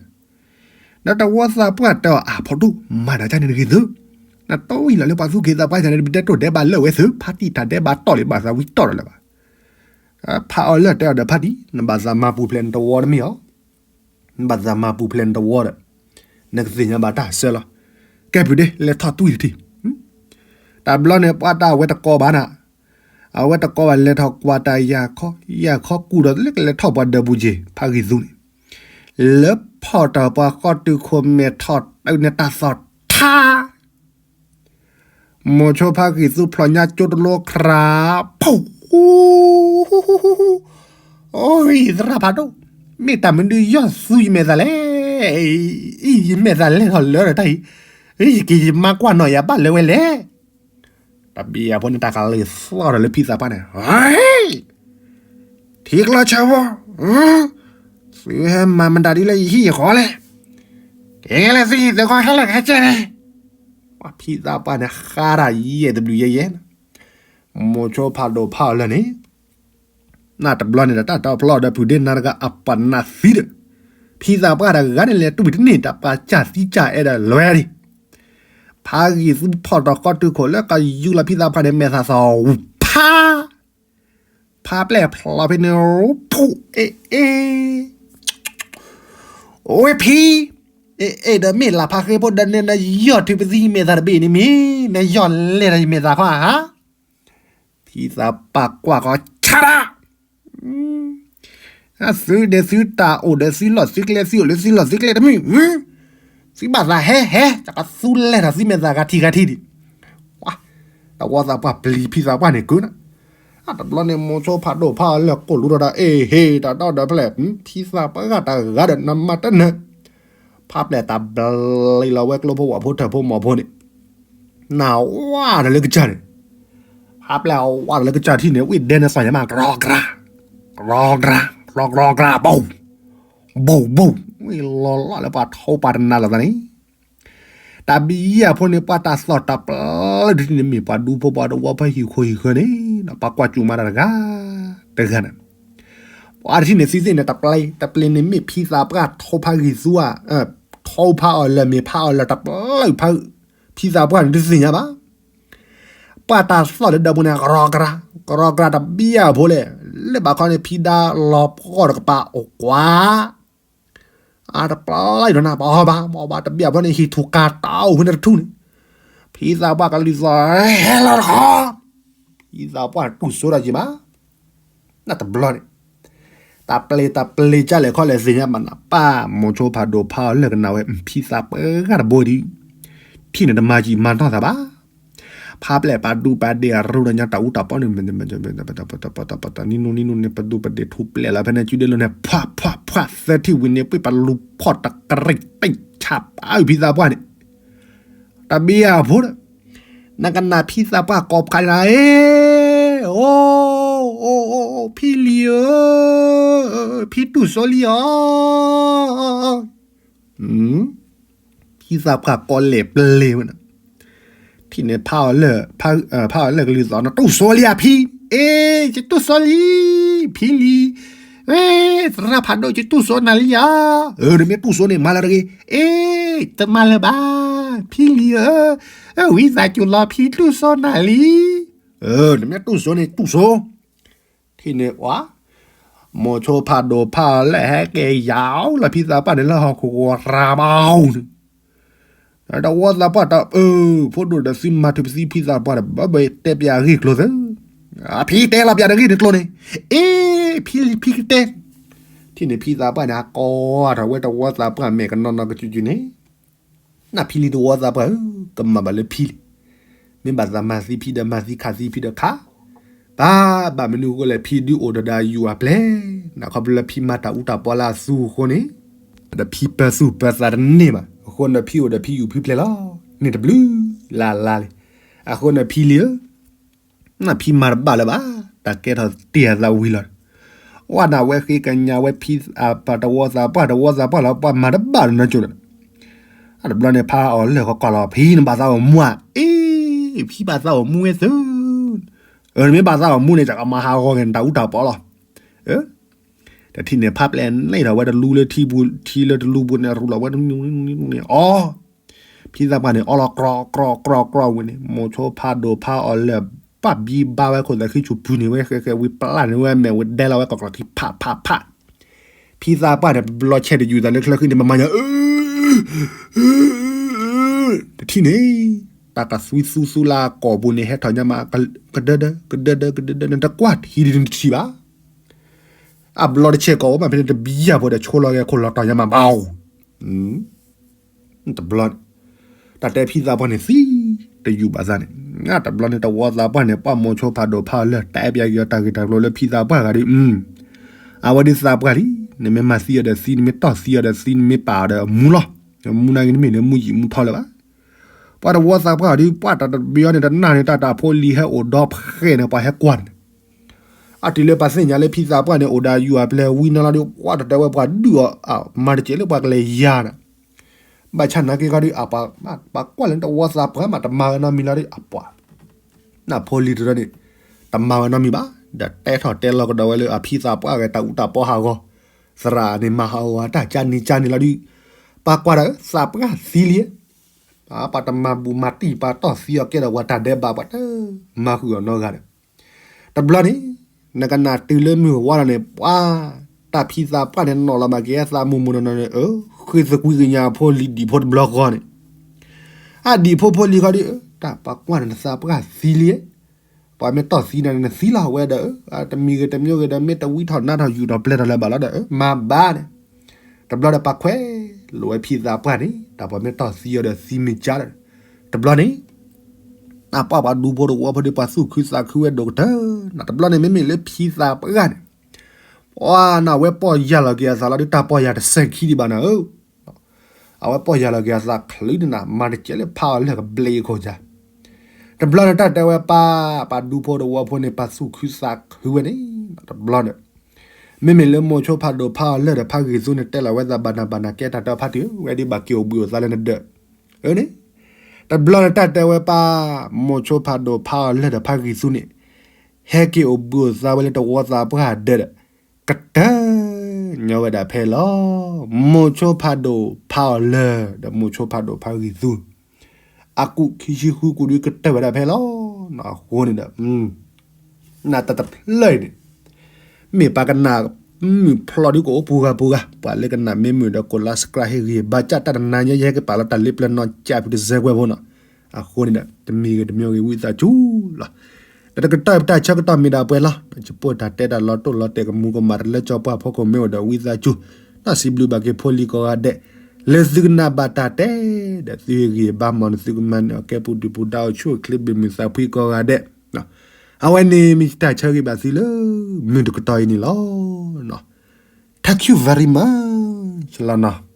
ဒီးတဝီသးပှၢ်တဲအီၤအါဖီဒိၣ် မၤနၤတၢ်န့ၣ်တဂ့ၤသု, နတဝံၣ်လီၤလၢပှၤသူၣ်က့သးပှၢ်တၢ်န့ၣ် တဘျီတဲတိၢ်ဒဲးဘးလၢာ်ဝဲသု ဖါတံၢ်တၢ်ဒဲးဘးတီၢ်လံာ်ဘၣ်သးဝံၤတီၢ်ဒီးလၢၤဘၣ် ဖးအီၤလၢာ်တဲအီၤဒီးဖါတံၢ် နဘၣ်သးမၤပူၤဖျဲးနတဝီတမ့ၢ်အီၤ, နဘၣ်သးမၤပူၤဖျဲးနတဝီဒီး, နကသ့ၣ်ညါဘၣ်တၢ်ဆၢလီၤ, ကဲပုၤဒဲး လဲၤထီၣ်တဝံၣ်တထံၣ်, တဘျီန့ၣ်ပှၤတၢ်အဝဲတကိးဘၣ်နၤ, အဝဲတကိးဘၣ်လဲၤထီၣ်ကွၢ်တၢ်ယၢ်ခီ, ယၢ်ခီကူၣ်ဒီးလၢကလဲၤထီၣ်ပှၤဒၢးပူၤက့ၤ ဖးဂံၢ်သူန့ၣ်, လၢဖီၣ်တၢ်ပှၤဃီတုၤခိၣ်မဲာ်ထီၣ်တၢ်န့ၣ်တၢ်သီၣ်ထါ မိၤဆိဖးဂံၢ်သူဖျိညါကၠိတလိခရး, ဖူ, အိ သရၣ်ဖးဒိၣ်, မ့ၢ်တၢ်မနုၤယီၢ်သူယမဲာ်သၣ်လဲၣ်, အံၤယမဲာ်သၣ်လဲၣ်ထီၣ်လၢာ်တၢ်အံၤ, ယက့ၤယမါကွၢ်နီၢ်ယၤဘၣ်လၢဝဲလဲၣ်, တဘံယၤဖိန့ၣ်တၢ်ကလုၢ်သီၣ်ဒီးလၢဖံသးပှၢ်န့ၣ် ထံကျီဆၢဖိ, သုဟဲမၤမတၤဒ်လၢယဟံၣ်ယဃီလဲၣ်, ကဲလဲၣ်သုဟံၣ်သုဃီဟဲလၢကဟဲကဲန့ၣ်, ပှၤဖံသးပှၢ်န့ၣ်ဃါတၢ်ယဲၢ်တဘျုးယဲၢ်ယဲၢ်, မိၤဆိဖးဒိၣ်ဖးအီၤလၢာ်န့ၣ်, နတဘျီန့ၣ်ဒီးတၢ်တီဖျီဒီးပုၢ်ဒ့နၤတဂၤအပှၤနးသံဒီး, ဖံသးပှၢ်တဂၤန့ၣ်လဲၤတူၢ်ဘံၤတန့ၢ်တၢ်ပှၤကၢ်သံကၢ်အဲၣ်ဒီးလွဲၤဒံး, ဖးဂံၢ်သူဖီၣ်တီၢ်ဃီတုၤခိၣ်လၢကယူၤလီၤဖံသးပှၢ်န့ၣ် မဲာ်သၣ်သီၣ်ဝူၤဖး ဖးပျဲၢ်ဖျီဖဲန့ၣ် ဖူးအ့ၣ်အ့ၣ်, အိ ဖံ, အ့ၣ်အ့ၣ်ဒီးမ့ၢ်လၢ်ဖးဃ့ဖိဒီးန့ၣ် နယီၢ်ထုးပသံမဲာ်သၣ်တဘ့ၣ်န့ၣ်မ့ၢ် နယီၢ်လဲၢ်ဒီးယမဲာ်သၣ်ခီဧါ, ဖံသးပှၢ်ကွၢ်ဃီဆါတၢ် သုဒီးသုတၢ်အိၣ်ဒီးသုလီၢ်သုကျဲ သုအိၣ်လၢသုလီၢ်သုကျဲတမုာ်, သုဘၣ်သးဟဲဟဲ တၢ်ကသူလဲၢ်ထီၣ်သုမဲာ်သၣ်ဂၤထံဂၤထံဒံး, တဝီသးပှၢ်ပျံၤဖံသးပှၢ်န့ၣ်ကုၤနၤ, တဘျီန့ၣ်မိၤဆိဖးဒိၣ်ဖးအီၤလၢာ်ကိၣ်လူထီၣ်ဒီး အ့ၣ်ဟ့ၣ်တၢ်ဒီဒီဖျဲၣ် ဖံသးပှၢ်ဂၤတဂၤဒီးနမၤတနၢၤ, ဖးပျဲၢ်တၢ်ဘျံၤလီၤဝဲကျိဖိဝၣ်ဖိထၢၣ်ဖိမီၢ်ဖိန့ၣ် နဝါဒီးလၢကစၢ်န့ၣ်, ဖးပျဲၢ်အဝါဒီးလၢကစၢ်ထံၣ်န့ၣ် ဝံၣ်ဒဲန့ၣ်သီၣ်ညါမး ကြီကြၤ, ကြီကြၤ, ကြီကြီကြၤ ဘီ, ဘီဘီ, ဝံၣ်လီၤလီၤလၢပှၤထီပှၤတနၤလီၤသးန့ၣ်, တၢ်ဘံယဲၢ်ဖိန့ၣ် ပှၤတၢ်သီၣ်တၢ်ပျံၤတထံၣ်န့ၣ် မ့ၢ်ပှၤဒူဖိပှၤတဝီဖဲဟံၣ်ခိၣ်ဟံၣ်ဃၢၤန့ၣ် ပှၤကွၢ်စူၣ်မၤတၢ်တဂၤ, တဂၤန့ၣ်, ပှၤတထံၣ်န့ၣ်သံသ့ၣ်န့ၣ် တပျံၤ, တပျံၤန့ၣ်မ့ၢ်ဖံသးပှၢ်ထိဖးဂံၢ်သူဧါ, ထိဖးအီၤလၢာ်မ့ၢ်ဖးအီၤလၢာ်တပျံၤဖး, ဖံသးပှၢ်န့ၣ်တသ့ၣ်ညါဘၣ် ပှၤတၢ်သီၣ်လၢဒၢးပူၤန့ၣ် ကြီကြၤ, ကြီကြၤတဘံယဲၢ်ဖိလဲၣ်, လၢဘၣ်ခီန့ၣ် ဖံဒါလီၤပှီၢ်တကပၤအိၣ်ကွၢ်, အတပျံၤဒီးနၤ ပှၤအီၣ်ဘၣ်, ပှၤအီၣ်ဘၣ်တဘံယဲၢ်ဖိန့ၣ် ဟံၣ်ထူၣ်ကၤတၢ်အိၣ်ဖဲန့ၣ်တထူၣ်န့ၣ်, ဖံသးပှၢ်ကလုၢ်သီၣ် ဟဲလီၤတခီ, ဖံသးပှၢ်တူၢ်စိတၢ်က့ၤဘၣ် နတဘျီန့ၣ်, တၢ်ပျံၤတၢ်ပျံၤကၢ်လဲၣ်ခီလဲၣ်သ့ၣ်ညါဘၣ်နၤ ပၢ်မိၤဆိဖးဒိၣ်ဖးအီၤလၢာ်ကနၣ်ဝဲ ဖံသးပှၢ်ဂၤတဘိဒံး, ထံၣ်န့ၣ်တမၤကံၣ်မၤနီၢ်သးဘၣ်, ဖးပျဲၢ်ပာ်ဒူပာ်ဒ့ၣ်အရူဒီးညါတၢ်အူတၢ်ပီန့ၣ်, နံၤနံၤနံၤနံၤ ပဒူပဒ့ၣ်ထူပျဲၢ်လီၤဖဲန့ၣ် ကုဒ့လိန့ၣ် ဖှၣ်ဖှၣ်ဖှၣ်သၢထံၣ်ဝံၤန့ၣ် ပှ့ၤပလူၤဖီၣ်တကရံၣ်တံၢ်ဆၣ်ပာ်ဖံသးပှၢ်န့ၣ် တဘံယဲၢ်ဖိဒီး နကနၣ်ဖံသးပှၢ်ကိးဖးန့ၣ် အ့ အိ ဖံလံၤဧၢ, ဖံတူၢ်စိလံအီၤ, ဖံသးပှၢ်ကိးလဲၣ်ပျ့ၤဝဲန့ၣ်, ထံၣ်န့ၣ် ဖးအီၤလၢာ်ကလုၢ်သီၣ်န့ၣ် တူၢ်စိလံဧါဖံ, အ့ ယတူၢ်စိလံ, ဖံလံၤ, အ့ သရၣ်ဖးဒိၣ် ယတူၢ်စိနၤလံဧါ, အၢ နမ့ၢ်တူၢ်စိန့ၣ် မၤလၢတဂ့ၤ, အ့ တမၤလၢၤဘၣ်, ဖံလံၤဧၢ, ဝံသးစူၤလီၤ ဖံတူၢ်စိနၤလံ, အၢ နမ့ၢ်တူၢ်စိန့ၣ် တူၢ်စိ ထံၣ်န့ၣ် ပှၤ မိၤဆိဖးဒိၣ်ဖးအီၤလၢဟဲက့ၤယၤလီၤဖံသးပှၢ်န့ၣ်လၢဟီၣ်ခိၣ်ကဝီၤရၤဘၣ်အီၤန့ၣ်, တဝီသးပှၢ်တၢ်အၢ ဖိဒိၣ်ဒီးသုမၤထုးပသံဖံသးပှၢ်ဒီး ဘၣ်ဘၣ်တဲပျးအဂ့ၢ်ကျိၤသၢ, ဖံတဲလီၤပျးတဂ့ၢ်န့ၣ်ကျိၤန့ၣ်, အ့ ဖံလံၤဖံကတဲ, ထံၣ်န့ၣ်ဖံသးပှၢ်န့ၣ် အကိးထီၣ်ဝဲတဝီသးပှၢ်မဲာ်ကနီၤနီၤကစူၤကစူၤန့ၣ် နဖံလံၤတဝီသးပှၢ်ဧၢ, ကမၤဘၣ်လၢဖံလံၤ, မ့ၢ်ဘၣ်သးမၤသံဖံဒီးမၤသံခးသံဖံဒီးခး, ဘၣ်ဘၣ်မနုၤအဃိလဲၣ် ဖံဒုးအိၣ်ဒီးဒီးယွၤအပျဲၢ်, နခီဖျိလၢဖံမၤတၢ်အူတၢ်ပီလၢအသူအဃိန့ၣ်, ဒီးဖံပၢသူၣ်ပၢသးတန့ၢ်ဘၣ်, အဃိန့ၣ်ဖံအိၣ်ဒီးဖံယူၤဖံပျဲၢ်လီၤ, န့ၣ်တဘျုးလၢ်လၢ်လံ, အဃိန့ၣ်ဖံလံၤဧၢ နဖံမၤတဘၣ်လၢၤဘၣ်, တၢ်ကဲထီၣ်တ့ၢ်အသးဝံၤလီၤ, ဝဲဒၣ်ဝဲဃ့ကညးဝဲဖံ ပှၤတဝီသးပှၢ် တဝီသးပှၢ်လီၤ ပှၤမၤတဘၣ်လၢၤနီကၠိဒီး, တဘျီန့ၣ် ဖးအီၤလၢာ်ဃီကွၢ်လီၤ ဖံနဘၣ်သးအိၣ်မူဧါ, အ့ ဖံဘၣ်သးအိၣ်မူဝဲသု, နမ့ၢ်ဘၣ်သးအိၣ်မူန့ၣ် ကမၤဟးဂီၤက့ၤနတၢ်အူတၢ်ပီလီၤ. တထံၣ်န့ၣ် ဖးပျဲၢ်န့ၢ်ထီၣ်ဝဲတလူလၢထံပူၤ ထံလၢတလူပူၤန့ၣ် ရူၢ်လီၤဝဲတနံၤန့ၣ်အီၤ, ဖံသးပှၢ်န့ၣ် အီလီၤကြီကြီကြီဝဲန့ၣ် မိၤဆိဖးဒိၣ်ဖးအီၤလၢာ် ဘၣ်ဘံဘါဝဲခိၣ်သးခံဆူၣ်ပူၤန့ၣ် ဝဲဃဲဃဲဝံပျၢ်န့ၣ် ဝဲမဲာ်ဝံဒဲလီၤဝဲကီၢ်ကျီၢ်ထံဖးဖးဖး, ဖံသးပှၢ်န့ၣ် ဘျီဆဲးတယူၤသးလၢချၢဃံန့ၣ် မၤမၤညါ တထံၣ်န့ၣ် တၢ်ကသွံသူသူလၢအကိာ်ပူၤန့ၣ် ဟဲထီၣ်ညါမး ကဒၢဒၢ ကဒၢဒၢ ကဒၢဒၢ နတကွၢ်ထံဒ်နတထံၣ်ဘၣ်. အဘျီတဆဲးကိာ်ဝဲမး ဖဲန့ၣ်တဘံယၢ်ဖိဒီး ဆိလီၤက့ၤခိၣ်လီၤတီၤညါမး ဘၣ် တဘျီန့ၣ် တၢ်တဲဖံသးပှၢ်န့ၣ်သံ တယူာ်ဘၣ်သးန့ၣ် တဘျီန့ၣ် တဝီသးပှၢ်န့ၣ် ပှၢ်မိၤဆိဖးဒိၣ်ဖးအီၤလၢာ် တဲပျးက့ၤအီၤတၢ်ဂ့ၢ်တၢ်ကျိၤလၢဖံသးပှၢ်ဂၤဒီး အဝဲဒ်သးပှၢ်လံ, နမ့ၢ်မၤသံအီၤဒီးသံ နမ့ၢ်တီၢ်သံအီၤဒီးသံ နမ့ၢ်ပာ်အီၤဒီးအမူလီၤ. အမူနာ်က့ၤနမ့ၢ်န့ၣ် မူယံာ်မူထီလၢၤဘၣ်. ပှၤတဝီသးပှၢ်အီၤဒီး ပှၤတၢ်တဘျီန့ၣ် တနၢ်န့ၣ် တၢ်တၢ်ဖိလံၤဟဲအိၣ်ဒီဖှဲၣ်န့ၣ် ပှၤဟဲကွၢ်န့ၣ် အတုၤလၢပှၤသ့ၣ်ညါလၢဖံသးပှၢ်န့ၣ် အိၣ်ဒီးယွၤအပျဲၢ်ဝံနီၤလီၤဒီး ပှၤတတဲဝဲပှၤဒုးအီၤ မၤတကဲးလၢပှၤကလဲၤယၤန့ၣ်, ဘၣ်ဆၣ်နာ်က့ၤခီဒီး အပှၤကွၢ်လၢတဝီသးပှၢ်မး တမၤဝဲနီတမံၤလီၤဒီး အပှၤ နၢ်ဖိလံၤတရၢန့ၣ် တမၤဝဲနီတမံၤဘၣ်, ဒီးတဲထီၣ်တဲလီၤကဒီးဝဲလၢအဖံသးပှၢ်ဂ့ၤ တၢ်အူတၢ်ပီဟးဂီၤ, သရၣ်န့ၣ်မၤဟးဂီၤတၢ်ကၢ်နံၤကၢ်နံၤလီၤဒီး ပှၤကွၢ်ဒီး သးပှၢ်သံလံ, ပှၤတမၤဘူးမၤတံၢ် ပှၤတီၢ်သံအီၤကဲဒီး ပှၤတၢ်ဒဲးဘး ပှၤတမၤဃုာ်အီၤနီတဂၤဒီး တဘျီန့ၣ် နကနၣ်တုၤလၢမုၢ်ဝါလီၤန့ၣ် ပှၤ တၢ်ဖံသးပှၢ်န့ၣ် နီၣ်လီၤဘၣ်က့ၤအသးမုၢ်မုၢ်နီၢ်နီၢ်န့ၣ် ဃ့သကွံကညးဖိလံၤဒံၣ်ဖိတဘျီဃီန့ၣ်, အဒံၣ်ဖိဖိလံၤဃီဒီး တၢ်ပှၤကွၢ်န့ၣ် နသးပှၢ်သံလံ, ပှၤမ့ၢ်တီၢ်သံနၤန့ၣ် နသံလီၤဝဲဒီး တမံၤဂ့ၤတမံၤဂ့ၤဒီး မ့ၢ်တဝံထီၣ်နါထီၣ်ယူၢ်ထီၣ်ပျဲၢ်ထီၣ်လၢၤဘၣ်လီၤဒီး မၤဘၣ်န့ၣ်, တဘျီဒီးပှၤခွဲးလိာ်ဝဲဖံသးပှၢ်န့ၣ် တၢ်ပှၤမ့ၢ်တီၢ်သံအီၤဒီးသံမ့ၢ်ကၢ်ဒီး တဘျီန့ၣ် တၢ်ပှၤပှၤဒူဖိတဝီဖိဒီး ပှၤသူၣ်ခုသးခုဝဲဒိၣ်ကတၢၢ်န့ၣ် တဘျီန့ၣ် မ့မ့ၢ်လၢဖံသးပှၢ်န့ၣ် ပှၤန့ၣ် အဝဲပီၢ်ယၢ်လီၤက့ၤအသးလီၤဒီး တၢ်ပီၢ်ယၢ်တစဲးခံဒံးဘၣ်နၤဧၢ, အဝဲပီၢ်ယၢ်လီၤက့ၤအသးချုးန့ၣ်နၤ မၤတကဲးလၢဖးအီၤလၢာ်ကဘျံးအခိၣ်ယၤ, တဘျီန့ၣ် တၢ်တဲဝဲပၢ် ပှၤဒူဖိတဝီဖိန့ၣ် ပှၤသူၣ်ခုသးခုဝဲန့ၣ် တဘျီန့ၣ် မ့မ့ၢ်လၢမိၤဆိဖးဒိၣ်ဖးအီၤလၢာ်ဒီးဖးဂ့ၤသူန့ၣ် တဲလီၤဝဲသးဘၣ်နၤဘၣ်နၤ ကဲတၢ်တဖါတံၢ်ဧၢ ဝဲဒ်ဘၣ်က့ၤအိၣ်ဘှံးအိၣ်သါလၢနဒၢး, အန့ၣ် တဘျီန့ၣ် တၢ်တဲဝဲပၢ် မိၤဆိဖးဒိၣ်ဖးအီၤလၢာ်ဒီးဖးဂ့ၤသူန့ၣ် ဟဲက့ၤအိၣ်ဘှံးအိၣ်သါဝဲလၢတဝီသးပှၢ်ဒၢးဒီး ကတၢၢ်ညီဝဲဒၣ်ဖဲလီၤ. မိၤဆိဖးဒိၣ်ဖးအီၤလၢာ်ဒီးမိၤဆိဖးဒိၣ်ဖးဂ့ၤသူ အကူာ်ခံဆံဃုကူာ်ဒုးကတၢၢ်ဝဲဒၣ်ဖဲလီၤ. အဃိန့ၣ်ဒီး နတၢ်တဖျၢၣ်အံၤန့ၣ် မ့ၢ်ပှၤကနၣ်မုာ်ဖျိးဒုးကအိၣ်ပူၤဂၤပူၤဂၤ, ပှၤလၢကနၣ်မ့ၢ်မုာ်ဒီး ကိးလါစကြးဟ့ၣ်ဂံၢ်ဘါ ကၢ်တၢ်တနၤညါ ယဟဲက့ၤပာ်လီၤတၢ်လ့ပျၢၤနီၢ်ကၠးဖုတစဲးကွဲးဖိနီၤ. အဃိန့ၣ်ဒီး တမံၤဂ့ၤတမံၤဂ့ၤ ဝံသးစူၤလီၤ. ဒီးတကတီၢ်ပတၢ်ဆၢကတီၢ်မ့ၢ်ဒၣ်ပှဲၤလီၤ. ယပိာ်တၢ်တဲတၢ်လီၤတိၢ်လီၤတဲာ် ကမူၤကမၣ်တလၢကၠီပှၢ်ဖိကမ့ၢ်အိၣ်ဒီးဝံသးစူၤ, တၢ်စံးဘျုးဘၣ်က့ၤဖိလံၤကိးဂၤဒဲး လၢသုကနၣ်ဘၣ်တၢ်တဲ ဒီးသုဟ့ၣ်ဂံၢ်ဘါမၤန့ၢ်သုကမၤန့ၢ်အီၤကဲပူၤဒုးပူၤဒါအိၣ်ဆူၣ်အိၣ်ချ့ ဘၣ်မုာ်သးဖှံကိးဂၤဒဲး. အဝဲန့ၣ်မ့ၢ်တၢ်ဆၢဂ့ၤဘၣ်သုလၢ မုၢ်တကတီၢ်အံၤန့ၣ်လီၤ. Thank you very much လီၤနီၤ.